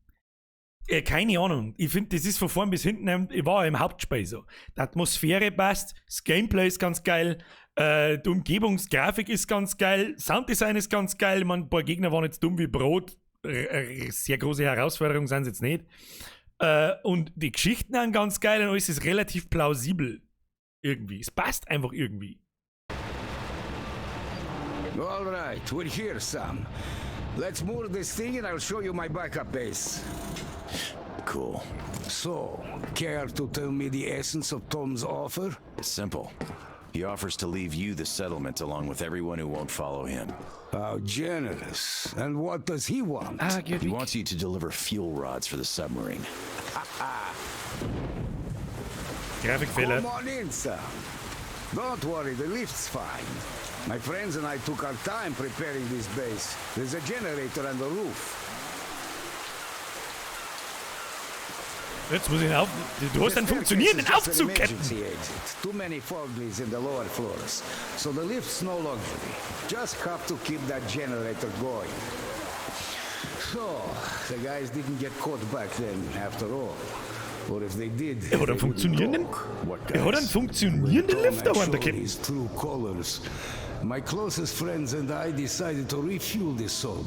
Keine Ahnung. Ich finde, das ist von vorn bis hinten, ich war ja im Hauptspiel so. Die Atmosphäre passt, das Gameplay ist ganz geil, die Umgebungsgrafik ist ganz geil, Sounddesign ist ganz geil. Ich mein, ein paar Gegner waren jetzt dumm wie Brot. Sehr große Herausforderungen sind es jetzt nicht. Und die Geschichten sind ganz geil und alles ist relativ plausibel. Irgendwie. Es passt einfach irgendwie. All right, we're here, Sam. Let's moor this thing and I'll show you my backup base. Cool. So, care to tell me the essence of Tom's offer? It's simple. He offers to leave you the settlement along with everyone who won't follow him. How generous. And what does he want? He wants you to deliver fuel rods for the submarine. Grafikfehler. Come on in, Sam. Don't worry, the lift's fine. My friends and I took our time preparing this base. There's a generator on the roof. Jetzt muss ich auf. Du hast The einen staircase funktionierenden is just an Aufzug, Captain. emergency exit. Too many foglies in the lower floors. So the lift's no luxury. Just have to keep that generator going. So, the guys didn't get caught back then, after all. Or if they did, Er hat einen they wouldn't funktionierenden. talk. Er hat einen funktionierenden Tom Lift had da der shown Captain. his true colors. My closest friends and I decided to refuel this sub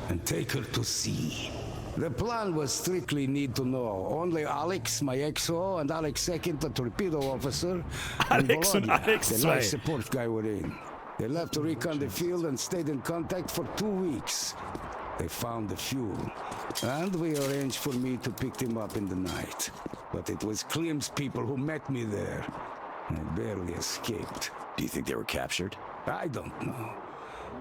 and take her to sea. The plan was strictly need to know. Only Alex, my XO, and Alex second, the torpedo officer, and Alex und Volodya, Alex the zwei. life support guy were in. They left to recon the field and stayed in contact for 2 weeks. They found the fuel, and we arranged for me to pick them up in the night. But it was Klim's people who met me there. I barely escaped. Do you think they were captured? I don't know.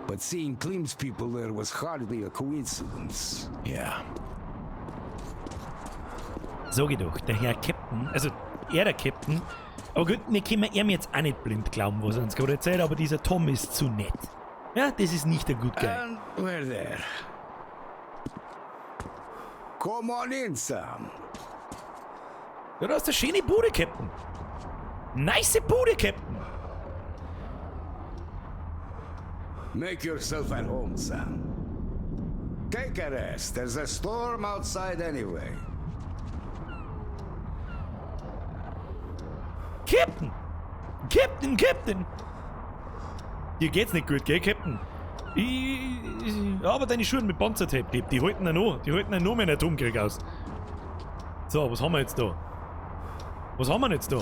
But seeing Klim's people there was hardly a coincidence. Yeah. Sag ich doch, der Herr Captain, also er der Captain, aber gut, wir können ihm jetzt auch nicht blind glauben, was er uns gerade erzählt, aber dieser Tom ist zu nett. Ja, das ist nicht der Good Guy. And we're there. Come on in, Sam. Ja, du hast eine schöne Bude, Captain. Nice Bude, Captain. Make yourself at home, Sam. Take a rest. There's a storm outside anyway. Captain! Captain, Captain! Dir geht's nicht gut, gell, Captain? Aber deine Schuhe mit Panzertape, die halten ja noch. Die halten ja noch mehr einen Atomkrieg aus. So, was haben wir jetzt da? Was haben wir denn jetzt da?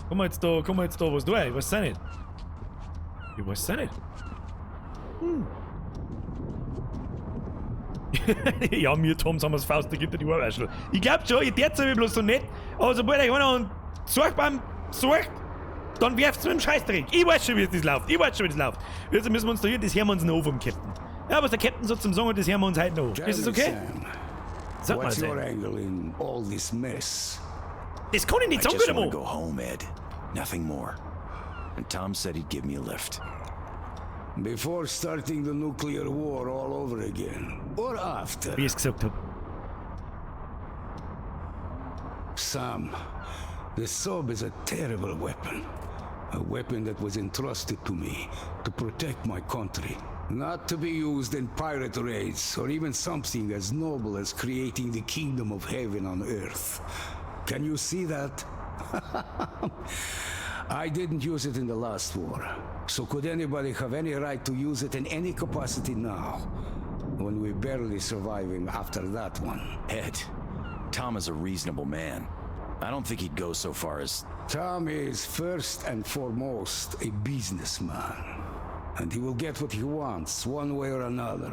Kommen wir jetzt da was da? Ich weiß es auch nicht. Ich weiß es auch nicht. Ja, mir Toms haben wir's Faust, da gibt er die Ohrwaschel. Ich glaub schon, ich tät's aber bloß so nett, aber sobald euch einer einen Sorgbaum sucht, dann werft's mit dem Scheißdreck. Ich weiß schon, wie das läuft. Ich weiß schon, wie das läuft. Jetzt müssen wir uns da hier, das hören wir uns noch an vom Captain. Ja, was der Captain so zum Sagen hat, das hören wir uns heute noch an. Tell Ist das me, okay? Sam, Sag mal, what's your Sam. angle in all this mess? Das kann ich I nicht sagen, just guter want to Mann. go home, Ed. Nothing more. And Tom said he'd give me a lift. Before starting the nuclear war all over again. Or after. Wie ich's gesagt hab. Sam, the sub is a terrible weapon. A weapon that was entrusted to me to protect my country. Not to be used in pirate raids or even something as noble as creating the kingdom of heaven on earth. Can you see that? I didn't use it in the last war. So could anybody have any right to use it in any capacity now? When we're barely surviving after that one. Ed, Tom is a reasonable man. I don't think he'd go so far as. Tom is first and foremost a businessman. And he will get what he wants, one way or another.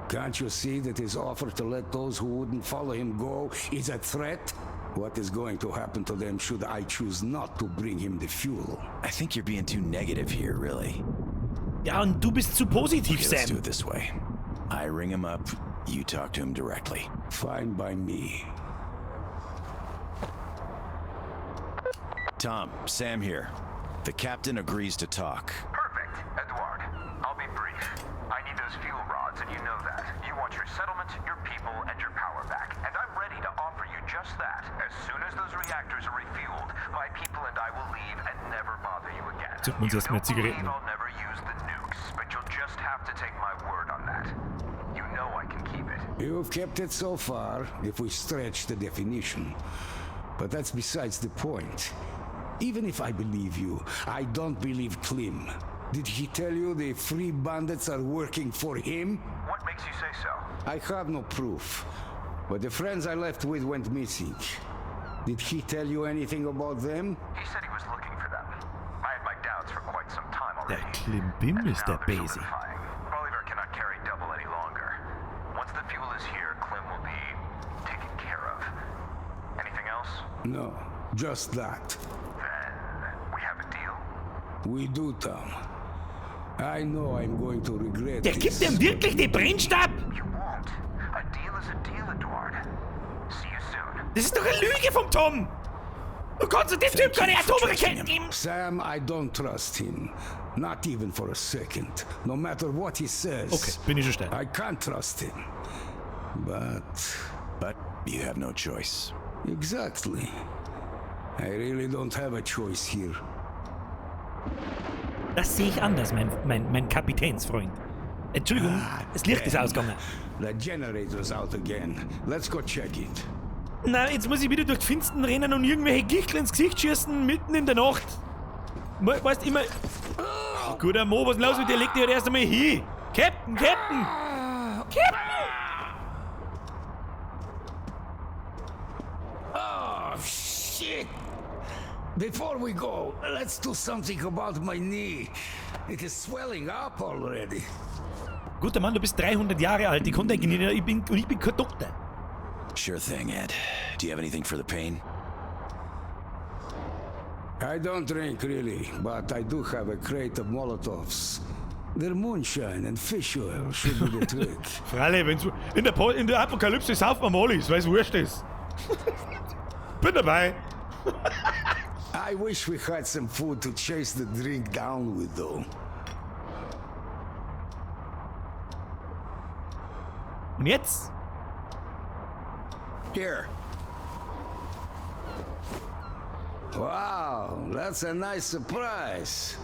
Can't you see that his offer to let those who wouldn't follow him go is a threat? What is going to happen to them should I choose not to bring him the fuel? I think you're being too negative here, really. Ja, und du bist zu positiv, Okay, let's Sam. do it this way. I ring him up, you talk to him directly. Fine by me. Tom, Sam here. The captain agrees to talk. Perfect, Eduard. I'll be brief. I need those fuel rods, and you know that. You want your settlement, your people, and your power back. And I'm ready to offer you just that. As soon as those reactors are refueled, my people and I will leave and never bother you again. Zünden wir uns erstmal Zigaretten. I'll never use the nukes, but you'll just have to take my word on that. You know I can keep it. You've kept it so far, if we stretch the definition. But that's besides the point. Even if I believe you, I don't believe Klim. Did he tell you the free bandits are working for him? What makes you say so? I have no proof. But the friends I left with went missing. Did he tell you anything about them? He said he was looking for them. I had my doubts for quite some time already. Der Klimbim ist der Basi. Bolivar cannot carry double any longer. Once the fuel is here, Klim will be taken care of. Anything else? No, just that. Then we have a deal. We do, Tom. I know I'm going to regret Der this. gibt ihm wirklich den Brennstab! You won't. A deal is a deal, Eduard. See you soon. Das ist doch eine Lüge vom Tom! Du kannst dem Typ keine Atomraketen geben! Sam, I don't trust him. Not even for a second. No matter what he says. Okay, bin ich schon steil. I can't trust him. But. But you have no choice. Exactly. I really don't have a choice here. Das sehe ich anders, mein Kapitänsfreund. Entschuldigung, das Licht ist Damn. ausgegangen. The generator's out again. Let's go check it. Na, jetzt muss ich wieder durch die Finsten rennen und irgendwelche Gichtel ins Gesicht schießen, mitten in der Nacht. Weißt immer. Oh, guter Mo, was ist denn los mit dir? Leg dich halt erst einmal hin. Captain, Captain! Captain! Oh, shit! Before we go, let's do something about my knee. It is swelling up already. Guter Mann, du bist 300 Jahre alt. Ich konnte eigentlich nicht, ich bin kein Doktor. Sure thing, Ed. Do you have anything for the pain? I don't drink really, but I do have a crate of Molotovs. Their moonshine and fish oil should do the trick. Freilich, wenn's in der Apokalypse sauft man Mollis, weil's wurscht ist. Bin dabei. I wish we had some food to chase the drink down with, though. Und jetzt? Here. Wow, that's a nice surprise.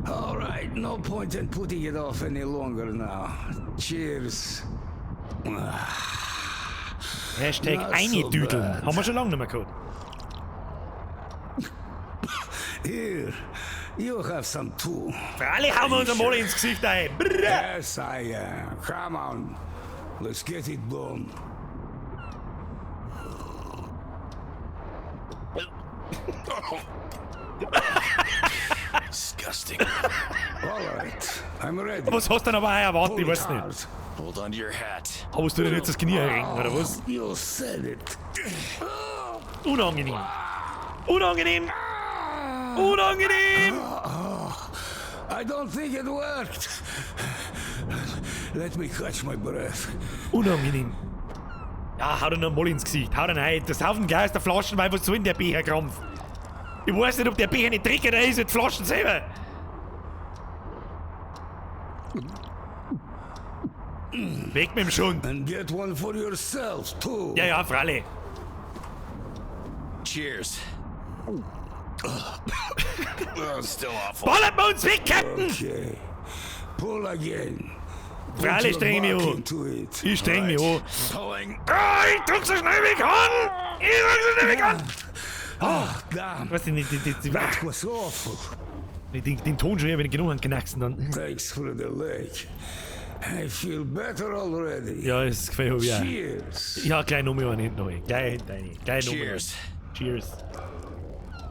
All right, no point in putting it off any longer now. Cheers. Hashtag Not so einedüdeln. bad. Haben wir schon lange nicht mehr gehabt. Here, you have some too. Freilich hauen wir uns einmal ins Gesicht ein. Brrr. Yes, I am. Come on. Let's get it done. Disgusting. All right, I'm ready. Was hast du denn aber auch erwartet? Ich Pull it weiß nicht. hard. Hold on to your hat. Haust du denn jetzt das Knie herinken, oder was? You said it. Unangenehm. Unangenehm. Unangenehm. Oh, I don't think it worked. Let me catch my breath. Unangenehm. Ja, hau dir noch mal ins Gesicht. Hau dir rein. Das Haufen gleich aus der Flaschen, weil was soll denn der Becherkrampf? Ich weiß nicht, ob der Becher nicht dreckiger ist als die Flaschen selber. Weg mit dem Schund. And get one for yourself, too. Ja, ja, freilich. Cheers. Oh, still awful. Ballert man uns weg, Captain! Okay. Pull again. Put Freilich your streng mich back an. into it. Ich streng mich an. Pulling. Ah, ich drück so schnell wie ich kann! Ich drück so schnell wie ich kann! Ah, damn. Was denn, die, That was awful. den, den Ton schon her, wenn ich genug angeknackst dann. Thanks for the leg. I feel better already. Ja, das gefällt mir auch. Cheers. Ja, gleich noch mal einen hinten rein. Gleich hinten rein. Gleich noch mal. Cheers. Cheers.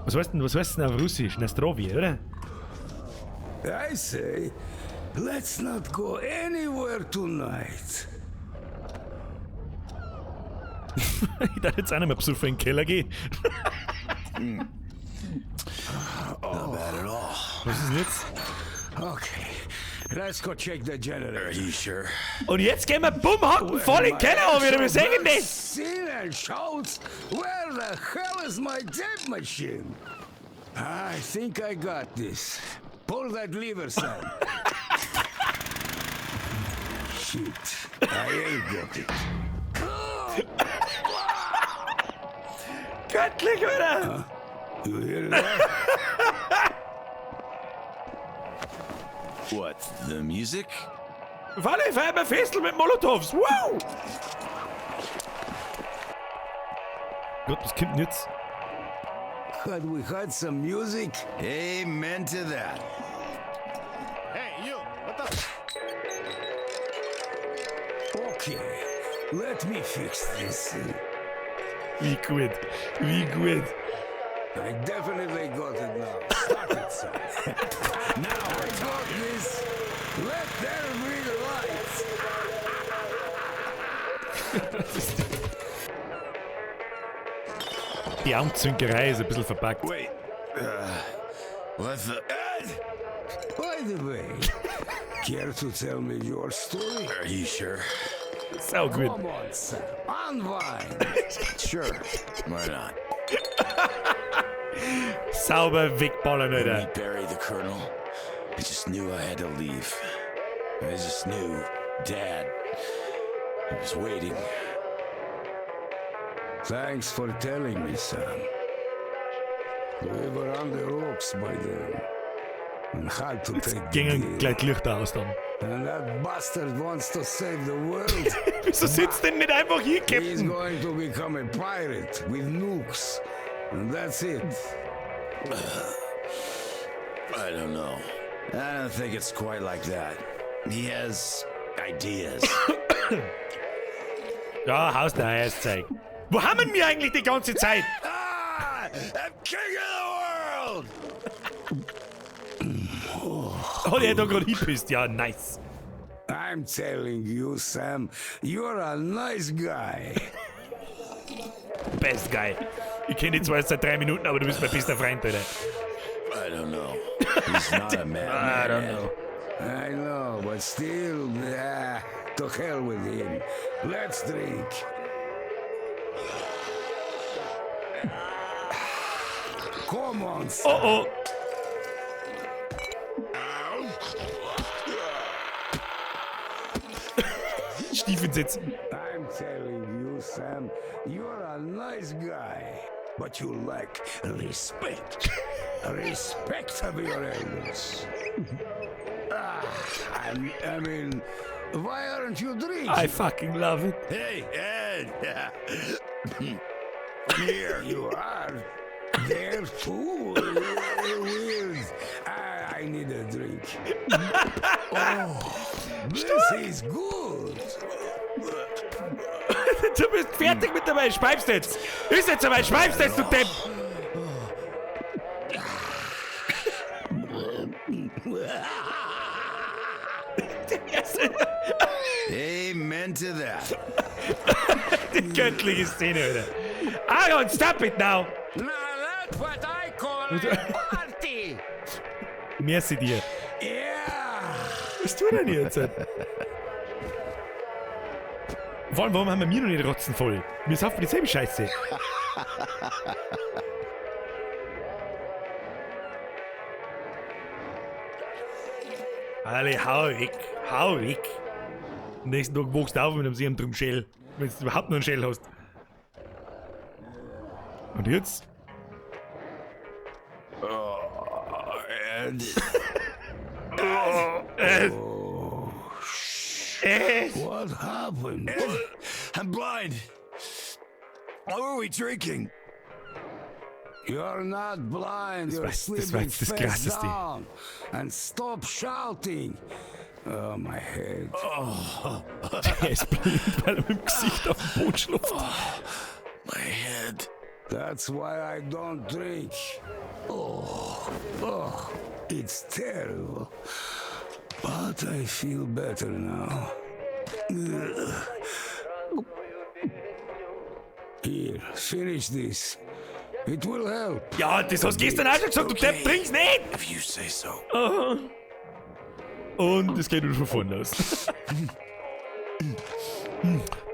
Was heißt denn, was heißt denn auf Russisch? Nastrovi, oder? I say, let's not go anywhere tonight. Ich darf jetzt auch nicht mehr besoffen in den Keller gehen. Not bad at all. Was ist denn jetzt? Okay, let's go check the generator. Are you sure? Und jetzt gehen wir bummhacken voll in den Keller wieder. Wir sehen das. Seen and shouts, where the hell is my tape machine? I think I got this. Pull that lever, Sam. Shit, I ain't got it. Göttlich, oder? You hear that? What, the music? Walle, feiern wir Festel mit Molotovs. Wow! Gott, was kommt denn jetzt? Had we had some music? Amen to that. Hey, you! What the? Okay, let me fix this. Wie gut. Wie gut. I definitely got it now. Start it, son. Now I got this. Let there be light. Die Augenzwinkerei ist ein bisschen verpackt. Wait. What the? Ed! By the way, care to tell me your story? Are you sure? Sau gut. Come on, Sam. Unwind. Sure. Why not? Sauber wegballern, When we Alter. buried the colonel, I just knew I had to leave. I just knew Dad. He was waiting. Thanks for telling me, Sam. We were on the ropes by then. And had to take the Gingen deal. gleich die Lichter aus dann. And that bastard wants to save the world. Wieso sitzt denn nicht einfach hier, He's Captain? going to become a pirate with nukes. And that's it. I don't know. I don't think it's quite like that. He has ideas. Ja, haus da erst Zeug. Wo haben wir eigentlich die ganze Zeit? Ah, I'm king of the world! Hat er da gerade hingepisst? Ja, nice. I'm telling you, Sam, you're a nice guy. Best guy. Ich kenne dich zwar erst seit 3 Minuten, aber du bist mein bester Freund, Alter. I don't know. He's not a madman. I don't know. I know, but still, to hell with him. Let's drink. Come on, Sam. Oh oh. Stiefel sitzen. I'm telling you, Sam, you're a nice guy, but you lack respect. Respect of your elders. I mean, why aren't you drinking? I fucking love it. Hey, Ed! I'm here. You are there too. Weird. I need a drink. Oh, this is good. Du bist fertig mit dabei, schweibst jetzt. Ist jetzt soweit, schweibst jetzt, du Depp. Amen to that. Die göttliche Szene, Alter. Aaron, stop it now. Now that's what I call a party. Merci dir. Yeah. Was tut er denn jetzt? Vor allem, warum haben wir mir noch nicht Rotzen voll? Wir saufen dieselbe Scheiße. Alle, hau weg, hau weg. Am nächsten Tag wachst du auf mit einem Seem drum Schell, wenn du überhaupt noch einen Schell hast. Und jetzt? Oh, Ed. Oh, Ed. Oh, Ed. What happened? Ed, I'm blind. What were we drinking? You're not blind. Das You're war jetzt- das war sleeping jetzt das face Krasseste. down. And stop shouting. Oh, my head. Oh. Er ist blind, weil er mit dem Gesicht auf dem Boden schläft. My head. That's why I don't drink. Oh, oh, it's terrible. But I feel better now. Here, finish this. It will help. Ja, das hast du gestern auch schon gesagt, du Depp, trink's nicht! If you say so. Aha. Und es geht wieder von vorne los.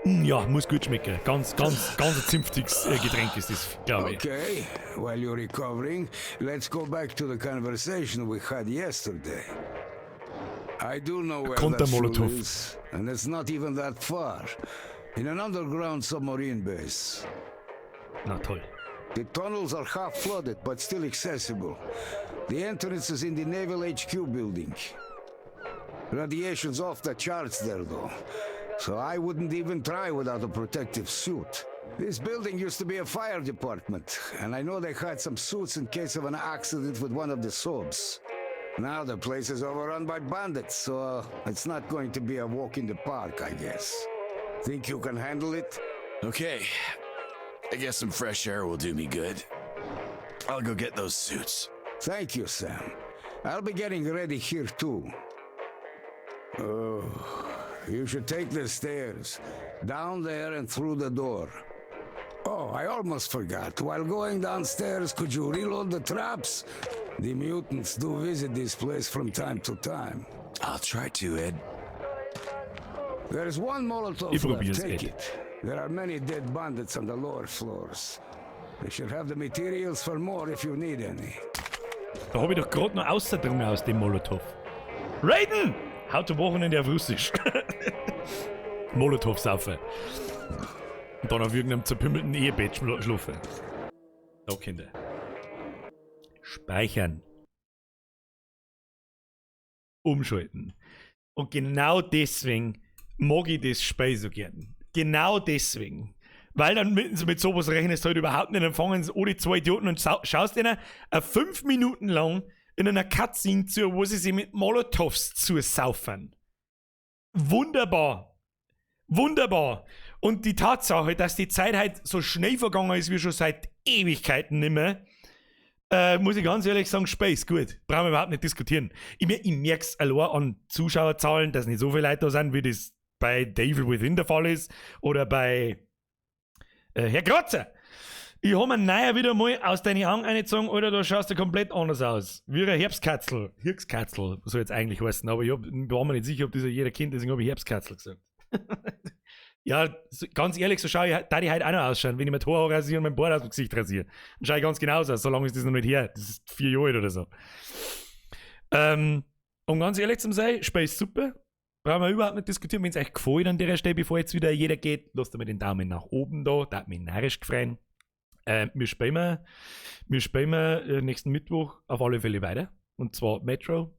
Ja, muss gut schmecken. Ganz, ganz, ganz ein zünftiges Getränk ist das, glaube ich. Okay, while you're recovering, let's go back to the conversation we had yesterday. I do know where Konter that fuel Molotov. is, and it's not even that far. In an underground submarine base. Na toll. The tunnels are half flooded, but still accessible. The entrance is in the Naval HQ building. Radiation's off the charts there, though. So I wouldn't even try without a protective suit. This building used to be a fire department, and I know they had some suits in case of an accident with one of the subs. Now the place is overrun by bandits, so it's not going to be a walk in the park, I guess. Think you can handle it? Okay. I guess some fresh air will do me good. I'll go get those suits. Thank you, Sam. I'll be getting ready here too. Oh, you should take the stairs. Down there and through the door. Oh, I almost forgot. While going downstairs, could you reload the traps? The mutants do visit this place from time to time. I'll try to, Ed. There's one Molotov Ich left. probier's, Take Ed. it. There are many dead bandits on the lower floors. They should have the materials for more if you need any. Da habe ich doch gerade noch ausgedrungen aus dem Molotow. Raiden! Haut zum Wochenende auf Russisch. Molotow saufen. Und dann auf irgendeinem zerpümmelten Ehebett schlafen. So, Kinder. Speichern. Umschalten. Und genau deswegen mag ich das Spiel so gern. Genau deswegen. Weil dann mit sowas rechnest du halt überhaupt nicht. Dann fangen sie alle zwei Idioten und schaust ihnen 5 Minuten lang in einer Cutscene zu, wo sie sich mit Molotovs zusaufen. Wunderbar. Wunderbar. Und die Tatsache, dass die Zeit halt so schnell vergangen ist wie schon seit Ewigkeiten nimmer, muss ich ganz ehrlich sagen, Space, gut. Brauchen wir überhaupt nicht diskutieren. Ich merke es allein an Zuschauerzahlen, dass nicht so viele Leute da sind, wie das bei The Evil Within der Fall ist oder bei Herr Kratzer. Ich hab mir neuer wieder mal aus deinen Augen eingezogen, oder da schaust du komplett anders aus. Wie ein Herbstkatzel. Hirschkatzel soll jetzt eigentlich heißen, aber ich war mir nicht sicher, ob das ja jeder kennt, deswegen habe ich Herbstkatzel gesagt. Ja, so, ganz ehrlich, so schaue ich, da ich halt auch noch ausschauen, wenn ich mir die Haare rasiere und mein Bart aus dem Gesicht rasiere. Dann schaue ich ganz genauso aus, so lange ist das noch nicht her. Das ist 4 Jahre alt oder so. Um ganz ehrlich zu sein, Spiel ist super. Brauchen wir überhaupt nicht diskutieren. Wenn es euch gefällt an der Stelle, bevor jetzt wieder jeder geht, lasst mal den Daumen nach oben da. Da hat mich narrisch gefreut. Wir spielen nächsten Mittwoch auf alle Fälle weiter. Und zwar Metro.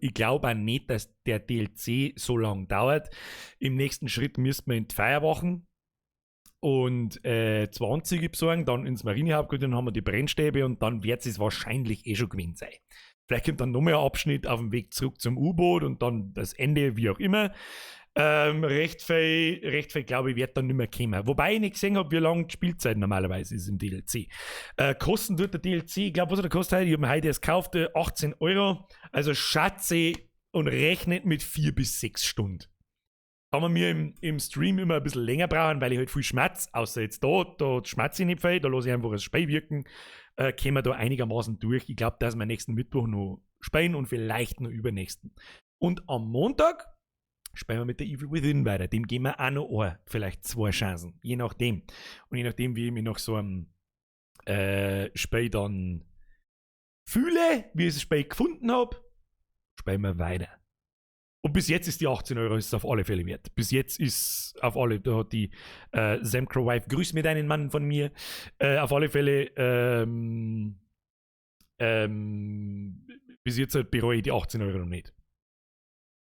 Ich glaube auch nicht, dass der DLC so lang dauert. Im nächsten Schritt müssten wir in die Feierwachen und 20 besorgen, dann ins Marinehauptquartier, dann haben wir die Brennstäbe und dann wird es wahrscheinlich eh schon gewesen sein. Vielleicht kommt dann nochmal ein Abschnitt auf dem Weg zurück zum U-Boot und dann das Ende, wie auch immer. Recht viel, glaube ich, wird dann nicht mehr kommen. Wobei ich nicht gesehen habe, wie lange die Spielzeit normalerweise ist im DLC. Kosten tut der DLC, ich glaube, was hat der kostet heute? Ich habe ihn heute erst gekauft, 18 Euro. Also schätze und rechnet mit 4 bis 6 Stunden. Kann man mir im Stream immer ein bisschen länger brauchen, weil ich halt viel schmatz, außer jetzt da schmatze ich nicht viel, da lasse ich einfach das Spiel wirken, kämen wir da einigermaßen durch. Ich glaube, dass wir nächsten Mittwoch noch spielen und vielleicht noch übernächsten. Und am Montag spielen wir mit The Evil Within weiter. Dem geben wir auch noch ein, vielleicht zwei Chancen, je nachdem. Und je nachdem, wie ich mich nach so einem Spiel dann fühle, wie ich das Spiel gefunden habe, spielen wir weiter. Und bis jetzt ist die 18 Euro ist es auf alle Fälle wert. Bis jetzt ist auf alle, da hat die Samcro Wife, grüß mir deinen Mann von mir, auf alle Fälle, bis jetzt halt bereue ich die 18 Euro noch nicht.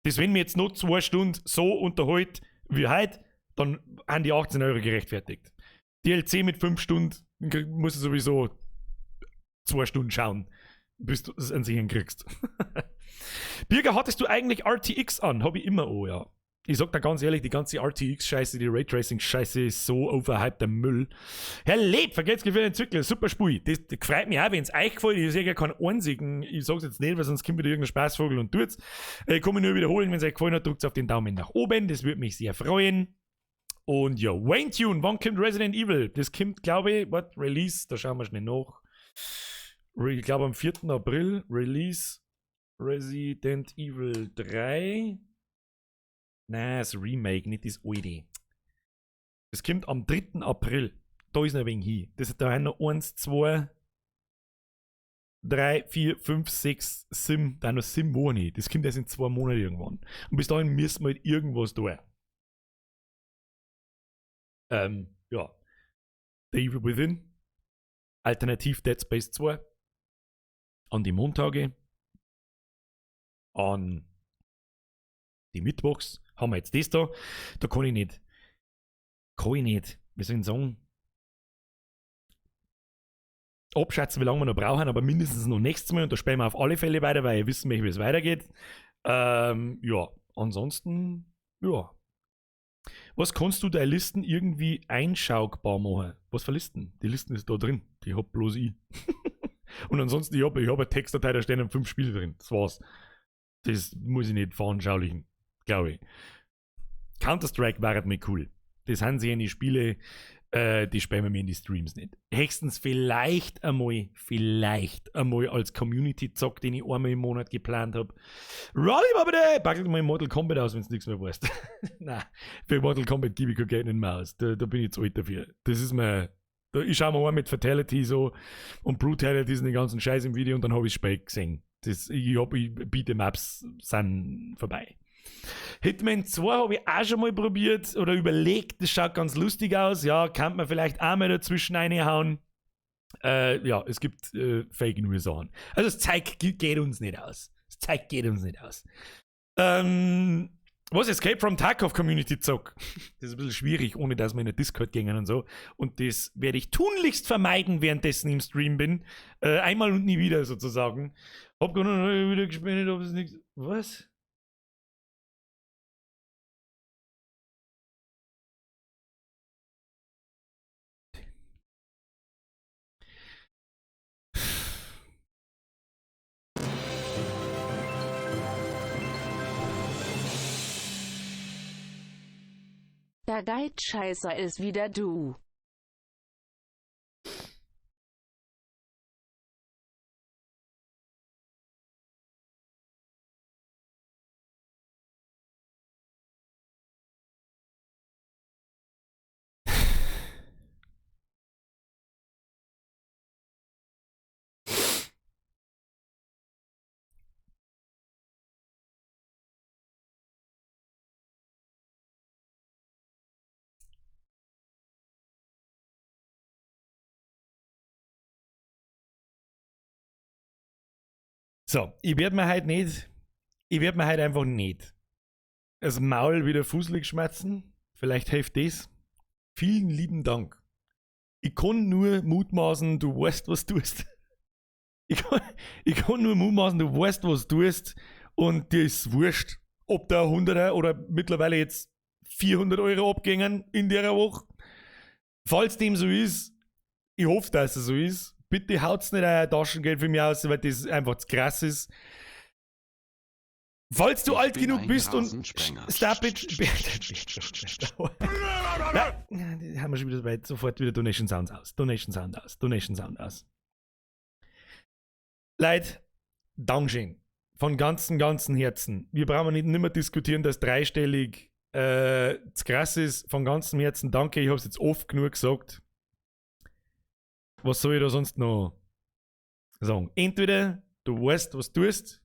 Das, wenn mir jetzt noch 2 Stunden so unterhält wie heute, dann haben die 18 Euro gerechtfertigt. DLC mit 5 Stunden muss ich sowieso 2 Stunden schauen, bis du es an sich hinkriegst. Birger, hattest du eigentlich RTX an? Hab ich immer an, ja. Ich sag da ganz ehrlich, die ganze RTX-Scheiße, die Raytracing-Scheiße ist so overhyped, der Müll. Herr Leb, vergesst für den Zyklen, super Spiel. Das freut mich auch, wenn's euch gefällt. Ich sehe ja keinen einzigen, ich sag's jetzt nicht, weil sonst kommt wieder irgendein Spaßvogel und tut's. Ich kann mich nur wiederholen, wenn's euch gefallen hat, drückt's auf den Daumen nach oben, das würde mich sehr freuen. Und ja, Wayne Tune, wann kommt Resident Evil? Das kommt, glaube ich, what, Release, da schauen wir schnell nach. Ich glaube am 4. April, Release Resident Evil 3. Nein, das Remake, nicht das alte. Das kommt am 3. April. Da ist noch ein wenig hin. Das da haben noch 1, 2, 3, 4, 5, 6, 7. Da noch 7 Wochen hin. Das kommt erst in 2 Monaten irgendwann. Und bis dahin müssen wir halt irgendwas tun. Ja. The Evil Within. Alternativ Dead Space 2. An die Montage. An die Mittwochs haben wir jetzt das da. Da kann ich nicht. Kann ich nicht. Wir sollen sagen, abschätzen, wie lange wir noch brauchen, aber mindestens noch nächstes Mal und da spielen wir auf alle Fälle weiter, weil ihr wissen möchte, wie es weitergeht. Ja, ansonsten, ja. Was kannst du deine Listen irgendwie einschaugbar machen? Was für Listen? Die Listen ist da drin. Die hab bloß ich. Und ansonsten, ich hab eine Textdatei, da stehen 5 Spiele drin. Das war's. Das muss ich nicht veranschaulichen, glaube ich. Counter-Strike war halt mal cool. Das sind sie in die Spiele, die spielen wir mir in die Streams nicht. Höchstens vielleicht einmal als Community-Zock, den ich einmal im Monat geplant hab. Rolli mal bitte! Pack mal Mortal Kombat aus, wenn's nichts mehr weißt. Nein, für Mortal Kombat gebe ich kein Geld nicht mehr aus. Da bin ich zu alt dafür. Das ist mir. Da, ich schau mir an mit Fatality so und Brutalities und den ganzen Scheiß im Video und dann hab ich Spiel gesehen. Das, ich Beat'em Ups sind vorbei. Hitman 2 habe ich auch schon mal probiert oder überlegt, das schaut ganz lustig aus. Ja, kann man vielleicht auch mal dazwischen reinhauen. Ja, es gibt Fake News Sachen. Also das Zeug geht uns nicht aus. Das Zeug geht uns nicht aus. Was Escape from Tarkov Community Zock? Das ist ein bisschen schwierig, ohne dass wir in den Discord gingen und so. Und das werde ich tunlichst vermeiden, währenddessen im Stream bin. Einmal und nie wieder sozusagen. Hab gar noch wieder gespendet, ob es nichts. Was? Der Guide-Scheißer ist wieder du. So, ich werde mir heute nicht, ich werde mir heute einfach nicht das Maul wieder fusselig schmerzen. Vielleicht hilft das. Vielen lieben Dank. Ich kann nur mutmaßen, du weißt, was du tust. Ich kann nur mutmaßen, du weißt, was du tust. Und dir ist wurscht, ob da 100er oder mittlerweile jetzt 400 Euro abgängen in der Woche. Falls dem so ist, ich hoffe, dass es so ist. Bitte haut's nicht euer Taschengeld für mich aus, weil das einfach zu krass ist. Falls du alt genug bist und stop it. Nein, haben wir schon wieder weit. Sofort wieder Donation Sounds aus. Donation Sound aus. Donation Sound aus. Leute, Dankeschön. Von ganzem, ganzem Herzen. Wir brauchen nicht mehr diskutieren, dass dreistellig zu krass ist. Von ganzem Herzen danke. Ich hab's jetzt oft genug gesagt. Was soll ich da sonst noch sagen? Entweder du weißt, was du tust,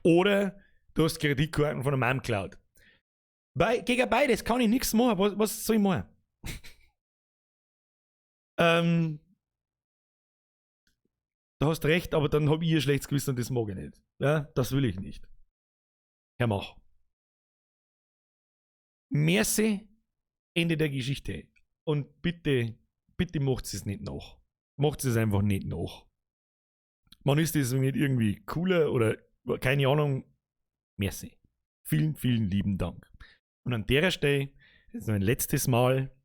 oder Du hast Kreditkarten von der Mom geklaut. Gegen beides kann ich nichts machen. Was soll ich machen? Da hast recht, aber dann hab ich ein schlechtes Gewissen und das mag ich nicht. Ja, das will ich nicht. Herr Mach. Merci, Ende der Geschichte. Und bitte, bitte macht es nicht nach. Macht es einfach nicht nach. Man ist das nicht irgendwie cooler oder keine Ahnung. Merci. Vielen, vielen lieben Dank. Und an der Stelle, jetzt noch ein letztes Mal,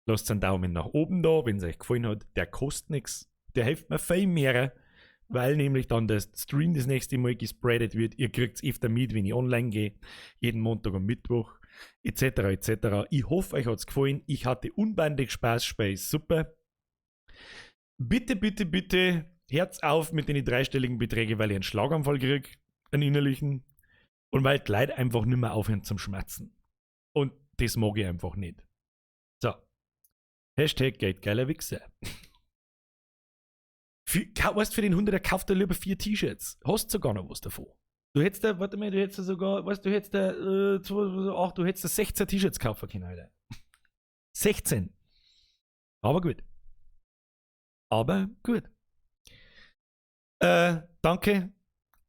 lasst einen Daumen nach oben da, wenn es euch gefallen hat. Der kostet nichts. Der hilft mir viel mehr, weil nämlich dann der Stream das nächste Mal gespreadet wird. Ihr kriegt's öfter mit, wenn ich online gehe, jeden Montag und Mittwoch, et cetera, et cetera. Ich hoffe, euch hat's gefallen. Ich hatte unbändig Spaß, Spaß, super. Bitte, bitte, bitte, Herz auf mit den dreistelligen Beträgen, weil ich einen Schlaganfall krieg, einen innerlichen, und weil die Leute einfach nicht mehr aufhören zum Schmerzen. Und das mag ich einfach nicht. So. Hashtag geldgeiler Wichser. Weißt du, für den 100er kauft er lieber 4 T-Shirts. Hast sogar noch was davon. Du hättest da, warte mal, du hättest da sogar, weißt du, du hättest da 2, 8, du hättest da 16 T-Shirts kaufen können, Alter. 16. Aber gut. Aber gut. Danke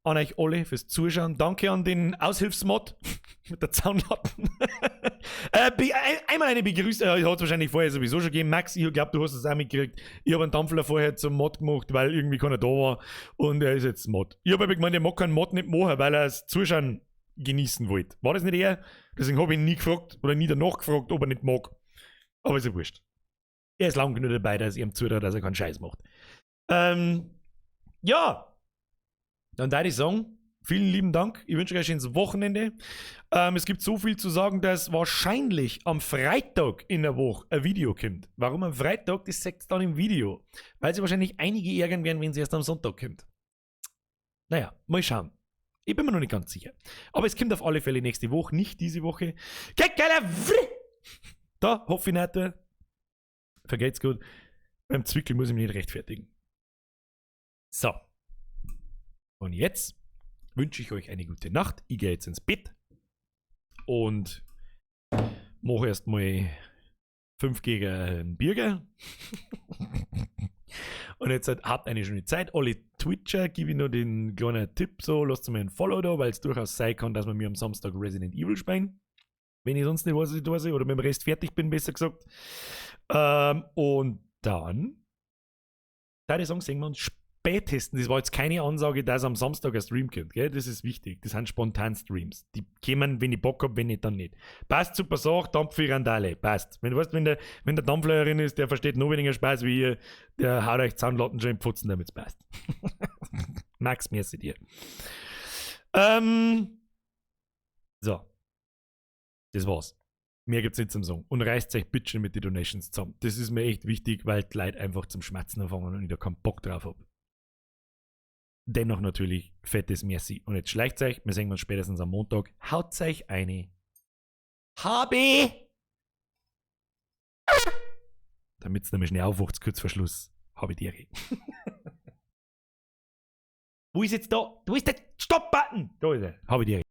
an euch alle fürs Zuschauen. Danke an den Aushilfsmod mit der Zaunlatten. Einmal eine Begrüßung, hat es wahrscheinlich vorher sowieso schon gegeben. Max, ich glaub, du hast es auch mitgekriegt. Ich hab einen Dampfler vorher zum Mod gemacht, weil irgendwie keiner da war und er ist jetzt Mod. Ich hab aber gemeint, er mag keinen Mod nicht machen, weil er das Zuschauen genießen wollte. War das nicht er? Deswegen hab ich ihn nie gefragt oder nie danach gefragt, ob er nicht mag. Aber ist ja wurscht. Er ist lang genug dabei, dass ich ihm zutraue, dass er keinen Scheiß macht. Ja. Dann würde ich sagen, vielen lieben Dank. Ich wünsche euch ein schönes Wochenende. Es gibt so viel zu sagen, dass wahrscheinlich am Freitag in der Woche ein Video kommt. Warum am Freitag? Das seht ihr dann im Video. Weil sich wahrscheinlich einige ärgern werden, wenn sie erst am Sonntag kommt. Naja, mal schauen. Ich bin mir noch nicht ganz sicher. Aber es kommt auf alle Fälle nächste Woche, nicht diese Woche. Da, hoffe ich nicht. Vergeht's gut. Beim Zwickel muss ich mich nicht rechtfertigen. So. Und jetzt wünsche ich euch eine gute Nacht. Ich gehe jetzt ins Bett und mache erstmal 5 gegen einen Birger. Und jetzt habt eine schöne Zeit. Alle Twitcher gebe ich noch den kleinen Tipp, so lasst mir einen Follow da, weil es durchaus sein kann, dass wir mir am Samstag Resident Evil spielen. Wenn ich sonst nicht weiß, was ich da sehe, oder mit dem Rest fertig bin, besser gesagt. Und dann, da die Song sehen wir uns spätestens. Das war jetzt keine Ansage, dass am Samstag ein Stream kommt, gell? Das ist wichtig. Das sind spontan Streams. Die kommen, wenn ich Bock hab, wenn nicht, dann nicht. Passt, super Sache, Dampf für Randale. Passt. Wenn du weißt, wenn der Dampflerin ist, der versteht noch weniger Spaß wie ihr, der haut euch Zahnlatten schon im Pfutzen, damit's passt. Max, merci dir. So. Das war's. Mehr gibt's nicht zum Sagen. Und reißt euch bitte mit den Donations zusammen. Das ist mir echt wichtig, weil die Leute einfach zum Schmerzen anfangen und ich da keinen Bock drauf hab. Dennoch natürlich fettes Merci. Und jetzt schleicht euch, wir sehen uns spätestens am Montag. Haut euch eine HB! Damit's nämlich schnell aufwacht, kurz vor Schluss. Habe die Ehre. Wo ist jetzt da? Wo ist der Stopp-Button? Da ist er. Habe die Ehre.